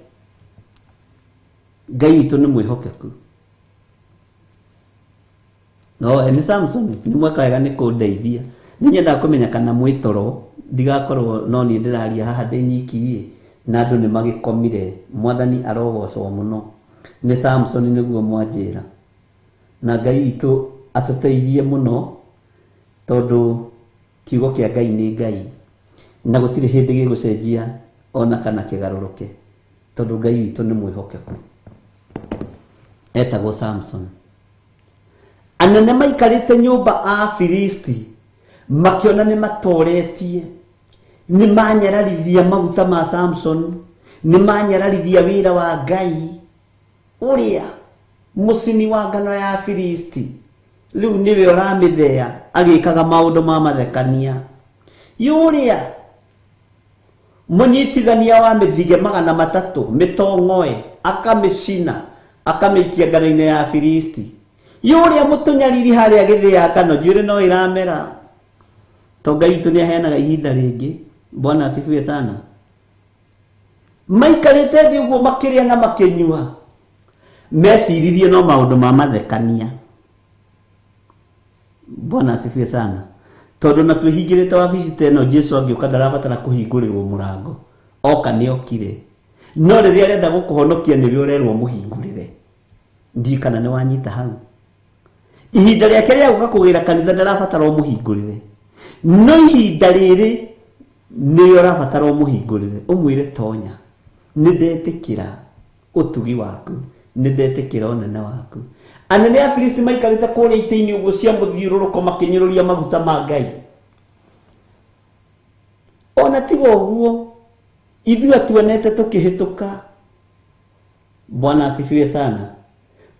Ngai witũ nĩ mwĩhokeku. No nĩ Samson nĩ mweka wega nĩ kũndeithia. Nĩ nyendaga kũmenya kana mwĩtoro ndigakorwo no niĩ ndĩraria haha ndĩ nyiki na andũ nĩ magĩkomire. Mwathani arogocwo mũno. Nĩ Samson nĩguo mwanjĩra. Na Ngai witũ atũteithie mũno, tondũ kiugo kĩa Ngai nĩ Ngai, na gũtirĩ hĩndĩ gĩgũcenjia ona kana kĩgarũrũke, tondũ Ngai witũ nĩ mwĩhokeku. Etagwo Samson. Anene maikarĩte nyũmba a Filisti makĩona nĩ matoretie, nĩ manyararithia maguta ma Samson, nĩ manyararithia wĩra wa Ngai ũrĩa mũcini wa ngano ya Filisti rĩu nĩwe ũramĩthea agĩkaga maũndũ ma mathekania. Yũrĩa mũnyitithania wa mĩthige 300 mĩtong'oe akamĩcina akamĩikia ngano-inĩ ya Filisti. Yũrĩa mũtũnyariri harĩa gĩthĩa ngano njuĩrĩ no ĩramera. To Ngai witũ nĩaheanaga ihinda rĩngĩ. Bwana asifiwe sana. Maikarĩte thĩ ũguo makĩrĩa na makĩnyua, meciririe no maũndũ ma mathekania. Bwana asifiwe sana. Tondũ na twĩhingĩrĩte wabici ta ĩno, Jesu angĩũka ndarabatara kũhingũrĩrwo mũrango, oka nĩ okire. No rĩrĩa arenda gũkũhonokia nĩwe ũrerwo mũhingũrĩre. Ndiũĩ kana nĩ wanyita hau. Ihinda rĩake rĩa gũka kũgĩra kanitha ndarabatara ũmũhingũrĩre, no ihinda rĩrĩ nĩwe ũrabatara ũmũhingũrĩre, ũmwĩre tonya, nĩ ndetĩkĩra ũtugi waku, nĩ ndetĩkĩra ũnene waku. Anene a Filisti maikarĩte kũrĩa itĩ-inĩ ũguo cia mũthiũrũrũko makĩnyũrũria maguta ma Ngai. Ona tiga ũguo, ithuĩ atuonete tũkĩhĩtũka. Bwana asifiwe sana.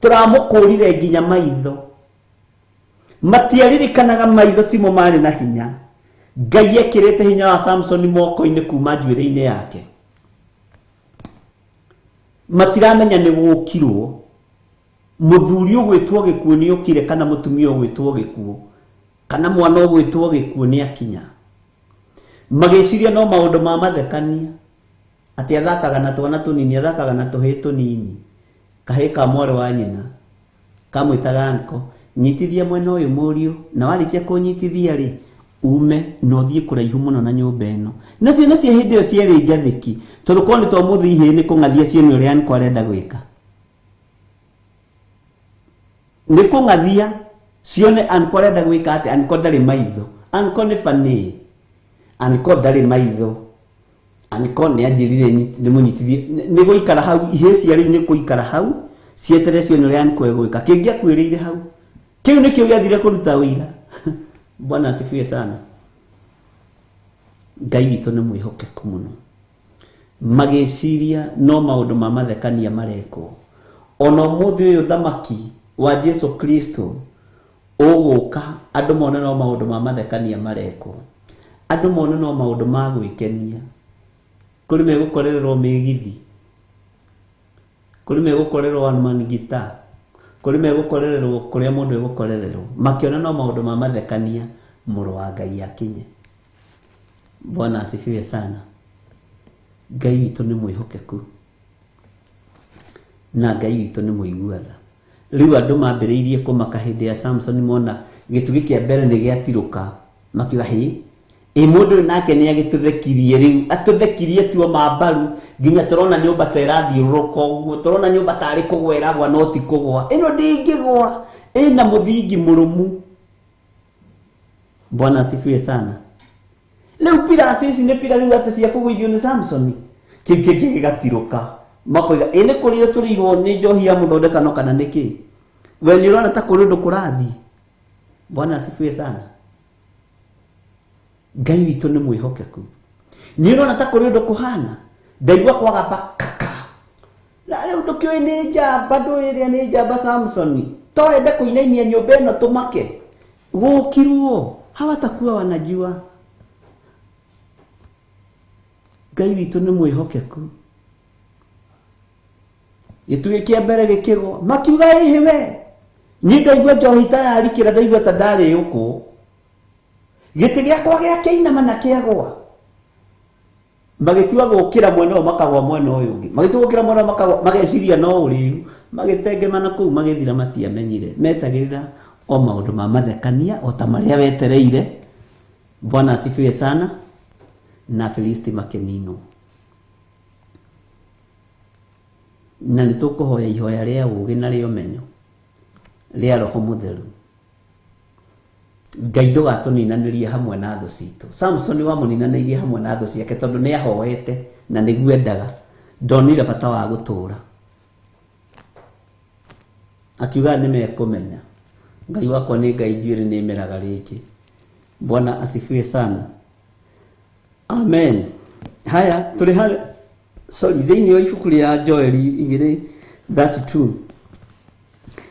Tũramũkũrire nginya maitho. Matiaririkanaga maitho timo marĩ na hinya. Ngai ekĩrĩte hinya wa Samson moko-inĩ kuma njuĩrĩ-inĩ yake. Matiramenya nĩ gũkirwo. Mũthuri ũgwĩtwo gĩkuũ nĩ okire, kana mũtumia ũgwĩtwo gĩkuũ, kana mwana ũgwĩtwo gĩkuũ nĩ akinya. Magĩciria no maũndũ ma mathekania, atĩ athakaga na twana tũnini, athakaga na tũhĩĩ tũnini. Kahĩĩ ka mwarĩ wa nyina kamwĩtaga anko, nyitithia mwena ũyũ mũriũ, na warĩkia kũnyitithia rĩ, ume na ũthiĩ kũraihu mũno na nyũmba ĩno. Na ciana cia hĩndĩ ĩyo ciarĩ njathĩki, tondũ korwo nĩ ta ũmũthĩ ihĩĩ nĩ kũng'athia cione ũrĩa anko arenda gwĩka. Nĩ kũng'athia cione anko arenda gwĩka atĩa, anko ndarĩ maitho, anko nĩ banĩ, anko ndarĩ maitho, anko nĩ anjĩrire ndĩmũnyitithie, nĩ gũikara hau, ihĩĩ cia rĩu nĩ gũikara hau, cieterere cione ũrĩa anko egwĩka. Kĩngĩakuĩrĩire hau, kĩu nĩkĩo gĩathire kũruta ũira. Bwana asifiwe sana. Ngai witũ nĩ mwĩhokeku mũno. Magĩciria no maũndũ ma mathekania marekwo. Ona ũmũthĩ ũyũ thamaki wa Jesu Kristo ũgũka, andũ mone no maũndũ ma mathekania marekwo. Andũ mone no maũndũ ma gwĩkenia. Kũrĩ megũkorererwo mĩgithi, kũrĩ megũkorererwo manigita, kũrĩ megũkorererwo kũrĩa mũndũ egũkorererwo. Makĩona no maũndũ ma mathekania, mũrũ wa Ngai akinye. Bwana asifiwe sana. Ngai witũ nĩ mwĩhokeku na Ngai witũ nĩ mũigua tha. Rĩu andũ mambĩrĩirie kũmaka hĩndĩ ya Samson, mona gĩtugĩ kĩa mbere nĩ gĩatirũka, makiuga hĩ, ĩ mũndũ ũyũ nake nĩ agĩtũthekirie rĩu, atũthekirie tuo ma mbaru nginya tũrona nyũmba ta ĩrathiũrũrũka ũguo, tũrona nyũmba tarĩ kũgwa ĩragwa no ti kũgwa, ĩno ndĩngĩgwa, ĩna mũthingi mũrũmu. Bwana asifiwe sana. Rĩu pillars ici nĩ pillar rĩu atĩ cia kũgũithio nĩ Samson, kĩu kĩngĩ gĩgatirũka, makoiga ĩ nĩ kũrĩo tũrĩirwo nĩ njohi ya mũthondekano kana nĩ kĩ? We nĩ ũrona ta kũrĩ ũndũ kũrathiĩ. Bwana asifiwe sana. Ngai witũ nĩ mwĩhokeku. Nĩ ũrona ta kũrĩ ũndũ kũhana, ndaigua kwagamba kaka. Na rĩu ndũkĩũĩ nĩ njamba, ndũĩ ĩrĩa nĩ njamba Samson, to ende kũinainia nyũmba ĩno tũmake. Gũkirwo, hawatakuwa wanajua. Ngai witũ nĩ mwĩhokeku. Gĩtugĩ kĩa mbere gĩkĩgwa, makiuga ĩhĩ we, niĩ ndaigua njohi ta yarikĩra, ndaigua ta ndarĩũkwo. Gĩtĩ gĩakwa gĩakĩinama na kĩagwa. Magĩtua gũkĩra mwena ũyũ makagwa mwena ũyũ ũngĩ, magĩtua gũkĩra mwena ũyũ makagwa, mageciria no ũrĩu, magĩtengemana kũu magĩthira, matiamenyire. Metagĩrĩra o maũndũ ma mathekania o ta marĩa wetereire. Bwana asifiwe sana. Na Filisti makĩninwo. Na nĩ tũkũhoya ihoya rĩa ũũgĩ na rĩa ũmenyo rĩa Roho Mũtheru. Ngai ndũgatũninanĩrie hamwe na thũ citũ. Samson wamũninanĩirie hamwe na thũ ciake tondũ nĩ ahoete na nĩguo endaga, ndonire bata wa gũtũũra. Akiuga nĩ mekũmenya Ngai wakwa nĩ Ngai njuĩrĩ nĩ ĩmeraga rĩngĩ. Bwana asifiwe sana. Amen. Haya, tũrĩ harĩ, sorry, thĩinĩ wa ibuku rĩa Joeli 2:32.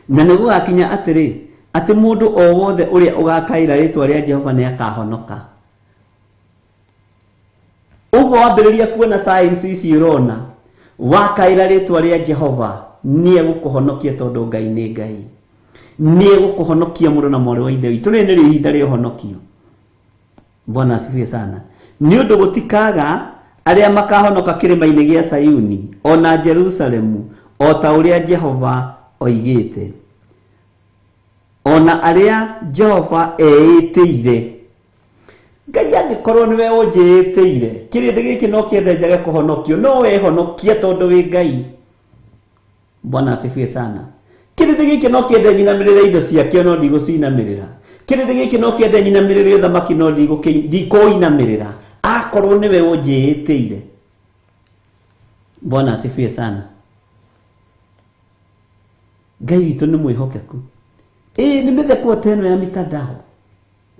Na nĩ gũgakinya atĩrĩ, atĩ mũndũ o wothe ũrĩa ũgakaĩra rĩĩtwa rĩa Jehova nĩ akahonoka. Ũguo wambĩrĩria kuona signs ici ũrona, wakaĩra rĩĩtwa rĩa Jehova nĩ egũkũhonokia tondũ Ngai nĩ Ngai. Nĩ egũkũhonokia mũrũ na mwarĩ wa Ithe witũ. Rĩrĩ nĩrĩo ihinda rĩa ũhonokio. Bwana asifiwe sana. Nĩ ũndũ gũtikaga arĩa makahonoka kĩrĩma-inĩ gĩa Sayuni ona Jerusalemu, o ta ũrĩa Jehova oigĩte, ona arĩa Jehova eĩtĩire. Ngai angĩkorwo nĩwe ũnjĩĩtĩire, kĩrĩndĩ gĩkĩ no kĩende njage kũhonokio, no wehonokia tondũ wĩ Ngai. Bwana asifiwe sana. Kĩrĩndĩ gĩkĩ no kĩende nyinamĩrĩre indo ciakĩo, no ndigũcinamĩrĩra. Kĩrĩndĩ gĩkĩ no kĩende nyinamĩrĩre ũthamaki, no ndikũinamĩrĩra, akorwo nĩwe ũnjĩĩtĩire. Bwana asifiwe sana. Ngai witũ nĩ mwĩhokeku. Ĩ nĩ mĩtheko ta ĩno ya mitandao.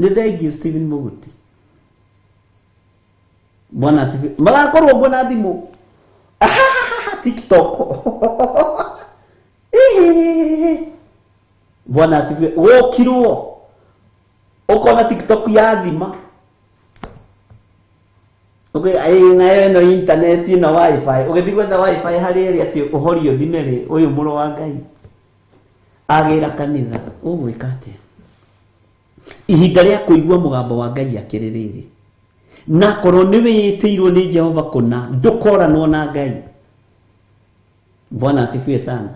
Nĩ thengiũ Stephen Mũgũti. Bwana asifiwe. Magakorwo ũguo na thimũ. TikTok. Bwana asifiwe. Wokirwo ũkona TikTok ya thima. Okay, nayo ĩno internet ĩno wifi. Ũgĩthiĩ gwetha wifi harĩ ĩrĩa atĩ ũhorie ũthime rĩ, ũyũ mũrũ wa Ngai agĩra kanitha, ũgwĩka atĩa? Ihinda rĩa kũigua mũgambo wa Ngai akĩrĩ rĩrĩ. Na korwo nĩ wĩĩtĩirwo nĩ Jehova kũna, ndũkoranwo na Ngai. Bwana asifiwe sana.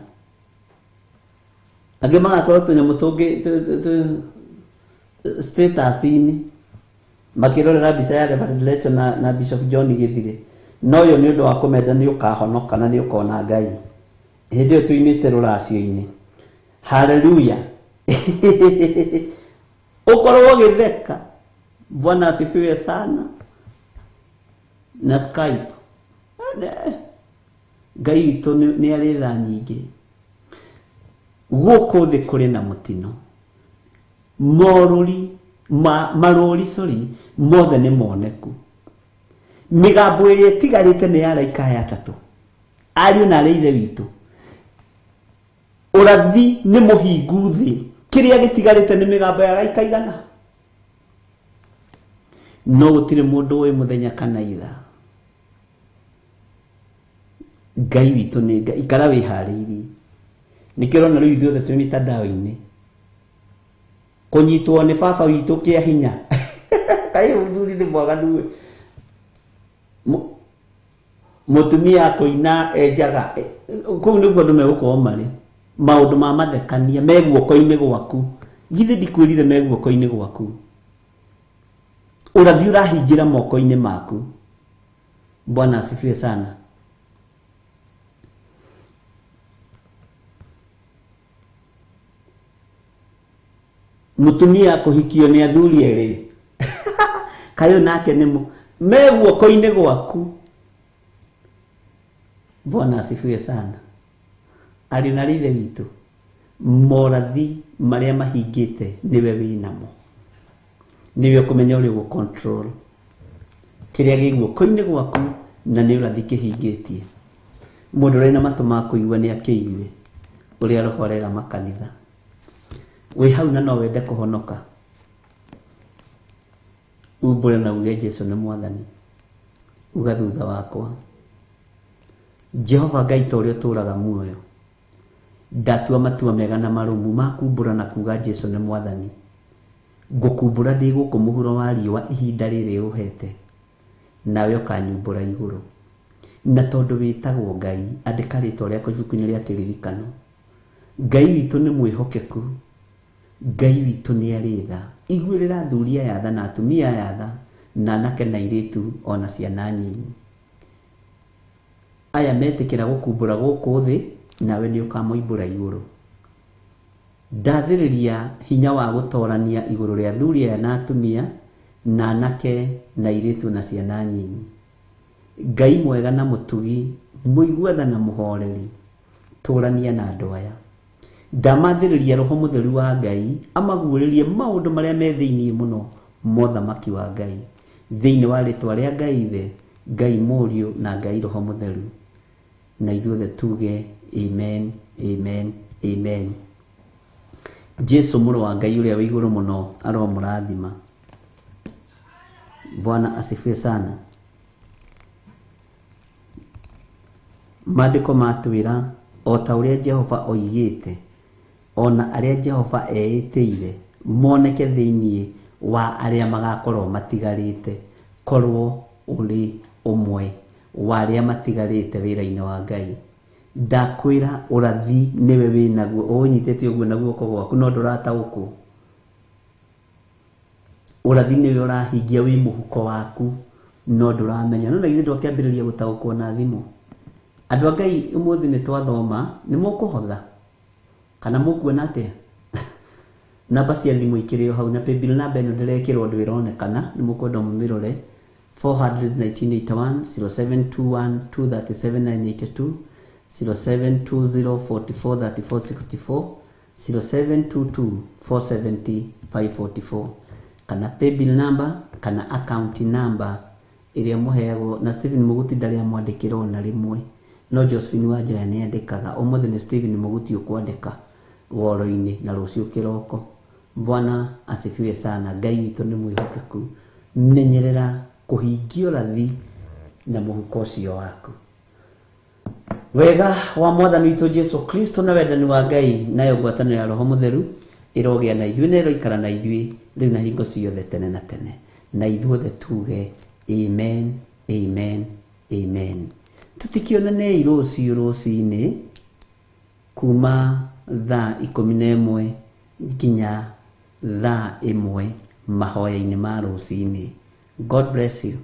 Angĩ magakorwo tũnyamũ tũngĩ status-inĩ makĩrorera mbica ya Reverend Lecho na Bishop John Gĩthire. No ũyũ nĩ ũndũ wa kũmenda nĩ ũkahonoka na nĩ ũkona Ngai. Hĩndĩ ĩyo tuimĩte rũracio-inĩ. Haleluya. Ũkorwo ũgĩtheka. Bwana asifiwe sana. Na Skype. Ngai witũ nĩ arĩ tha nyingĩ. Gũkũ thĩ kũrĩ na mũtino. Morũri, marũri, sorry, mothe nĩ moneku. Mĩgambo ĩrĩa ĩtigarĩte nĩ ya araika aya atatũ. Ariũ na arĩ ithe witũ. Ũrathi nĩ mũhingu thĩ. Kĩrĩa gĩtigarĩte nĩ mĩgambo ya araika igana. No gũtirĩ mũndũ ũĩ mũthenya kana ithaa. Ngai witũ nĩ Ngai. Ikara wĩharĩirie. Nĩkĩo ũrona rĩu ithuothe twĩ mitandao-inĩ. Kũnyitwo nĩ baba witũ kĩa hinya. Kaĩ mũthuri nĩ mwaganu we. Mũtumia kũina enjaga. Kũu nĩguo andũ megũkorwo marĩ. Maũndũ ma mathekania me guoko-inĩ gwaku. Githĩ ndikwĩrire me guoko-inĩ gwaku. Ũrathi ũrahingĩra moko-inĩ maku. Bwana asifiwe sana. Mũtumia kũhikio nĩ athuri erĩ. Kaĩ nake nĩ me guoko-inĩ gwaku. Bwana asifiwe sana. Ariũ na ithe witũ, morathi marĩa mahingĩte nĩwe wĩnamo. Nĩwe ũkũmenya ũrĩa ũgũ-control kĩrĩa gĩ guoko-inĩ gwaku na nĩ ũrathi kĩhingĩtie. Mũndũ ũrĩa na matũ ma kũigua nĩ akĩigue ũrĩa Roho arera makanitha. Wĩ hau na no wende kũhonoka. Umbũre na uge Jesũ nĩ Mwathani. Uga thutha wakwa. Jehova Ngai ta ũrĩa ũtũũraga muoyo. Ndatua matua mega na marũmu ma kumbũra na kuga Jesũ nĩ Mwathani. Ngũkumbũra ndĩ gũkũ mũhuro wa riũa ihinda rĩrĩ ũhete. Nawe ũkanyumbũra igũrũ. Na tondũ wĩtagwo Ngai, andĩka rĩtwa rĩakwa ibuku-inĩ rĩa kĩririkano. Ngai witũ nĩ mwĩhokeku. Ngai witũ nĩ arĩ tha. Iguĩrĩra athuri aya tha na atumia aya tha, na anake na airĩtu ona ciana nyinyi. Aya metĩkĩra gũkumbũra gũkũ thĩ, nawe nĩ ũkamoimbũra igũrũ. Ndathĩrĩria hinya wa gũtorania igũrũ rĩa athuri aya na atumia, na anake na airĩtu na ciana nyinyi. Ngai mwega na mũtugi, mũigua tha na mũhoreri, tũrania na andũ aya. Ndamathĩrĩria Roho Mũtheru wa Ngai amaguũrĩrie maũndũ marĩa me thĩinĩ mũno mothamaki wa Ngai. Thĩinĩ wa rĩtwa rĩa Ngai Ithe, Ngai Mũriũ na Ngai Roho Mũtheru. Na ithuothe tuge amen, amen, amen. Jesu mũrũ wa Ngai ũrĩa wĩ igũrũ mũno aromũrathima. Bwana asifiwe sana. Maandĩko matwĩra o ta ũrĩa Jehova oigĩte, ona arĩa Jehova eĩtĩire moneke thĩinĩ wa arĩa magakorwo matigarĩte, korwo ũrĩ ũmwe wa arĩa matigarĩte wĩra-inĩ wa Ngai. Ndakwĩra ũrathi nĩwe wĩnaguo, ũũnyitĩte ũguo na guoko gwaku no ndũrataũkwo. Ũrathi nĩwe ũrahingia wĩ mũhuko waku no ndũramenya. No na ithuĩ ndwakĩambĩrĩria gũtaũkwo na thimũ. Andũ a Ngai ũmũthĩ nĩ twathoma, nĩ mũkũhotha kana mũkuona atĩa? Namba cia thimũ ikĩrĩ o hau na paybill namba ĩno ndĩrekĩrwo ũndũ ĩronekana, nĩ mũkwenda mũmĩrore. 41981 0721 237 982 0720 44 34 64 0722 470 544 kana paybill number kana account number ĩrĩa mũheagwo na Stephen Mũguti ndarĩ amwandĩkĩra ona rĩmwe, no Josephine Wanjoya nĩ andĩkaga. Ũmũthĩ nĩ Stephen Mũguti ũkwandĩka woro-inĩ na rũciũ kĩroko. Bwana asifiwe sana. Ngai witũ nĩ mwĩhokeku. Menyerera kũhingia ũrathi na mũhuko ũcio waku. Wega wa Mwathani witũ Jesu Kristo na wendani wa Ngai nayo ngwatanĩro ya Roho Mũtheru ĩrogĩa na ithuĩ na ĩroikara na ithuĩ rĩu na hingo ciothe tene na tene. Na ithuothe tuge amen, amen, amen. Tũtikĩonanei rũciũ rũcinĩ. kuma thaa 11 nginya thaa 1 mahoya-inĩ ma rũcinĩ. God bless you.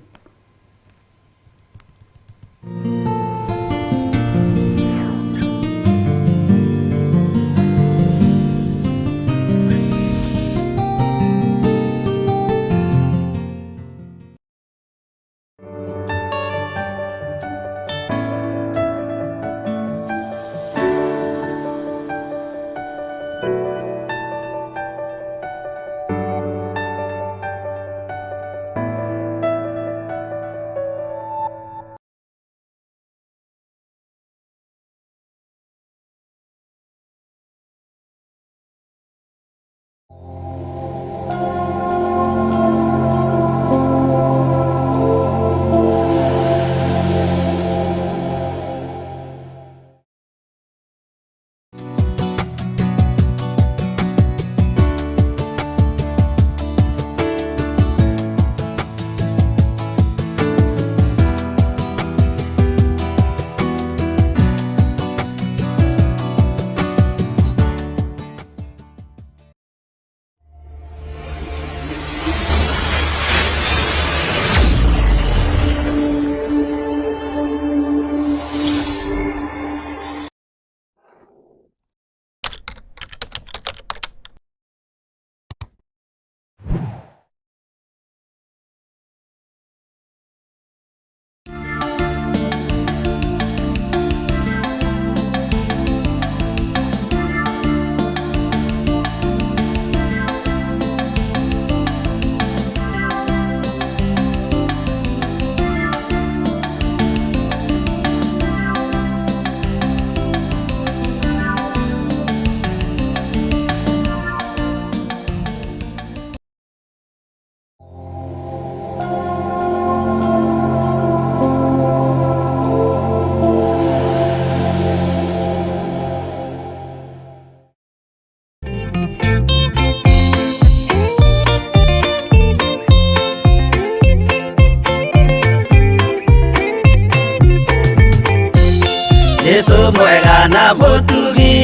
Jesu mwega na mũtugi,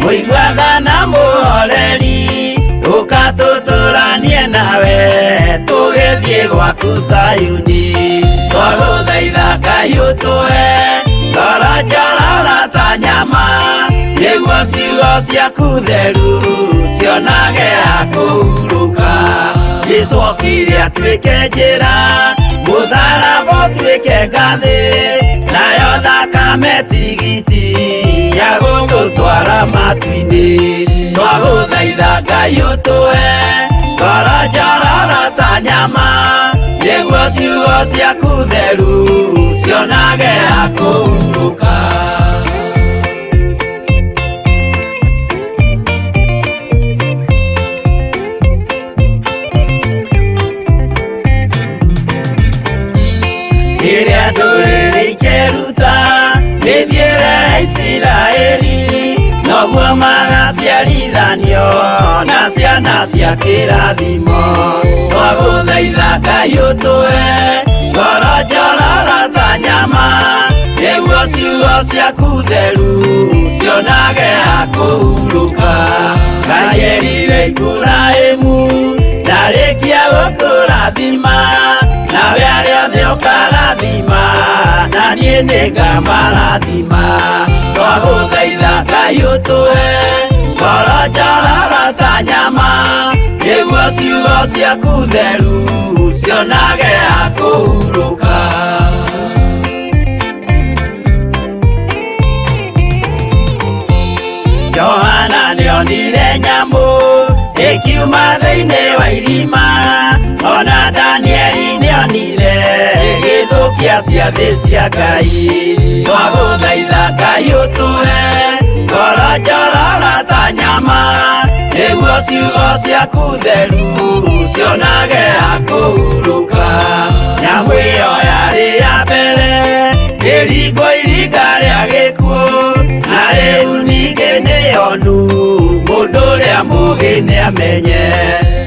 mũiguaga na mũhoreri, ũka tũtũranie nawe tũgĩthiĩ gwaku Zayuni. Twagũthaitha Ngai ũtũhe ngoro njororo ta nyama, nĩguo ciugo ciaku theru cionage ha kũhurũka. Jesu okire atuĩke njĩra, mũtharaba ũtuĩke ngathĩ, nayo thakame tigiti ya gũgũtwara matu-inĩ. Twagũthaitha Ngai ũtũhe ngoro njororo ta nyama, nĩguo ciugo ciaku theru cionage ha kũhurũka. Rĩrĩa ndũrĩrĩ ikeruta mĩthiĩre ya Isiraeli, noguo magaciarithanio na ciana cia kĩrathimo. Twagũthaitha Ngai ũtũhe ngoro njororo ta nyama, nĩguo ciugo ciaku theru cionage ha kũhurũka. Ngai erire Iburahĩmu ndarĩkia gũkũrathima, nawe arĩa othe ũkarathima, na niĩ nĩngamarathima. Twagũthaitha Ngai ũtũhe ngoro njororo ta nyama, nĩguo ciugo ciaku theru cionage ha kũhurũka. Johana nĩonire nyamũ ĩkiuma thĩinĩ wa irima, ona Danieli nĩonire ĩgĩthũkia ciathĩ cia Ngai. Twagũthaitha Ngai ũtũhe ngoro njororo ta nyama, nĩguo ciugo ciaku theru cionage ha kũhurũka. Nyamũ ĩyo yarĩ ya mbere ĩringwo iringa rĩa gĩkuũ, na rĩu ningĩ nĩyonu mũndũ ũrĩa mũũgĩ nĩamenye.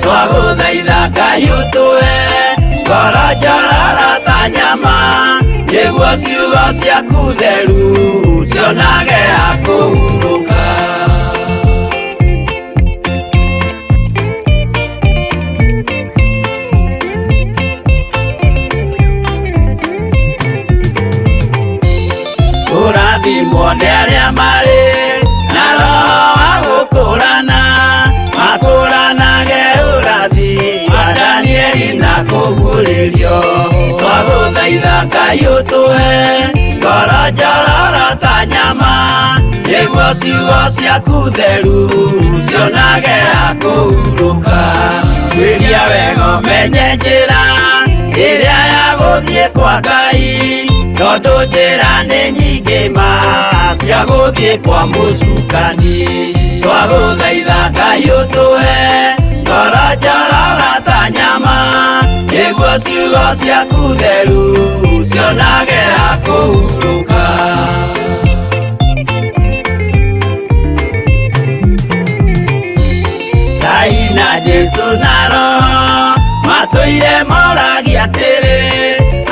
Twagũthaitha Ngai ũtũhe ngoro njororo ta nyama, nĩguo ciugo ciaku theru cionage ha kũhurũka. Kũrathimwo nĩ arĩa marĩ na roho wa gũkũrana, makũranage ũrathi wa Danieli na kũguũrĩrio. Twagũthaitha Ngai ũtũhe ngoro njororo ta nyama, nĩguo ciugo ciaku theru cionage ha kũhurũka. Tuĩria wega ũmenye njĩra ĩrĩa ya gũthiĩ kwa Ngai, tondũ njĩra nĩ nyingĩ ma cia gũthiĩ kwa mũcukani. Twagũthaitha Ngai ũtũhe ngoro njororo ta nyama, nĩguo ciugo ciaku theru cionage ha kũhurũka. Ngai na Jesu na Roho matũire moragia atĩrĩ,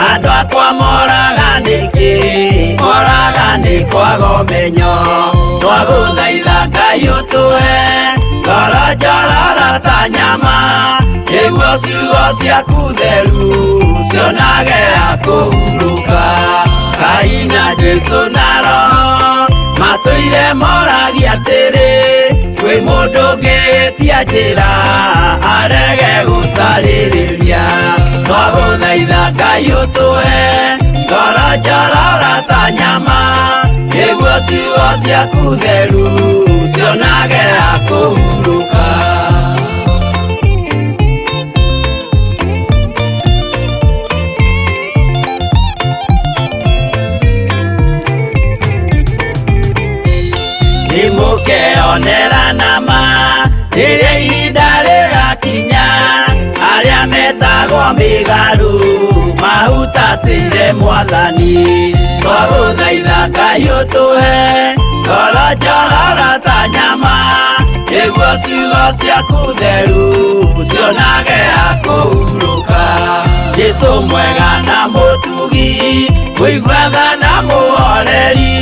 andũ akwa moraga nĩkĩ? Moraga nĩ kwaga ũmenyo. Twagũthaitha Ngai ũtũhe ngoro njororo ta nyama, nĩguo ciugo ciaku theru cionage ha kũhurũka. Ngai na Jesu na Roho matũire moragia atĩrĩ, kwĩ mũndũ ũngĩtia njĩra arege gũcarĩrĩria. Twagũthaitha Ngai ũtũhe ngoro njororo ta nyama, nĩguo ciugo ciaku theru cionage ha kũhurũka. Nĩmũkeonera nama rĩrĩa ihinda rĩgakinya, arĩa metagwo mĩgarũ mahutatĩire Mwathani. Twagũthaitha Ngai ũtũhe ngoro njororo ta nyama, nĩguo ciugo ciaku theru cionage ha kũhurũka. Jesu mwega na mũtugi, mũigua tha na mũhoreri,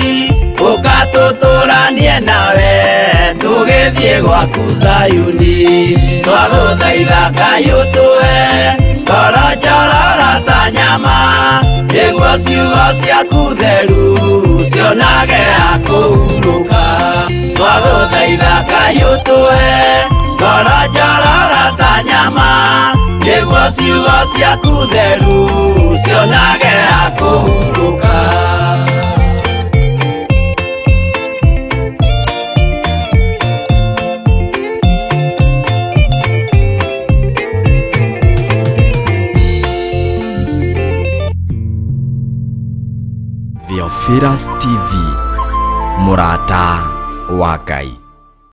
ũka tũtũranie nawe tũgĩthiĩ gwaku Zayuni. Twagũthaitha Ngai ũtũhe ngoro njororo ta nyama, nĩguo ciugo ciaku theru cionage ha kũhurũka. Twagũthaitha Ngai ũtũhe ngoro njororo ta nyama, nĩguo ciugo ciaku theru cionage ha kũhurũka. Theophilus TV, mũrata wa Ngai.